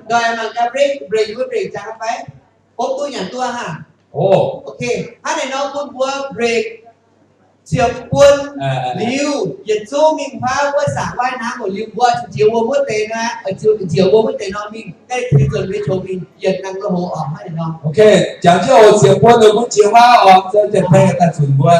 ndoih mangc gaax break, break wuov break jangx fai? Hopv duqv nyanc duqv hnangv. Ok, hnangv naaic nor bun mbuo break ziepc buonc liuz, yietc zungv mingh huaav wuov สระว่ายน้ำ oc. Liuz mbuo zuqc jiex wuom wuov deix nor, zuqc jiex wuom wuov deix nor mingh, gaengh tengx zuonc mbuo nyei hoz mingh yietc nangh lo hoz oc. Hnangv naaic nor. Ok, jangx jienv oc, ziepc buonc liuz mbuo jiex huaav oc, se jiex baeng daaih zunc mbuo.